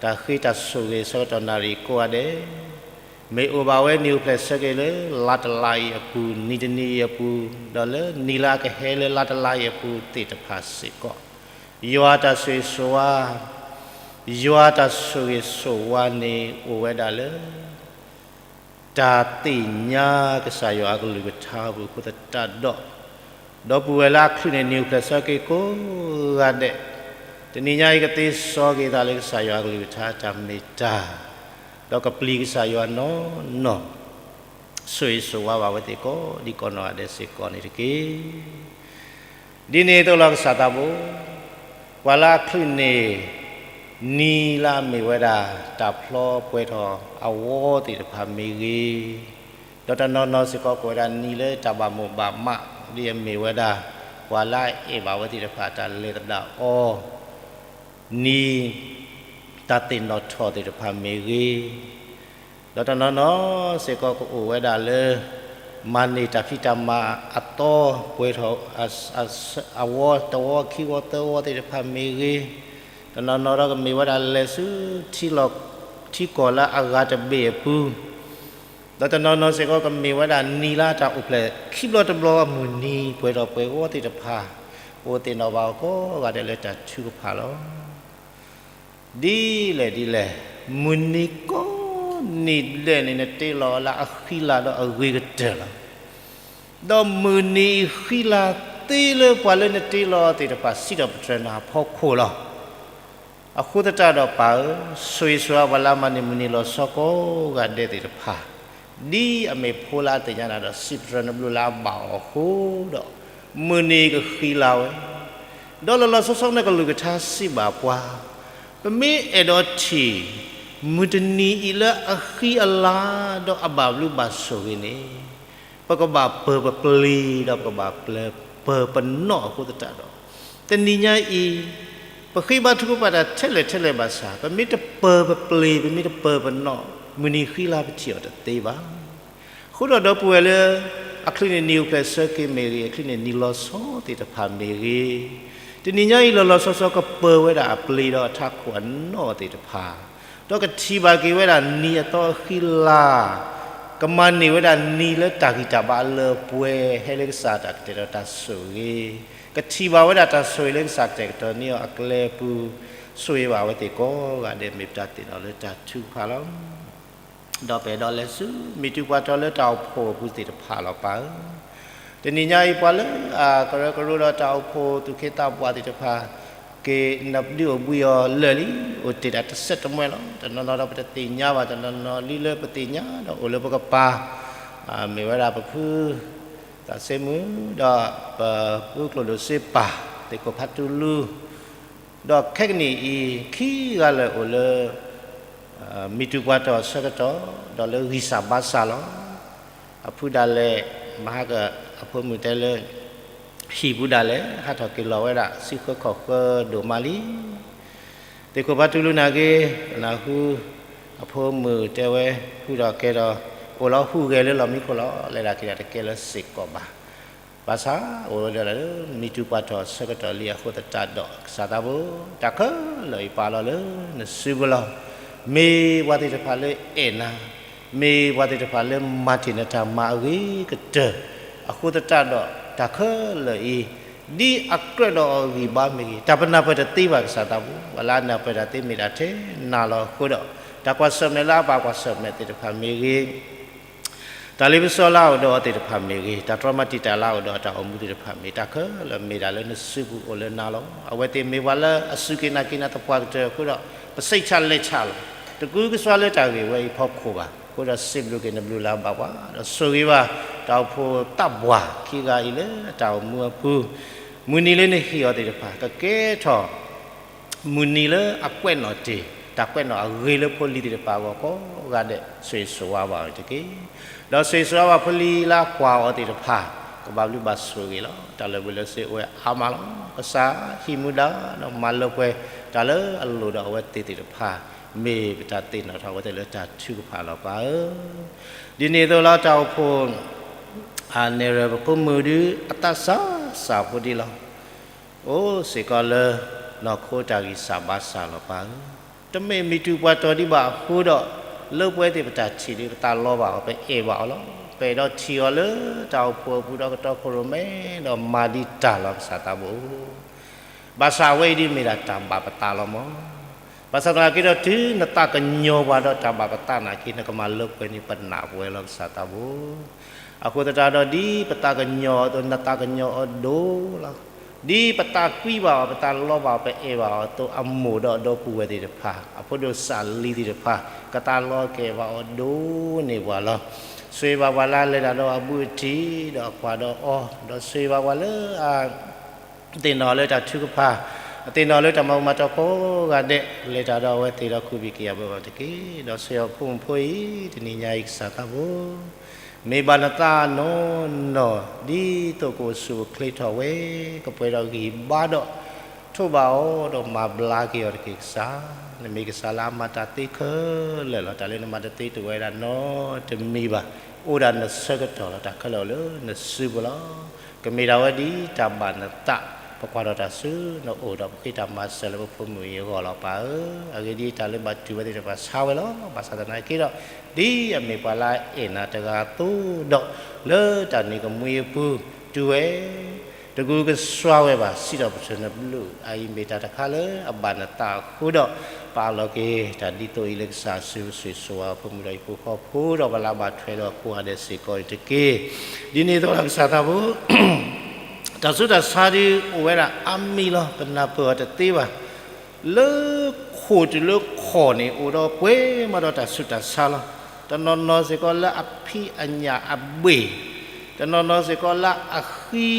တၢ်ဃ့တၢ်ဆိၣ်ဂ့ၤဆၢကတီၢ်နၣ်ရံၣ်ကိးဂၤဒဲး, မ့ၢ်အိၣ်ဘၣ်ဝဲနံၤအိၣ်ဖျဲၣ်ဆၢက့ၤလၢလါတလါအံၤအပူၤ, နံၤတနံၤအံၤအပူၤ, ဒီးလၢနံၤလၢအကဟဲလၢလါတလါအံၤအပူၤသ့ၣ်တဖၣ်စ့ၢ်ကီး, ယွၤတၢ်ဆိၣ်ဂ့ၤဆိၣ်ဝါ, ယွၤတၢ်ဆိၣ်ဂ့ၤဆိၣ်ဝါန့ၣ်အိၣ်ဝဲဒၣ်လၢ တၢ်သ့ၣ်ညါကစၢ်ယွၤအကလုၢ်ကထါအပူၤအဃိသတးဒီး, ဒီပုၢ်ဝဲၢ်လၢအချုးန့ၢ်နံၤအိၣ်ဖျဲၣ်ဆၢက့ၤကိးဂၤဒဲး, တနံၤညါအံၤကသ့စီက့ၤသးလၢကစၢ်ယွၤအကလုၢ်ကထါတၢ်မ့ၢ်တၢ်, ဒီးကပျံၤကစၢ်ယွၤနီၢ်နီၢ်, ဆိၣ်ဂ့ၤဆိၣ်ဝါဘၣ်ဝဲသ့ၣ်ကိးဒံကိးနီၢ်ဂၤဒဲးစ့ၢ်ကီးန့ၣ်တက့ၢ်. ဒ်န့ၣ်အသိးလီၤကစၢ်သးဘိ, ပှၤလၢအချုးန့ၢ် နံၤလၢအမ့ၢ်ဝဲဒၣ် တၢ်ဖျီပှဲၤထီၣ်အဝီသ့ၣ်တဖၣ်မ့ၢ်ဂ့ၤ, ဒီးတနီၤနီၤစ့ၢ်ကီးကအိၣ်ဝဲဒၣ်နံၤလၢတၢ်ဘၣ်မိၣ်ဘၣ်မး ဒ်အမ့ၢ်ဝဲဒၣ် ပှၤလၢအအဲၣ်ဘၣ်ဝဲသ့ၣ်တဖၣ်တၢ်လဲၤသဒၣ်အီၤ, နံၤ တၢ်သ့ၣ်နီၣ်ထီၣ်သ့ၣ်တဖၣ်မ့ၢ်ဂ့ၤ, ဒီးတနီၤနီၤစ့ၢ်ကီးကအိၣ်ဝဲဒၣ်လၢ မၤန့ၢ်တၢ်ဖံးတၢ်မၤအသီပှဲၤထီၣ် အဝီတဝီခံဝီသၢဝီသ့ၣ်တဖၣ်မ့ၢ်ဂ့ၤ, တနီၤနီၤဒီးကမ့ၢ်ဝဲဒၣ်လဲၤဆူထံလီၢ်ထံကီၢ်လၢအဂၤတဘ့ၣ်အပူၤ, ဒီးတနီၤနီၤစ့ၢ်ကီးကမ့ၢ်ဝဲဒၣ်နံၤလၢတၢ်အိၣ်ဖျဲၣ်ခံဘျီတဘျီမုၢ်နံၤပှဲၤထီၣ်ပှဲၤဝီသ့ၣ်တဖၣ်, အိၣ်သ့ၣ်နီၣ်ဘၣ်အီၤကိးဂၤဒဲးလၢတၢ်ထုကဖၣ်လီၤ. ဒ်လဲၣ်ဒ်လဲၣ်, မုၢ်နံၤကိးနံၤဒဲးန့ၣ် နတ့လီၤလၢအဃံလၤဒီးအဂ့ၤကတၢၢ်လီၤ. ဒီးမုၢ်နံၤအံၤဃံလၤသ့လၢပှၤလၢနတ့လီၤသ့ၣ်တဖၣ် စံးထီၣ်ပတြၢၤနၤအဖီခိၣ်လီၤ. အဃိသတးဒီးပၢ်ဧၢ, ဆိၣ်ဂ့ၤဆိၣ်ဝါပှၤလၢအမၤန့ၢ်မုၢ်နံၤလီၤဆီကိးဂၤဒဲးသ့ၣ်တဖၣ်, ဒ်အမ့ၢ်ဖိလၢအသ့ၣ်ညါနၤဒီး စံးပတြၢၤနဘျုးလၢအဘၣ်အီၤအဃိဒီး, မုၢ်နံၤကဃံလၤဝဲ, ဒီးလီၤလီၤဆီဆီနကလုၢ်ကထါစံးဘၣ်ပှၤ, ပမ့ၢ်အဲၣ်ဒိးထံၣ် မုၢ်တနံၤအံၤလၢအဃံအလၤ ဒီးအဘၣ်ဘျုးဘၣ်ဆိၣ်ဂ့ၤန့ၣ် ပကဘၣ်ပၢၤပပျ့ၤဒီးပကဘၣ်ပၢၤပနီၣ်အဃိသတးဒီး, တနံၤညါအံၤ ပဃ့ဘါထုကဖၣ်တၢ်ထဲလဲၣ်ထဲလဲၣ်ဘၣ်ဆၣ် ပမ့ၢ်တပၢၤပပျ့ၤ ပမ့ၢ်တပၢၤပနီၣ် မုၢ်နံၤဃံလၤပထံၣ်အီၤတသ့ဘၣ်. အဃိဒီးဒီပုၢ်ဝဲၢ်လၢ အချုးန့ၢ်နံၤအိၣ်ဖျဲၣ်ဆၢက့ၤမ့ၢ်ဂ့ၤ, အချုးန့ၢ်နံၤလီၤဆီသ့ၣ်တဖၣ်မ့ၢ်ဂ့ၤ, တနံၤညါအံၤလီၤလီၤဆီဆီကပၢၤဝဲဒၣ်အပျ့ၤဒီးအထးခိၣ်အနီၣ်သ့ၣ်တဖၣ်, ဒီးကထံၣ်ဘၣ်က့ၤဝဲဒၣ်နံၤအသီအဃံလၤ, ကမၤန့ၢ်ဝဲဒၣ်နံၤလၢတၢ်ဂံၢ်တၢ်ဘါအလၢအပှဲၤ ဟဲလၢကစၢ်တၢ်ကတဲာ်ကတီၤတၢ်ဆိၣ်ဂ့ၤ, ကထံၣ်ဘၣ်ဝဲဒၣ်တၢ်ဆိၣ်ဂ့ၤလၢကစၢ်ကတဲာ်ကတီၤန့ၢ်အီၤအကျဲပူၤ, ဆိၣ်ဂ့ၤဘၣ်ဝဲသ့ၣ်ကိးဂၤဒဲး မ့ၢ်ပတၢ်သ့ၣ်နီၣ်လၢတၢ်ထုကဖၣ်လီၤ. ဒီးပအဲၣ်ဒိးလဲၤဆူ မ့ၢ်တုၤပှၤတီၤလၢတၢ်အိၣ်ဖှိၣ်အပူၤသ့ၣ်တဖၣ်လီၤပၢ်ဧၢ. တနံၤညါအံၤပှၤလၢအကရၢကရိဒီးတၢ်အိၣ်ဖှိၣ်သူၣ်က့သးပှၢ်သ့ၣ်တဖၣ် က့ၤနဒုးအိၣ်ဘှံးအီၤလၢာ်လံ, အိၣ်တ့ၢ်တၢ်တစဲးတမှဲလီၤ. တနီၤနီၤဒီးပတသ့ၣ်ညါဘၣ်, တနီၤနီၤလံလၢပသ့ၣ်ညါဒီးအိၣ်လၢပကပၤ, မ့ၢ်ဝဲဒၣ်ပဖု သးစ့မုၣ် ဒီးပဖုကျိၣ်ဒိၣ်စ့ပၢ် သ့ၣ်ခိၣ်ဖးတူလူ ဒီးခဲကနံၣ်အံၤ ခံဂၤလၢာ်အိၣ်လၢ မ့ၢ်တုၤပှၤတီၤအဆၢကတီၢ် ဒီးလၢဂံၢ်စၢ်ဘါစၢ်လီၤ. အဖုဒၣ်လဲာ် မဟါကအဖိမုၣ်တဲလၢ ဟံၣ်ပူၤဒၣ်လဲာ် ဟးထီၣ်က့ၤလီၤဝဲဒၣ် စုဃၢခီၣ်ဃၢဒိၣ်မးလံ. သ့ၣ်ခိၣ်ဖါတူလူနာ်က့, ပနၢ်ဟူ အဖိမုၣ်တဲဝဲ ဟူထီၣ်ကဲထီၣ် အိၣ်လီၤဟူးဂဲၤလၢလီၢ်မံခိၣ်လီၤ. လဲၤဒၣ်က့ၤဒၣ်တကဲလၢစ့ၢ်ကီးဘၣ်. ဘၣ်ဆၣ်အိၣ်ဝဲဒၣ်လၢ မံၤတူၢ်ပှၤထီၣ်ဆၢကတီၢ်လံအဃိသတးဒီး ကစၢ်သးဘိ တၢ်ခဲလၢာ်အံၤပာ်လီၤလၢနစုပူၤလီၤ. မ့ၢ်ပှၤသ့ၣ်တဖၣ်လၢအဲၣ်နၤ, မ့ၢ်ပှၤသ့ၣ်တဖၣ်လၢမၤတ့ၢ်နတၢ်မၤအဂ့ၤကတၢၢ် အဃိသတးဒီး တၢ်ခဲလၢာ်အံၤ ဒ်အကြၢးဒီးအဂံၢ်ဘါမ့ၢ်ဂ့ၤ, တၢ်ပနၢ်ပၢၢ်တသ့ဘၣ်ကစၢ်သးဘိ, ပှၤလၢအနၢ်ပၢၢ်တၢ်သ့မ့ၢ်ဒၣ်ထဲနၤလီၤ. အဃိဒီး တၢ်ကွၢ်ဆၢၣ်မဲာ်လၢအဘၣ်ကွၢ်ဆၢၣ်မဲာ်သ့ၣ်တဖၣ်မ့ၢ်ဂ့ၤ, တၢ်လ့ပစီလၢအအိၣ်ဒီးအီၤသ့ၣ်တဖၣ်မ့ၢ်ဂ့ၤ, တၢ်တြီမၤတံာ်တာ်လၢအအိၣ်ဒီးအတၢ်အိၣ်မူသ့ၣ်တဖၣ်မ့ၢ်ဂ့ၤ, တၢ်ခဲလၢာ်မ့ၢ်ဒၣ်လၢနစုပူၤအိၣ်လၢနၤလီၤ. အဝဲသ့ၣ်မ့ၢ်ပှၤလၢအစူၢ်က့ၤနာ်က့ၤနၤသပှၢ်ကတၢၢ်အဃိဒီး ပစိတ်ချလက်ချလီၤ. တကူကစွါလၢတၢ်ဂ့ၢ်ဝဲအံၤဖီခိၣ်ဘၣ်. အဃိဒီးစံးဘျုးက့ၤနဘျုးလၢအဘၣ်ပှၤ, ဒီးဆိၣ်ဂ့ၤဘၣ် တၢ်အိၣ်ဖှိၣ်သးပှၢ်ခံဂၤအံၤလၢအတၢ်အိၣ်မူအပူၤ, မုၢ်နံၤလၢနဟ့ၣ်အီၤသ့ၣ်တဖၣ် ကကဲထီၣ် မုၢ်နံၤလၢအကွဲးနီၣ်တ့ၢ် တၢ်ကွဲးနီၣ်အဂ့ၤလၢဖိလံၤသ့ၣ်တဖၣ်အဂီၢ်ကိးဂၤဒဲး, ဆိၣ်ဂ့ၤဆိၣ်ဝါဘၣ်အီၤတက့ၢ်. ဒီးဆိၣ်ဂ့ၤဆိၣ်ဝါဘၣ်ဖိလံၤလၢအကွၢ်အီၤသ့ၣ်တဖၣ်, ကဘၣ်ဘျုးဘၣ်ဆိၣ်ဂ့ၤလီၤ. တၢ်လၢာ်ဘှံးလၢာ်စ့အိၣ်ဝဲအါမးလီၤ. ကစၢ်ဟံးမူဒါဒီးမၤလၢပှဲၤ တၢ်လၢအလိၣ်ဒီးအဝဲသ့ၣ်သ့ၣ်တဖၣ်, မ့ၢ်ပတၢ်သ့ၣ်နီၣ်ထီၣ်အဝဲသ့ၣ်လၢတၢ်ထုကဖၣ်လီၤပၢ်ဧၢ. ဒ်န့ၣ်အသိးလီၤ တၢ်အိၣ်ဖှိၣ် အနဲၣ်ရွဲၣ်ပဖိမုၣ်ဒုး အသးစၢ်စၢ်ဖိဒံးလီၤ. အိၣ်စ့ၢ်ကီးလၢ နီၢ်ခိတၢ်ဂံၢ်စၢ်ဘါစၢ်လီၤပၢ်ဧၢ. တမ့ၢ်မံၤတူၢ်ပှၤတီၤဒံးဘၣ်အဃိဒီး လၢပဝဲသ့ၣ်ပတၢ်ထံၣ်ဒုး ပသးလီဘၣ်အီၤ ပအဲၣ်ဘၣ်အီၤလီၤ. ပအဲၣ်ဒိးထံၣ်အီၤလၢတၢ်အိၣ်ဖှိၣ်အပူၤဒီးကတီခိၣ်ရိၣ်မဲ ဒီးမၤဒံးတၢ်လီၤကစၢ်သးဘိ ဘၣ်ဆၣ်အဝဲအံၤဒ်မ့ၢ်ဒၣ်တၢ်ဘၣ်ပသးလီၤမး. ဘၣ်ဆၣ်သနာ်က့ဒီး တုၤနသးကညီၤပှၤဒီးတၢ်ဘၣ်ပသးနာ်က့ နကမၤလၢပှဲၤန့ၢ်ပနၢ်ပဝဲလီၤကစၢ်သးဘိ. အဃိသတးဒီး ဒ်ပသးကညီၤအီၤအသိး နသးကညီၤအီၤဒိၣ်လီၤ. ဒ်ပသးကွံဘၣ်အီၤ ပသးလီဘၣ်အီၤ ပအဲၣ်ဘၣ်အီၤအသိး အမိၢ်ဒီးအဒီပုၢ်ဝဲၢ်သ့ၣ်တဖၣ် အဖိဒိၣ်စၢ်လံၤသ့ၣ်တဖၣ် ကသးလီကအဲၣ်ဘၣ်အီၤဒိၣ်န့ၢ်ပှၤလီၤ. ဆိၣ်ဂ့ၤဘၣ်ပှၤလၢအလဲၤတၢ်ဒီးအဘူးအတံၢ် ဒီးအကွၢ်ဒီးအီၤ, ဒီးဆိၣ်ဂ့ၤဘၣ်ပှၤလၢအ သ့ၣ်နီၣ်လၢတၢ်ထုကဖၣ်, အသ့ၣ်နီၣ်လၢတၢ်မၤမၤတီကိးဂၤဒဲး, လဲၤတၢ်ဒီးအဝဲသ့ၣ်ဒီး ကူးဘၣ်က့ၤအဘၢၣ်ဘၣ်တက့ၢ်. ဒီးဆိၣ်ဂ့ၤအဖိမုၣ်ဖိအံၤ တနံၤညါအံၤကစၢ်သးဘိ, မ့ၢ်ဘၣ်နသးနီၢ်နီၢ် ဒ်သိးကအိၣ်ဆူၣ်အိၣ်ချ့ထီၣ်ဝဲ, ကပှဲၤဒီးဂံၢ်ဘါဒီး ထိးဘၣ်အီၤဒီးမၤဘျါက့ၤအီၤတက့ၢ်ကစၢ်. နမ့ၢ်ကစၢ်လၢအမၤတၢ်သ့ခဲလၢာ်လီၤ. တၢ်လၢနမၤတသ့တအိၣ်ဝဲဒၣ်နီတမံၤဘၣ်. အိၣ်ဒၣ်နဆၢကတီၢ်လီၤ. တၢ်ခဲလၢာ်အိၣ်လၢနစုပူၤလီၤ. ကမ့ၢ်ဒၣ်ဝဲဒ်တၢ်ဘၣ်နသး, ပကွၢ်ထီၣ်တၢ်ဆူနအိၣ်ဒီး ပဃ့တၢ်မၤစၢၤလၢပဖိမုၣ်အံၤအဂီၢ်လီၤပၢ်ဧၢ. အဂ့ၢ်ဒ်အံၤ, တၢ်လၢဘၣ်တူၢ်ဝဲသ့ၣ်တဖၣ်ဆါဝဲလီၤ. ဘၣ်ဆၣ်သနာ်က့ဒီး, ဒ်အမ့ၢ်ပှၤလၢအအဲၣ်နၤတဂၤအသိးဒီး, လၢတၢ်နံၤကမှံအပူၤ, တူၢ်ဝဲ တကူကစွါဝဲဘၣ် စံးထီၣ်ပတြၢၤနဘျုး. အအံၤမ့ၢ်တၢ်တခါလၢအဘၣ်နသးအဃိဒီး, ပာ်လီၤက့ၤတၢ်ဒ်သိးအံၤလၢကစၢ်အစုပူၤ ဆိၣ်ဂ့ၤဆိၣ်ဝါဖိမုၣ်ဒီးဟံၣ်ဖိဃီဖိဒီး ပှၤလၢအဘၣ်ထွဲဒီးကိးဂၤဒဲးစ့ၢ်ကီးအံၤတက့ၢ်. ဒ်န့ၣ်အသိးလီၤကစၢ်သးဘိ, တၢ်ဆူးတၢ်ဆါဒုးအိၣ်ဝဲဒၣ်အါမံၤလီၤ. ပနၢ်ပၢၢ်အီၤတသ့ဘၣ်. လၢခိၣ်တုၤလၢခီၣ်န့ၣ် အိၣ်ဒီးပှဲၤမးဒီးတၢ်ဆူးတၢ်ဆါလီၤ. တနီၤနီၤစ့ၢ်ကီးလၢအဖံးအညၣ်အဘ့ၣ်, တနီၤနီၤစ့ၢ်ကီးလၢအဃံ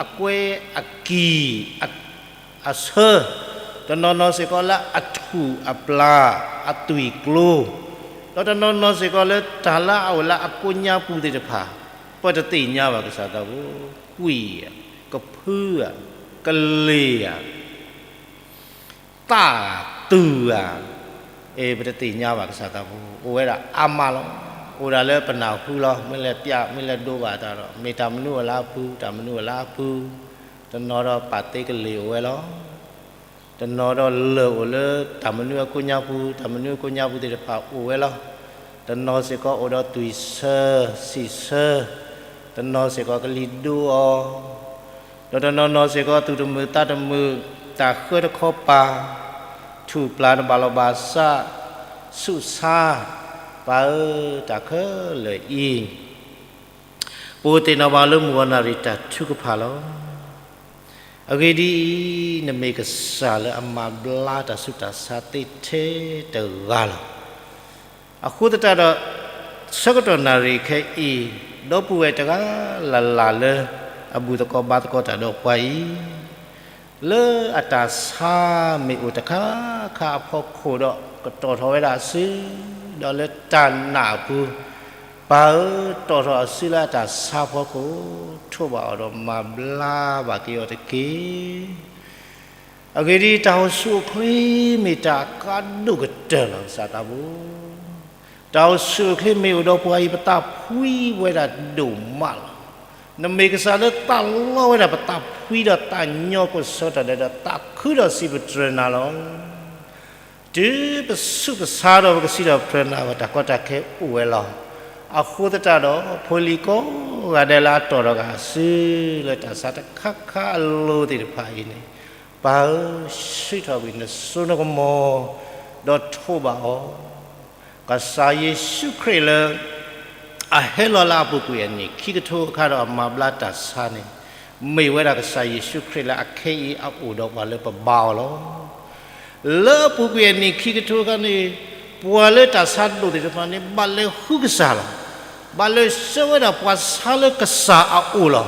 အကွဲအကံၢ် အဆၢ, တနီၤနီၤစ့ၢ်ကီးလၢအထူၣ်အပျၢ် အသွံၣ်ကျိ, ဒီးတနီၤနီၤစ့ၢ်ကီးလၢတၢ်လၢအအိၣ်လၢအကိးညါပူၤသ့ၣ်တဖၣ်, ပတသ့ၣ်ညါဘၣ်ကစၢ်သးဘိ, ကွံာ်ဧါ, ကဖုဧါ, ကလ့ၤဧါ, သၣ်သူၣ်ဧါ, အဲ ပတသ့ၣ်ညါဘၣ်ကစၢ်သးဘိ, အိၣ်ဝဲဒၣ်အါမးလီၤ. အိၣ်ဒၣ်လၢပနၢ်ဟူလီၤ. မ့ၢ်လဲၤပျး မ့ၢ်လဲၤဒိဘၣ်တၢ်ဒီး မ့ၢ်တၢ်မနုၤအိၣ်လၢအပူၤ တၢ်မနုၤအိၣ်လၢအပူၤ, တနီၤဒီးပာ်သ့ကလ့ၤအိၣ်ဝဲလီၤ. တနီၤဒီးလၢၢ်အိၣ်လၢတၢ်မနုၤအကိးညါပူၤ တၢ်မနုၤအကိးညါပူၤသ့ၣ်တဖၣ်အိၣ်ဝဲလီၤ. တနီၤစ့ၢ်ကီးအိၣ်ဒီးသွံၣ်ဆၢ ဆံၣ်ဆၢ, တနီၤစ့ၢ်ကီးကလံၤဒိအီၤ, ဒီးတနီၤနီၤစ့ၢ်ကီးသူၣ်တမုာ်သးတမုာ်, တၢ်ဃၢတခီပၤ, ထူၣ်ပျၢ်တဘၣ်လီၤဘၣ်စး, ဆူးဆါ, ပၢ်ဧၢ, တၢ်ခဲလၢာ်အံၤ ပအိၣ်သ့ၣ်နီၣ်ဘၣ်လၢမုၢ်ဂီၤနၣ်ရံၣ်တၢ်ထုကဖၣ်လီၤ. အဂ့ၢ်ဒ်အံၤ, နမ့ၢ်ကစၢ်လၢအမၤဘျါတၢ်ဆူးတၢ်ဆါသ့ထဲတဂၤလီၤ. အဃိသတးဒီး, ဆၢကတီၢ်နၣ်ရံၣ်ခဲအံၤ, ဒီပုၢ်ဝဲၢ်တဂၤလၢ်လၢ်လၢ အဘူၣ်သကိးဘါသကိးတၢ်ဒီးပှၤအံၤ လၢအတၢ်ဆါမ့ၢ်အိၣ်တခါခါအဖီခိၣ်ဒီး ကတီၢ်ထီၣ်ဝဲဒၣ်အစု, ဒီးလၢတၢ်နာ်အပူၤ, ပၢ်ဧၢ, တီၢ်ထီၣ်အစုလၢအတၢ်ဆါဖီခိၣ်, ထိးဘၣ်အီၤဒီးမၤဘျါဘၣ်က့ၤအီၤတက့ၢ်. အဂ့ၢ်ဒ်အံၤ, တၢ်အိၣ်ဆူၣ်အိၣ်ချ့မ့ၢ်တၢ်အကါဒိၣ်ကတၢၢ်လီၤ, ကစၢ်သးဘိ. တၢ်အိၣ်ဆူၣ်အိၣ်ချ့မ့ၢ်အိၣ်ဒီးပှၤအံၤ ပသးဖှံဝဲဒၣ်ဒိၣ်မးလီၤ. နမ့ၢ်ကစၢ်လၢသးလီဝဲဒၣ်ပသးဖှံဒီးသးညီကိးဆၢကတီၢ်ဒဲးဒီး သးခုဒီးစံးပတြၢၤနၤလီၤ. တုၤပဆူးပဆါဒီး ပကစံးထီၣ်ပတြၢၤနၤ ပတၢ်ကီတၢ်ခဲအိၣ်ဝဲလီၤ. အဃိသတးဒီး ဖိလံၤကိးဂၤဒဲးလၢအတီၢ်ဒီးအဂၤဆူ လၢတၢ်ဆါတခါခါအလိၤသ့ၣ်တဖၣ်အံၤန့ၣ်, ပၢ်ဧၢ, ဆှံထီၣ်ကွံာ်နစိနကမီၤ, ဒီးထိးဘၣ်အီၤ. ကစၢ်ယ့ၣ်ၡူးခရံာ်လၢ အဟဲလီၤလၢအပူၤကွံာ်အနံၣ်ခံကထိအခါဒီးအမၤဘျါတၢ်ဆါန့ၣ်, မ့ၢ်ဝဲဒၣ်ကစၢ်ယ့ၣ်ၡူးခရံာ်လၢအခဲအံၤအအိၣ်ဒီးပှၤလၢပဘါအီၤလီၤ. လၢအပူၤကွံာ်အနံၣ်ခံကထိအခါန့ၣ်, ပှၤလၢတၢ်ဆါဒိၣ်သ့ၣ်တဖၣ်န့ၣ် ဘၣ်လဲၤဃုကစၢ်လီၤ. ဘၣ်လဲၤဆှၢဝဲဒၣ်ပှၤဆါလၢကစၢ်အအိၣ်လီၤ.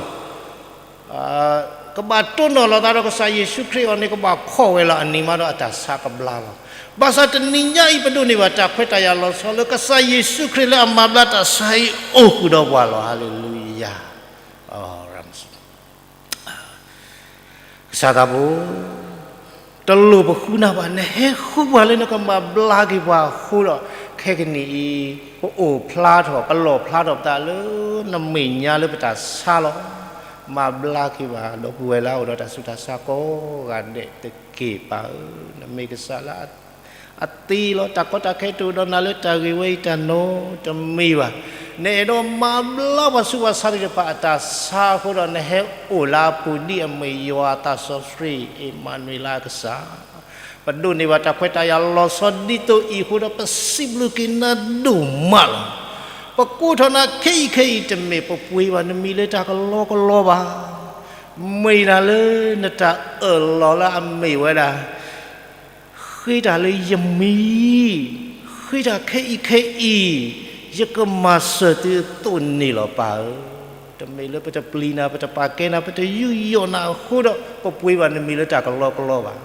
ကဘၣ်တိၢ်နီၣ်လီၤသးဒီးကစၢ်ယ့ၣ်ၡူးခရံာ်အဂီၢ်န့ၣ် ကဘၣ်ဖီၣ်ဝဲလီၤ. အနံၤမးဒီးအတၢ်ဆါကဘျါလီၤ. ဘၣ်ဆၣ်တနံၤညါအံၤ ပဒိးန့ၢ်ဘၣ်တၢ်ခွဲးတၢ်ယာ်လီၤဆီလၢ ကစၢ်ယ့ၣ်ၡူးခရံာ်လၢအမၤဘျါတၢ်ဆါအံၤအိၣ်ဃုာ်ဒီးပှၤလီၤ. ဟါလ့လူယၤ. ကစၢ်သးဘိ, တလိၣ်ပဃုနၤဘၣ်, နဟဲဃုပှၤလၢနကမၤဘျါက့ၤပှၤအဃိဒီး ခဲကနံၣ်အံၤ ပအိၣ်ဖျါထီၣ် ပလီၣ်ဖျါထီၣ်ပသးလၢ နမဲာ်ညါလၢပတၢ်ဆါလီၤ. မၤဘျါက့ၤဘၣ် ဒီပုၢ်ဝဲၢ်လၢအအိၣ်ဒီးတၢ်ဆူးတၢ်ဆါကိးဂၤဒဲးတက့ၢ် ပၢ်ဧၢ, နမ့ၢ်ကစၢ်လၢ အသ့လီၤ. တၢ်ကီတၢ်ခဲတအိၣ်ဒီးနၤလၢတၢ်ဂ့ၢ်ဝဲအံၤတၢ်နီတမံၤဘၣ်. နအဲၣ်ဒိးမၤဘျါပှၤဆူးပှၤဆါသ့ၣ်တဖၣ်အတၢ်ဆါအဃိဒီး နဟဲအိၣ်လၢအပူၤဒ်အမ့ၢ်ယွၤအသးစီဆှံ အ့မၤနူၤအ့လးအကစၢ်. ပဒိးန့ၢ်ဘၣ်တၢ်ခွဲးတၢ်ယာ်လီၤဆီဒ်သိးအံၤအဃိဒီး ပစံးဘျုးက့ၤနၤဒိၣ်မးလီၤ. ပကိးထီၣ်နၤခဲအံၤခဲအံၤ တမ့ၢ်ပပှ့ၤဘၣ်နမံၤလၢတၢ်ကလီကလီဘၣ်. မ့ၢ်ဒၣ်လၢနတၢ်အၢၣ်လီၤလၢအမ့ၢ်ဝဲဒၣ် ဃ့တၢ်လၢယမံၤ, ဃ့တၢ်ခဲအံၤခဲအံၤ, ယကမၤစၢၤသုအသိးန့ၣ်လီၤ ပၢ်ဧၢ. တမ့ၢ်လၢပတပျံၤနၤ, ပတပာ်ကဲနၤ, ပတယူးယီၣ်နၤအဃိဒီး ပပှ့ၤဘၣ်နမံၤလၢတၢ်ကလီကလီဘၣ်.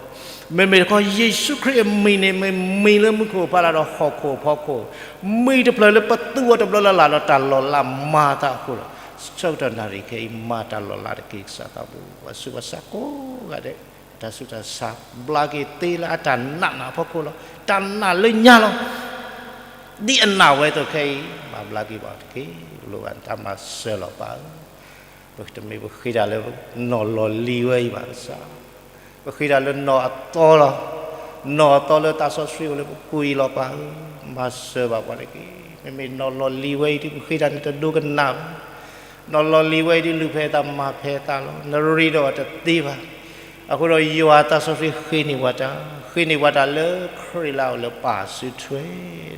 မ့မ့ၢ်တခီ ယ့ၣ်ၡူးခရံာ်အမံၤန့ၣ် မ့ၢ်မံၤလၢမူခိၣ်ဖးလၢ်ဒီးဟီၣ်ခိၣ်ဖီခိၣ်, မံၤတဖျၢၣ်လၢပသူအီၤတဘျီလၢ်လၢ်ဒီးတၢ်လီၤလးမၤအသးအဃိဒီး ဆၢကတီၢ်နၣ်ရံၣ်ခဲအံၤ မၤတၢ်လီၤလးတက့ၢ် ကစၢ်သးဘိ. ပှၤဆူးပှၤဆါကိးဂၤဒဲး တၢ်ဆူးတၢ်ဆါ ဘျါက့ၤသ့လၢအတၢ်နာ်နၤအဖီခိၣ်လီၤ. တၢ်နာ်လၢညါလီၤ. ဒ်အနာ်ဝဲအသိးခဲအံၤ မၤဘျါက့ၤဘၣ်တက့ၢ်. လိၣ်ဘၣ်နတၢ်မၤစၢၤလီၤ ပၢ်ဧၢ. ပတမ့ၢ်ပဃ့တၢ်လၢနီၢ်လီၢ်လံၤဝဲအံၤဘၣ် ကစၢ်, ပဃ့တၢ်လၢနီၢ်အသီလီၤ. နီၢ်အသီလၢသးစီဆှံအိၣ်လၢပပူၤအံၤလီၤ ပၢ်ဧၢ. မၤစၢၤဘၣ်ပှၤတက့ၢ်. မ့မ့ၢ်နီၢ်လီၢ်လံၤဝဲအံၤဒ် ပဃ့တၢ်န့ၣ်တဒိကနၣ်ဘၣ်. နီၢ်လီၢ်လံၤဝဲအံၤဒ် လူၤဖဲအသးမၤဖဲအသးလီၤ. နရ့ဒီးအီၤတသ့ဘၣ်. အဃိဒီးယွၤအသးစီဆှံဃ့န့ၢ်ပှၤတၢ်, ဃ့န့ၢ်ပှၤတၢ်လၢခရံာ်လၢအအိၣ်လၢပၢ်စုထွဲ,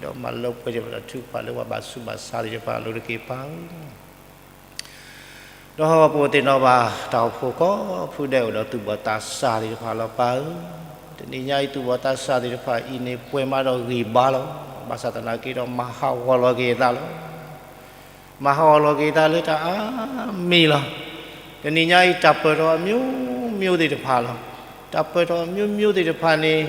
ဒီးမၤလၢပှဲၤထီၣ်ပတၢ်ထုကဖၣ်လၢပှၤဘၣ်ဆူးဘၣ်ဆါသ့ၣ်တဖၣ်အလိၤတက့ၢ် ပၢ်ဧၢ. ဒီးပအိၣ်သ့ၣ်နီၣ်ဘၣ် တၢ်အိၣ်ဖှိၣ်ကိးဖုဒဲးအိၣ်ဒီးသူၣ်ဘီၣ်သးစၢ်သ့ၣ်တဖၣ်လီၤ ပၢ်ဧၢ. တနံၤညါအံၤ သူၣ်ဘီၣ်သးစၢ်သ့ၣ်တဖၣ်အံၤန့ၣ် ပှဲၤမးဒီးဂံၢ်ဘါလီၤ. ဘၣ်ဆၣ်သနာ်က့ဒီး မၤဟးဂီၤလီၤက့ၤအသးလီၤ. မၤဟးဂီၤလီၤက့ၤအသးလၢတၢ်အါမံၤလီၤ. တနံၤညါအံၤ တၢ်ပၢၢ်ထီၣ်အမျိုးမျိုးသ့ၣ်တဖၣ်လီၤ. တၢ်ပၢၢ်ထီၣ်အမျိုးမျိုးသ့ၣ်တဖၣ်န့ၣ် ဒ်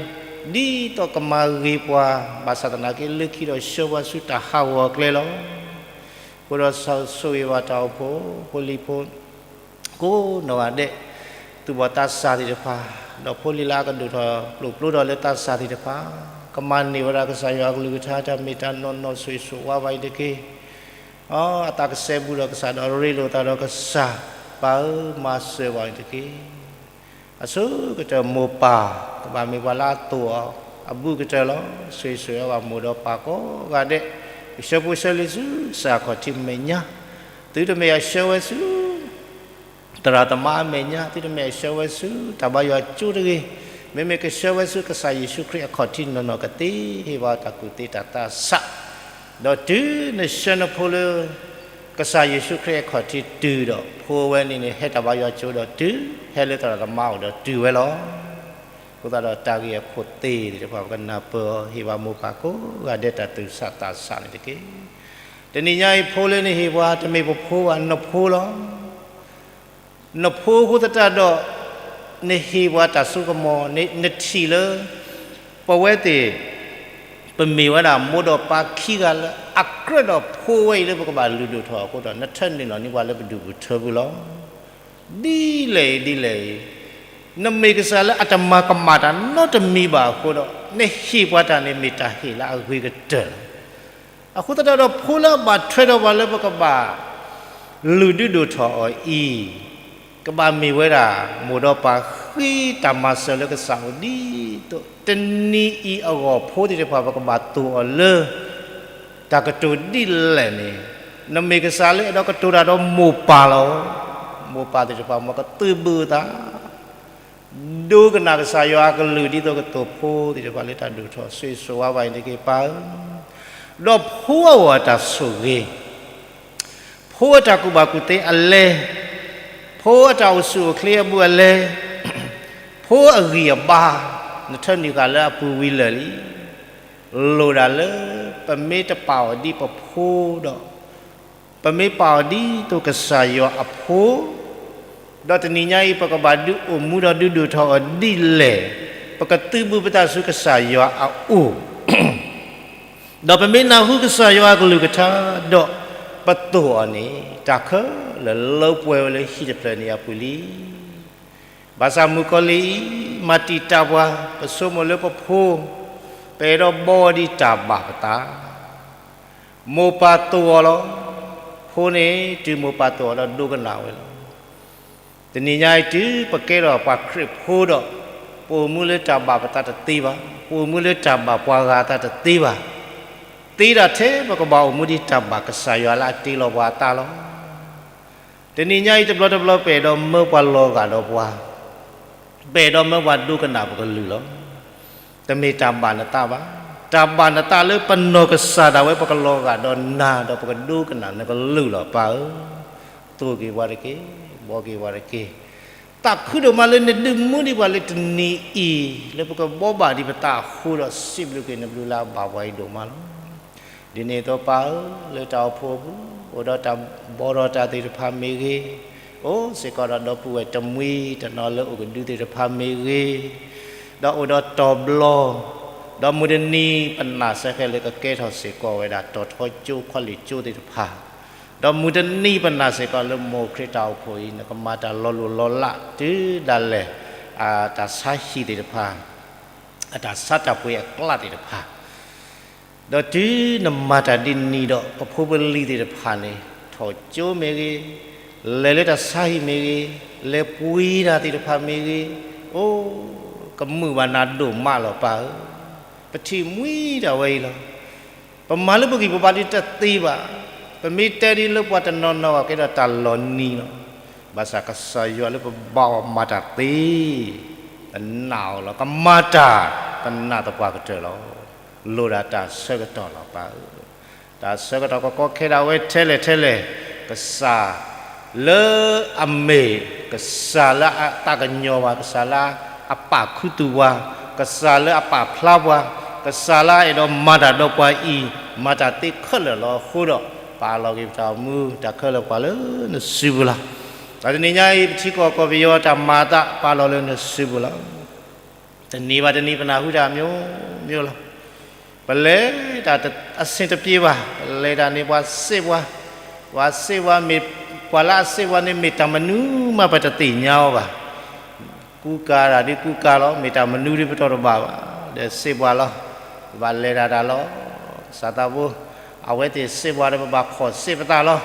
သိးကမၤဂ့ၤပှၤ, ဘၣ်ဆၣ်သနာ်က့ လၢခံဒီးဆှၢပှၤဆူတၢ်ဟးဂီၤအကျဲလီၤ. အဃိဒီးဆိၣ်ဂ့ၤဘၣ်တၢ်အိၣ်ဖှိၣ် ဖိလံၤဖိ ကိးနီၢ်ဂၤဒဲး, သူၣ်ဘီၣ်သးစၢ်သ့ၣ်တဖၣ်, ဒီးဖိလံၤလၢအကဒိၣ်ထီၣ်ပျိၢ်ပျိထီၣ်လၢသးစၢ်သ့ၣ်တဖၣ်, ကမၤန့ၢ်ဝဲဒၣ်ကစၢ်ယွၤအကလုၢ်ကထါ တၢ်မ့ၢ်တၢ်နီၢ်နီၢ်ဆိၣ်ဂ့ၤဆိၣ်ဝါဘၣ်အံၤတက့ၢ်. အသးကစဲဘူးဒီးကစၢ်ဒီး ရ့လိာ်သးဒီးကစၢ်, ပၢ်ဧၢ မၤစၢၤဘၣ်အံၤတက့ၢ်. အဆိကတၢၢ်မိၢ်ပၢ် ကဘၣ်မ့ၢ်ပှၤလၢအသိၣ်အီၤအဘူးကတၢၢ်လီၤ. ဆိၣ်ဂ့ၤဆိၣ်ဝါဘၣ်မိၢ်ဒီးပၢ်ကိးဂၤဒဲး, ကဆှၢဖိဆှၢလံၤဆူကစၢ်အခီၣ်ထံးမဲာ်ညါ, သုတမ့ၢ်အဆှၢဝဲဆူ သရၣ်သမါအမဲာ်ညါ, သုတမ့ၢ်အဆှၢဝဲဆူတၢ်ဘါယွၤကၠိတဂ့ၤ, မ့မ့ၢ်ကဆှၢဝဲဆူကစၢ်ယ့ၣ်ၡူးခရံာ်အခီၣ်ထံးနီၢ်နီၢ်ကသ့, ဟ့ၣ်ဘၣ်တၢ်ကူၣ်သ့တၢ်သးဆး, ဒီးတုၤနဆှၢနဖိလၢ ကစၢ်ယ့ၣ်ၡူးခရံာ်အခီၣ်ထံးတုၤဒီး ဖိဝဲန့ၣ်န့ၣ် ဟဲတၢ်ဘါယွၤကၠိဒီးတုၤ, ဟဲလၢသရၣ်သမါအိၣ်ဒီးတုၤဝဲလီၤ. အဃိသတးဒီးတၢ်ဂ့ၢ်အခိၣ်သ့ၣ်တဖၣ် ပကနၢ်ပၢၢ်အီၤ, ဟ့ၣ်ဘၣ်မိၢ်ပၢ်ကိးဂၤဒဲးတၢ်သူၣ်ဆးသးဆးန့ၣ်တက့ၢ်. တနံၤညါအံၤဖိလၢနဟ့ၣ်ပှၤ တမ့ၢ်ပဖိဘၣ် နဖိလီၤ. နဖိအဃိသတးဒီး နဟ့ၣ်ပှၤတၢ်စိကမီၤ, နထံၣ်လၢ ပဝဲသ့ၣ် ပမ့ၢ်ဝဲဒၣ်မိၢ်ဒီးပၢ်ခံဂၤလၢအကြၢးဒီးဖိဝဲအံၤလၢပကဘၣ်လုၢ်ဒိၣ်ထီၣ်အဃိဒီး နထၢနုာ်လီၤန့ၢ်ပှၤလၢပဒူၣ်ပထၢပူၤလီၤ. ဒ်လဲၣ်အံၤဒ်လဲၣ်အံၤ နမ့ၢ်ကစၢ်လၢအတမၤကမၣ်တၢ်နီတမံၤဘၣ်အဃိဒီး နဟ့ၣ်ပှၤတၢ်န့ၣ်မ့ၢ်တၢ်ဟ့ၣ်လၢအဂ့ၤကတၢၢ်လီၤ. အဃိသတးဒီး ဖိလၢအဘၣ်ထွဲဒီးပှၤလၢပကဘၣ်လုၢ်ဒုးဒိၣ်ထီၣ်အီၤအံၤ ကဘၣ်မ့ၢ်ဝဲဒၣ် မိၢ်ဒီးပၢ်ဃ့တၢ်မၤစၢၤလၢကစၢ်အိၣ်ဒ်သိး တနံၤအံၤအဂီၢ် ဖိသ့ၣ်တဖၣ် ပကဘၣ်သိၣ်အီၤလၢ တၢ်ကတိၤဒ်လဲၣ်န့ၣ်, နမ့ၢ်ကစၢ်လၢအဲၣ်ဒိးကတိၤတၢ်ဒီးမိၢ်ပၢ်လီၤ. မိၢ်ပၢ်သ့ၣ်တဖၣ် မ်ကသုးဘူးအသး, ဒိကနၣ်ကစၢ်ယွၤအကလုၢ် ဒ်သိးကသိၣ်ဖိသ့ၣ်တဖၣ်လၢတၢ်ဒိၣ်ထီၣ်ဆိၣ်ဂ့ၤဆိၣ်ဝါဘၣ်အံၤတက့ၢ် ပၢ်ဧၢ. ဒီးဖိအဂီၢ်အတၢ်ဆိၣ်ဂ့ၤ, ဖိအတၢ်ကူၣ်ဘၣ်ကူၣ်သ့အလဲ, ဖိအတၢ်အိၣ်ဆူၣ်အိၣ်ချ့အဘူးအလဲ, ဖိအဂံၢ်အဘါ, နထၢနုာ်ဃာ်လၢအပူၤဝံၤလၢာ်လံ. လိၣ်ဒၣ်လၢ ပမ့ၢ်တပာ်အီၤဒ်ပဖိဒီး ပမ့ၢ်ပာ်အီၤဒ်သိးကစၢ်ယွၤအဖိ, ဒီးတနံၤညါအံၤ ပကဘၣ်ဒုးအိၣ်မူဒီးဒုးဒိၣ်ထီၣ်အီၤဒ်လဲၣ်, ပကသုးဘူးပသးဆူကစၢ်ယွၤအအိၣ်, ဒီးပမ့ၢ်နၢ်ဟူကစၢ်ယွၤအကလုၢ်ကထါ, ဒီးပသိၣ်အီၤန့ၣ် တၢ်ခဲလၢာ်လၢပှဲၤဝဲလၢဟံၣ်တဖျၢၣ်န့ၣ်အပူၤလံ. ဘၣ်ဆၣ်မုၣ်ကီၤလံၢ်အံၤ မၤတံာ်တာ်ပှၤ, ပဆိကမိၣ်လၢပဖိ, ပအဲၣ်ဒိးဘီဒံးတၢ်ဘၣ်ပသး, မိၢ်ပၢ်သိၣ်အီၤလီၤ. ဖိန့ၣ် တုၤမိၢ်ပၢ်သိၣ်အီၤဒီးဒိကနၣ်ဝဲလီၤ. တနံၤညါအံၤ တုၤပကဲထီၣ်ပှၤခရံာ်ဖိဒီး, ပအိၣ်မူလၢတၢ်ဘၣ်ပသးတသ့ဘၣ်, ပအိၣ်မူလၢတၢ်ဘၣ်ပှၤဂၤအသးတသ့ဘၣ်, သ့ဒၣ်ထဲပကဘၣ်အိၣ်မူဒ်တၢ်ဘၣ်ကစၢ်ယွၤလၢအတ့လီၤပှၤအသးလီၤ. တနံၤညါအံၤ တဘျီတဘျီ ပအဲၣ်ဒိးမၢပှၤလီၤဂာ်ဒီးပှၤ, ပအဲၣ်ဒိးမၢပှၤဒိကနၣ်ပကလုၢ်လီၤ. တမ့ၢ်တၢ်ဘၣ်နသးဘၣ်. တၢ်ဘၣ်နသးလၢပနီၢ်ကစၢ်ဒၣ်ဝဲ ပကလီၤဂာ်ဒီးနၤ ဒီးပကဒိကနၣ်နကလုၢ်လီၤ ပၢ်ဧၢ. သိၣ်က့ၤပှၤတက့ၢ်, ဘီက့ၤပှၤတက့ၢ်. သးခုဒိၣ်မးလၢနဒုးမူဒံးပှၤလၢတနံၤအံၤ, လၢပကဘီဘၣ်ဒံးပသးအဃိဒီး စံးဘျုးက့ၤနဘျုးလၢအဘၣ်ပှၤအံၤဒိၣ်မးလီၤ. ဒ်န့ၣ်အသိး ပၢ်ဧၢ, လၢတၢ်အိၣ်ဖှိၣ်အပူၤ အိၣ်ဒီးတၢ်ဘီထီၣ်တၢ်သ့ၣ်တဖၣ်မ့ၢ်ဂ့ၤ, အိၣ်စ့ၢ်ကီးဒီးဒီပုၢ်ဝဲၢ်တမှံၤတနီၤလၢအိၣ်ကဒုသ့ၣ်တဖၣ်မ့ၢ်ဂ့ၤ, ဒီးအိၣ်ဒီးတီၤဘျီ, ဒီးမုၢ်တနံၤပနာ်စ့ၢ်ကီးလၢကကဲထီၣ်စ့ၢ်ကီးဝဲဒၣ် တီၤထီကၠိခီလ့ၣ်ကၠိသ့ၣ်တဖၣ်, ဒီးမုၢ်တနံၤပနာ်စ့ၢ်ကီးလၢမိၢ်ခရံာ်တၢ်အိၣ်ဖှိၣ်အံၤ နကမၤတၢ်လီၤလိၢ်လီၤလးတုၤဒၣ်လဲာ်, တၢ်ဆါဟံၣ်သ့ၣ်တဖၣ်, အတၢ်ဆါတၢ်ပှ့ၤအကျးသ့ၣ်တဖၣ် ဒီးတုၤနမၤတၢ်ဒ်န့ၣ်ဒီး ပဖိပလံၤသ့ၣ်တဖၣ်န့ၣ် ထီၣ်ကၠိမ့ၢ်ဂ့ၤ, လဲၤလၢတၢ်ဆါဟံၣ်မ့ၢ်ဂ့ၤ, လဲၤပှ့ၤတၢ်သ့ၣ်တဖၣ်မ့ၢ်ဂ့ၤ, အိၣ်, ကမုာ်ဘၣ်နၤဒိၣ်မးလီၤ ပၢ်ဧၢ. ပထံၣ်မှံတၢ်ဝဲအံၤလီၤ. ပမၤလၢပဂံၢ်ပဘါဒ်တသ့ဘၣ်. ပမ့ၢ်တဲဒ်လၢပှၤတနီၤနီၤ ကဲဒီးတၢ်လီၤနံၤလီၤ. ဘၣ်ဆၣ်ကစၢ်ယွၤလၢပဘါအီၤမၤတၢ်သ့ ပနာ်အီၤလီၤ. ကမၤတၢ် ပနာ်သပှၢ်ကတၢၢ်လီၤ. လိၣ်ဒၣ်တၢ်ဆၢကတီၢ်လီၤ ပၢ်ဧၢ. တၢ်ဆၢကတီၢ်ကကီခဲဒၣ်ဝဲထဲလဲၣ်ထဲလဲၣ်, ကစၢ်လၢအမ့ၢ် ကစၢ်လၢအသးကညီၤပှၤ, ကစၢ်လၢအပာ်ခူသူၣ်ပှၤ, ကစၢ်လၢအပာ်ဖျါပှၤ, ကစၢ်လၢအအဲၣ်ဒိးမၤတၢ်ဒီးပှၤအံၤ, မၤတၢ်သ့ခဲလၢာ်လီၤအဃိဒီး, ပာ်လီၤက့ၤပတၢ်အိၣ်မူ တၢ်ခဲလၢာ်ပှၤလၢနစုပူၤလီၤ. ဒီးတနံၤညါအံၤ ပထံကီၢ်ကီၢ်ပယီၤတၢ်မၤအသး ပာ်လီၤလၢနစုပူၤလီၤ. တနံၤဘၣ်တနံၤ ပနၢ်ဟူတၢ် မျိုးမျိုးလီၤ. ပလဲၤတၢ်အဆင်တပြေဘၣ်, ပလဲၤတၢ်န့ၣ် ပှၤစံးပှၤ, ပှၤစံးပှၤမ့ၢ်, ပှၤလၢအစံးပှၤန့ၣ် မ့ၢ်တၢ်မနုၤမး ပတသ့ၣ်ညါအီၤဘၣ်. ကူကၤတၢ်ဒ်ကူကၤလီၤ, မ့ၢ်တၢ်မနုၤဒ်ပတီၢ်တဘၣ်ဘၣ်, ဒီးစံးပှၤလီၤ. ပဘၣ်လဲၤတၢ်တၢ်လီၤ. ကစၢ်သးဘိ, အဝဲသ့ၣ်စံးပှၤဒီး ပဘၣ်ခီၣ်စ့ပသးလီၤ.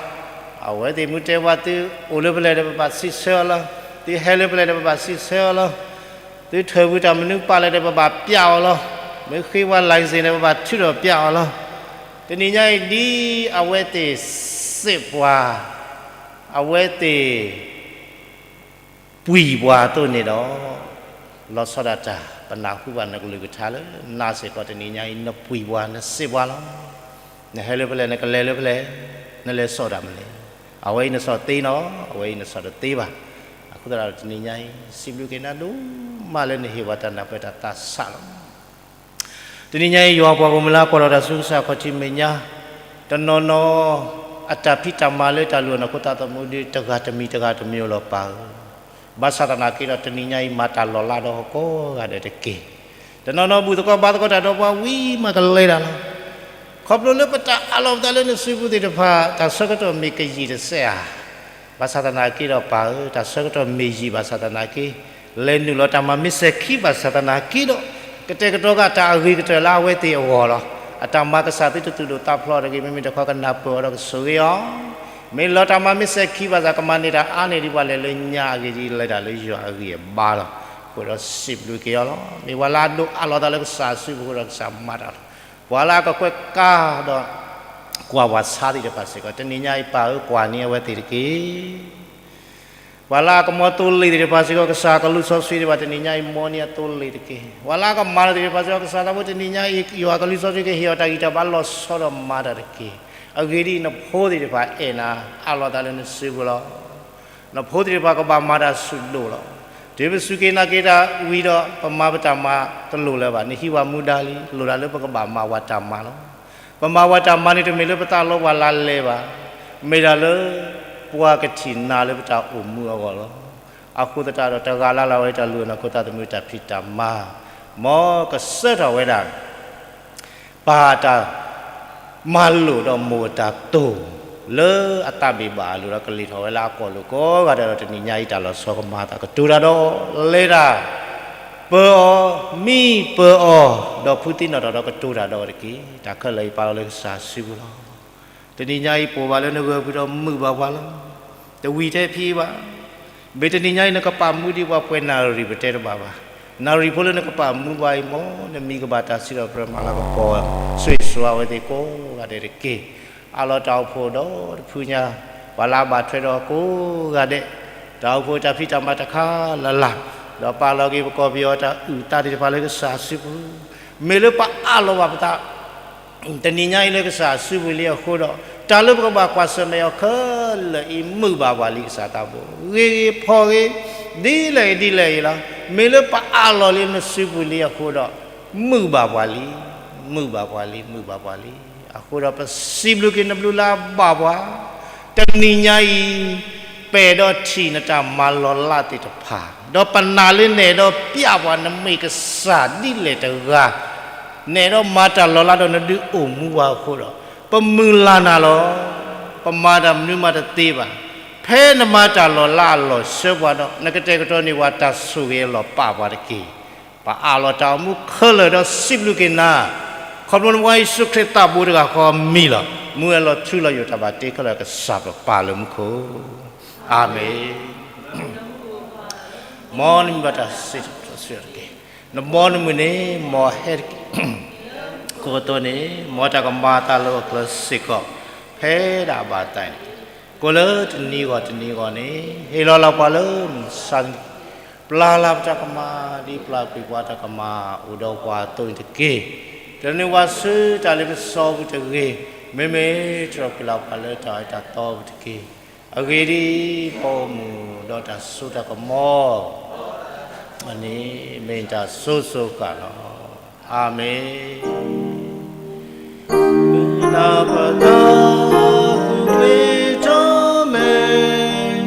အဝဲသ့ၣ်မ့ၢ်တဲပှၤ သုအိၣ်လၢဖဲလဲၣ်ဒီး ပဘၣ်စံးဆၢအီၤလီၤ. သုဟဲလၢဖဲလဲၣ်ဒီး ပဘၣ်စံးဆၢအီၤလီၤ. သုထၢၣ်ပူၤတၢ်မနုၤပာ်လဲၣ်ဒီး ပဘၣ်ပျးအီၤလီၤ. မ့ၢ်ဃ့ပှၤ license န့ၣ် ပဘၣ်ထုးထီၣ်ပျးအီၤလီၤ. တနံၤညါအံၤ ဒ်အဝဲသ့ၣ်စံးပှၤ, အဝဲသ့ၣ် ပှံၤပှၤအသိးန့ၣ်ဒီး, လီၤဆီဒၣ်တၢ် ပနၢ်ဟူဘၣ်နကလုၢ်ကထါလၢ နၤစ့ၢ်ကီးတနံၤညါအံၤ နပှံၤပှၤ နစံးပှၤလီၤ. နဟဲလၢဖဲလဲၣ် နကလဲၤလၢဖဲလဲၣ်, နလဲၤစိာ်တၢ်မနုၤလဲၣ်. အဝဲအံၤနစိာ်သ့နီၤ, အဝဲအံၤနစိာ်တသ့ဘၣ်. အဃိသတးဒီးတနံၤညါအံၤ စံးဘျုးက့ၤနၤဒိၣ်မးလၢနဟ့ၣ်ပှၤတၢ်နၢ်ပၢၢ်တၢ်သးစၢ်လီၤ. တနံၤညါအံၤ ယွၤပှၤဂီၢ်မုၢ်လၢကွၢ်ထီၣ်တၢ်ဆူကစၢ်ခီၣ်ထံးမဲာ်ညါ, တနီၤနီၤ အတၢ်ဖံးတၢ်မၤလၢတၢ်လုၢ်အီၣ်နၢ်ခိသးသမူဒ်တဂၤတမံၤတဂၤတမံၤလီၤ ပၢ်ဧၢ. ဘၣ်ဆၣ်သနာ်က့ဒီး တနံၤညါအံၤ မၤတၢ်လီၤလးဒီးကိးဂၤဒဲးတက့ၢ်. တနီၤနီၤဘူၣ်သကိးဘါသကိးတၢ်ဒီးပှၤဝံၤမး ကလဲၤတၢ်လီၤ. ခီဖျိလၢပတၢ်အးလီၤပသးလၢနစုပူၤသ့ၣ်တဖၣ် တၢ်ဆၢကတီၢ်မ့ၢ်ကယံာ်တစဲးဧါ. ဘၣ်ဆၣ်သနာ်က့ဒီး ပၢ်ဧၢ, တၢ်ဆၢကတီၢ်မ့ၢ်ယံာ်ဘၣ်ဆၣ်သနာ်က့ လဲၤနုာ်လီၤတၢ်မၤမ့ၢ်စဲၤခံဘၣ်ဆၣ်သနာ်က့ဒီး, ကတဲာ်ကတီၤဃာ်တၢ်အဂ့ၤကတၢၢ်လၢအဝဲသ့ၣ်အဂီၢ်လီၤ. အတၢ်မၤကစၢ်သုတသူၣ်ဒိၣ်သးဖျိးတဂ့ၤ, မ့မ့ၢ်တခီကနၢ်ပၢၢ်အီၤဒီးကဆိၣ်ဂ့ၤအီၤ, မ့ၢ်လီၤတၢ်မၤမ့ၢ်စဲၤခံဘၣ်ဆၣ် ကမၤန့ၢ်တၢ်အါန့ၢ်ဒံးပှၤလဲၤလၢညါအဂ့ၢ်ဒ်လဲၤတၢ်လၢယွၤအဂံၢ်အဘါလီၤ. အဃိဒီးစံးဘျုးက့ၤအီၤလီၤ. မ့ၢ်ပှၤလၢအဒိးအးလီၤသးလၢကစၢ်အစုပူၤအဃိဒီးကစၢ်မၤတၢ်လီၤ. ပှၤလၢအကကွဲးကါဒီး ကွၢ်ပှၤဆါသ့ၣ်တဖၣ်စ့ၢ်ကီး တနံၤညါအံၤပၢ်ဧၢ ကွၢ်န့ၢ်အဝဲသ့ၣ်တက့ၢ်. ပှၤလၢအကမီၤသိလ့ၣ်သ့ၣ်တဖၣ်စ့ၢ်ကီး ကစၢ်ကလူးစီဆှံသ့ၣ်တဖၣ် တနံၤညါအံၤမီန့ၢ်အသိလ့ၣ်တက့ၢ်. ပှၤလၢအကမၤတၢ်သ့ၣ်တဖၣ်စ့ၢ်ကီး ကစၢ်သးဖိ တနံၤညါအံၤ ယွၤကလူးစီဆှံကဟ့ၣ်အီၤတၢ်ဂံၢ်တၢ်ဘါလီၤဆီဒီးမၤတၢ်တက့ၢ်. အဂ့ၢ်ဒ်အံၤ နဖိသ့ၣ်တဖၣ်အဲၣ်နၤ အးလီၤသးလၢနစုပူၤလီၤ. နဖိသ့ၣ်တဖၣ်ကဘၣ်မၤတၢ်ဆူၣ်ဒိၣ်လီၤ. တုၤပစူၢ်က့ၤနာ်က့ၤတၢ်ဝံၤဒီး ပမၤပတၢ်မၤတလိၣ်လၢၤဘၣ်. နဟံးဝဲမူဒါလံ, လိၣ်ဒၣ်လၢပကဘၣ်မၤပှၤတၢ်မၤလီၤ. ပမၤပှၤတၢ်မၤန့ၣ် တမ့ၢ်လၢပသးလီပှၤလါလဲဘၣ်. မ့ၢ်ဒၣ်လၢ ပှၤကထံၣ်နၤလၢပတၢ်အိၣ်မူအဂီၢ်လီၤ. အဃိသတးဒီး တဂၤလၢ်လၢ်ဝဲတၢ်လုၢ်အီၣ်နၤခိၣ်သးသမူတၢ်ဖံးတၢ်မၤ, မ်ကစၢထီၣ်ဝဲဒၣ် ပၢ်အတၢ်မၤလိာ်ဒီးမိၢ်အတၢ်တိာ် လၢအသးဘ့ၣ်ဘၣ်အလိၤဒီး ကလ့ၢ်ထီၣ်ဝဲလၢအကွီၢ်လိာ်ကိးဂၤဒဲးဒီး တနံၤညါအံၤတၢ်လီၤဆီကမၤအသးကတိၤတၢ်ဒီး လဲၤတၢ် ပၢအီၤ, မံပၢအီၤ, ဒီးဖုသံနီၣ်ထီၣ်ဒီးကတိၤတၢ်ဒီးတက့ၢ်. တၢ်ခဲလၢာ်အံၤပာ်လီၤလၢကစၢ်စုပူၤလီၤ. တနံၤညါအံၤပိာ်ဘၣ်လၢနဂၢၢ်ပူၤဒီးမုာ်ဘၣ်ပှၤလီၤ. တဝံၤထဲဖံးဘၣ်. မ့ၢ်တနံၤညါအံၤနကပာ်မူဒံးပှၤပှဲၤနၣ်ရံၣ်ပတဲတဘၣ်ဘၣ်. နၣ်ရံၣ်ဖိလၢနကပာ်မူပှၤအံၤ မ်နမံၤကဘၣ်တၢ်စံးထီၣ်ပတြၢၤမၤလၤကပီၤ ဆိၣ်ဂ့ၤဆိၣ်ဝါအဝဲသ့ၣ်ကိးဂၤဒဲးတက့ၢ်. အးလီၤတၢ်အိၣ်ဖှိၣ်ဒီတဖုညါ ပှၤလၢအဘၣ်ထွဲဒီးကိးဂၤဒဲး တၢ်အိၣ်ဖှိၣ်တၢ်ဖံးတၢ်မၤတခါလၢ်လၢ်, ဒီးပာ်လီၤက့ၤပကီၢ်ပယီၤတၢ်အုၣ်သးသ့ၣ်တဖၣ်လၢကစၢ်စုပူၤ, မ့ၢ်လၢပအးလီၤဘၣ်ပသး တနံၤညါအံၤလၢကစၢ်စုပူၤလံအဃိဒီး တၢ်လၢပကဘၣ်ကွၢ်ဆၢၣ်မဲာ်အီၤခဲလၢာ်အံၤ မုာ်ဘၣ်ပှၤလံကစၢ်သးဘိ, ဂ့ၤဂ့ၤဖီဂ့ၤ, ဒ်လဲၣ်ဂ့ၤဒ်လဲၣ်ဂ့ၤလီၤ. မ့ၢ်လၢပအးလီၤလံနစုပူၤလံအဃိဒီး မုာ်ဘၣ်ပှၤလံ, မုာ်ဘၣ်ပှၤလံ, မုာ်ဘၣ်ပှၤလံ. အဃိဒီးပစံးဘျုးက့ၤနဘျုးလၢအဘၣ်ပှၤ တနံၤညါအံၤ ပအဲၣ်ဒိးထံၣ်နတၢ်မၤလီၤလးသ့ၣ်တဖၣ်, ဒီးပနာ်လၢနအဲၣ်ဒိးပျၢ်ပှၤနမ့ၢ်ကစၢ်ဒ်လဲၣ်တဂၤ, နအဲၣ်ဒိးမၤတၢ်လီၤလးဒီးနဒုးအိၣ်မူပှၤအဃိဒီး ပမုၢ်လၢ်နၤလီၤ. ပမၤတၢ်မနုၤမးတသ့ဘၣ်. ဖဲနမၤတၢ်လီၤလးအလီၢ်ဆၢပှၤဒီး နကတဲာ်ကတီၤန့ၢ်ပှၤတၢ်ဆိၣ်ဂ့ၤအလီၢ်ပာ်ပှၤတက့ၢ်. ပအးလီၤတၢ်အိၣ်မူခဲလၢာ်ဒီးစံးဘျုးက့ၤနၤ, ခီဖျိနဖိခွါယ့ၣ်ၡူးခရံာ်သးဘိတဂၤဃီအမံၤလီၤ. မူအလီၢ်ထူလီၤယိာ်တၢ်ဘၣ်တ့ခဲလၢာ်ကစၢ်ပပၢ်လၢမူခိၣ်, အၤမ့ၣ်. မ်နမံၤဘၣ်တၢ်စံးထီၣ်ပတြၢၤစံးထီၣ်တက့ၢ်. နဘီနမုၢ်န့ၣ် မ်ဟဲတက့ၢ်. အခိၣ်ကတီၢ်န့ၣ် မ်တၢ်ကမၤအသးလၢပကျဲစ့ၢ်ကီး ဖဲဒၣ်အဘၣ်သးန့ၣ်, ကိးလၢတနံၤဂီၢ်တနံၤဂီၢ်န့ၣ် ဟ့ၣ်လီၤလၢပှၤလၢမုၢ်ဆါတနံၤ, ပျၢ်လၢပတၢ်ကမၣ် ဒ်ပျၢ်ကွံာ်ပှၤတၢ်ကမၣ်အိၣ်ဒီးပှၤအသိးန့ၣ်တက့ၢ်. တရၢန့ၢ်ပှၤဆူတၢ်လ့ပစီပူၤတဂ့ၤ, မ့မ့ၢ်တြီၢ်ကွံာ်လၢပှၤလၢတၢ်အၢတၢ်သီပူၤတက့ၢ်. အဂ့ၢ်ဒ်အံၤ, ပအိၣ်မုာ်ဒီးတၢ်စိတၢ်ကမီၤ အန့ၣ်မ့ၢ်တၢ်စိစိဃၣ်လီၤ. အၤမ့ၣ်. လၢနပတၢ်ပူၤကွံာ်ထီၣ်မဲာ်,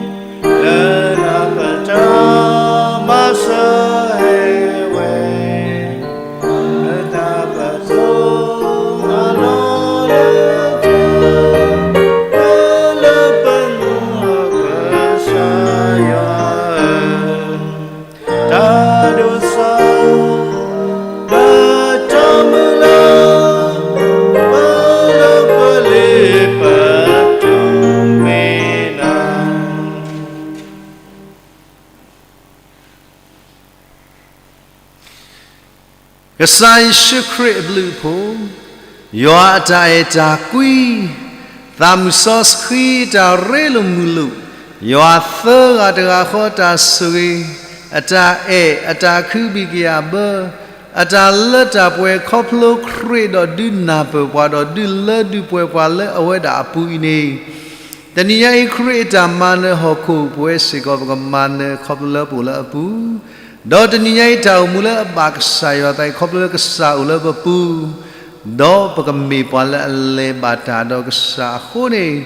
လၢနပတၢ်မၤစၢၤဟဲဝဲ, လၢနပတိၢ်မၤလီၤလၢတၢ်, လၢပနုၤအကစၢ်ယွၤဧၢ, တၢ်ဒိးစၢ် ပတၢ်မုၢ်လၢ် ပလၢပလ့ပတိၢ်မ့ၢ်နၤ. ကစၢ်ယ့ၣ်ၡူးခရံာ်အဘျုးအဖှိၣ်, ယွၤအတၢ်အဲၣ်တၢ်ကွံ, သးမုၢ်စီဆှံအတၢ်ရ့လိာ်မုာ်လိာ်, ယွၤသၢဂၤတဂၤဃီအတၢ်ဆိၣ်ဂ့ၤ, အတၢ်အဲၣ်အတၢ်ခုဘံၣ်ကယၤဘၢ, အတၢ်လၢတၢ်ပှဲၤခီဖျိခရံာ်ဒီးဒုးနၢ်ပၢၢ်ပှၤဒီးဒုးလၢဒုးပှဲၤပှၤလၢအဝဲဒၣ်အပူၤအံၤန့ၣ်, တနံၤညါအံၤခရံာ်အတၢ်မၤနၢၤဟီၣ်ခိၣ်ပဝဲစ့ၢ်ကီး ပကမၤနၢၤခီဖျိလၢပအိၣ်လၢအပူၤ, ဒီးတနံၤညါအံၤတၢ်အိၣ်မူလၢအဘၣ်ကစၢ်ယွၤအသးအံၤ ခီဖျိလၢကစၢ်အိၣ်လၢပပူၤ, ဒီးပကမ့ၢ်ပှၤလၢအလဲၤဘၣ်တၢ်ဒီးကစၢ်အဃိန့ၣ်,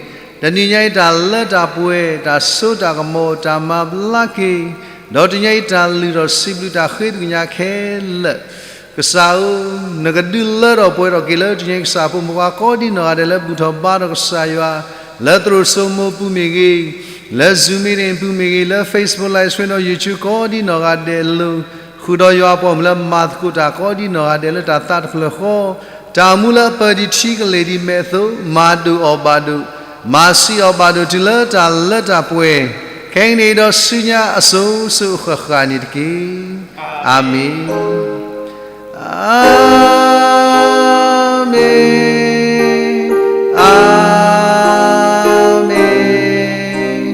တနံၤညါအံၤတၢ်လၢတၢ်ပှဲၤ တၢ်စိတၢ်ကမီၤ တၢ်မၤဘျါက့ၤ, ဒီးတနံၤညါအံၤတၢ်လုၢ်ထီၣ်စံးဘျုးတၢ်ဃ့ကညးခဲလၢာ် ကစၢ်ဧၢ, နကဒုးလၢထီၣ်ပှဲၤထီၣ်က့ၤလၢတနံၤညါအံၤ ကစၢ်အဖိမုၣ်ဖိခွါကိးဒံနီၢ်ဂၤဒဲးလၢဘူၣ်ထီၣ်ဘါထီၣ်ကစၢ်ယွၤ, လၢသရိာ်စိမိၤပူၤမ့ၢ်ဂ့ၤ, လၢ Zoom meeting ပူၤမ့ၢ်ဂ့ၤ, လၢ Facebook Live Stream ဒီး YouTube ကိးဒ်နီၢ်ဂၤဒဲးအလိၤ, ဃုာ်ဒီးယွၤအပှၤမုၣ်လၢမၤသကိးတၢ်ကိးဒ်နီၢ်ဂၤဒဲးလၢတၢ်သးတဖျၢၣ်ဃီ, တၢ်မူလၢအပၢၢ်ဒံးထံကလ့ၢ်ဒံးမဲာ်အသိး, မၤဒိၣ်အီၣ်ဘၣ်ဒိၣ်, မၤဆံးအီၣ်ဘၣ်ဒိၣ်တုၤလၢတၢ်လၢတၢ်ပှဲၤ, ခဲကနံၣ်အံၤဒီးဆူညါအစိၤစိၤအဃၣ်ဃၣ်န့ၣ်တက့ၢ်. အၤမ့ၣ်. အၤမ့ၣ်, အၤမ့ၣ်, အၤမ့ၣ်.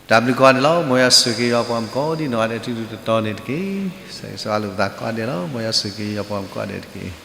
တၢ်ဘျုးကိးဂၤဒဲးလီၤ. မ်ယွၤဆိၣ်ဂ့ၤက့ၤယွၤပှၤမုၣ်ကိးဒ်နီၢ်ဂၤဒဲးတဒူၣ်တတီၤန့ၣ်တက့ၢ်. ဆၢဂ့ၤဆၢဝါလိာ်ပသးကိးဂၤဒဲးလီၤ. မ်ယွၤဆိၣ်ဂ့ၤက့ၤယွၤပှၤမုၣ်ကိးဂၤဒဲးတက့ၢ်.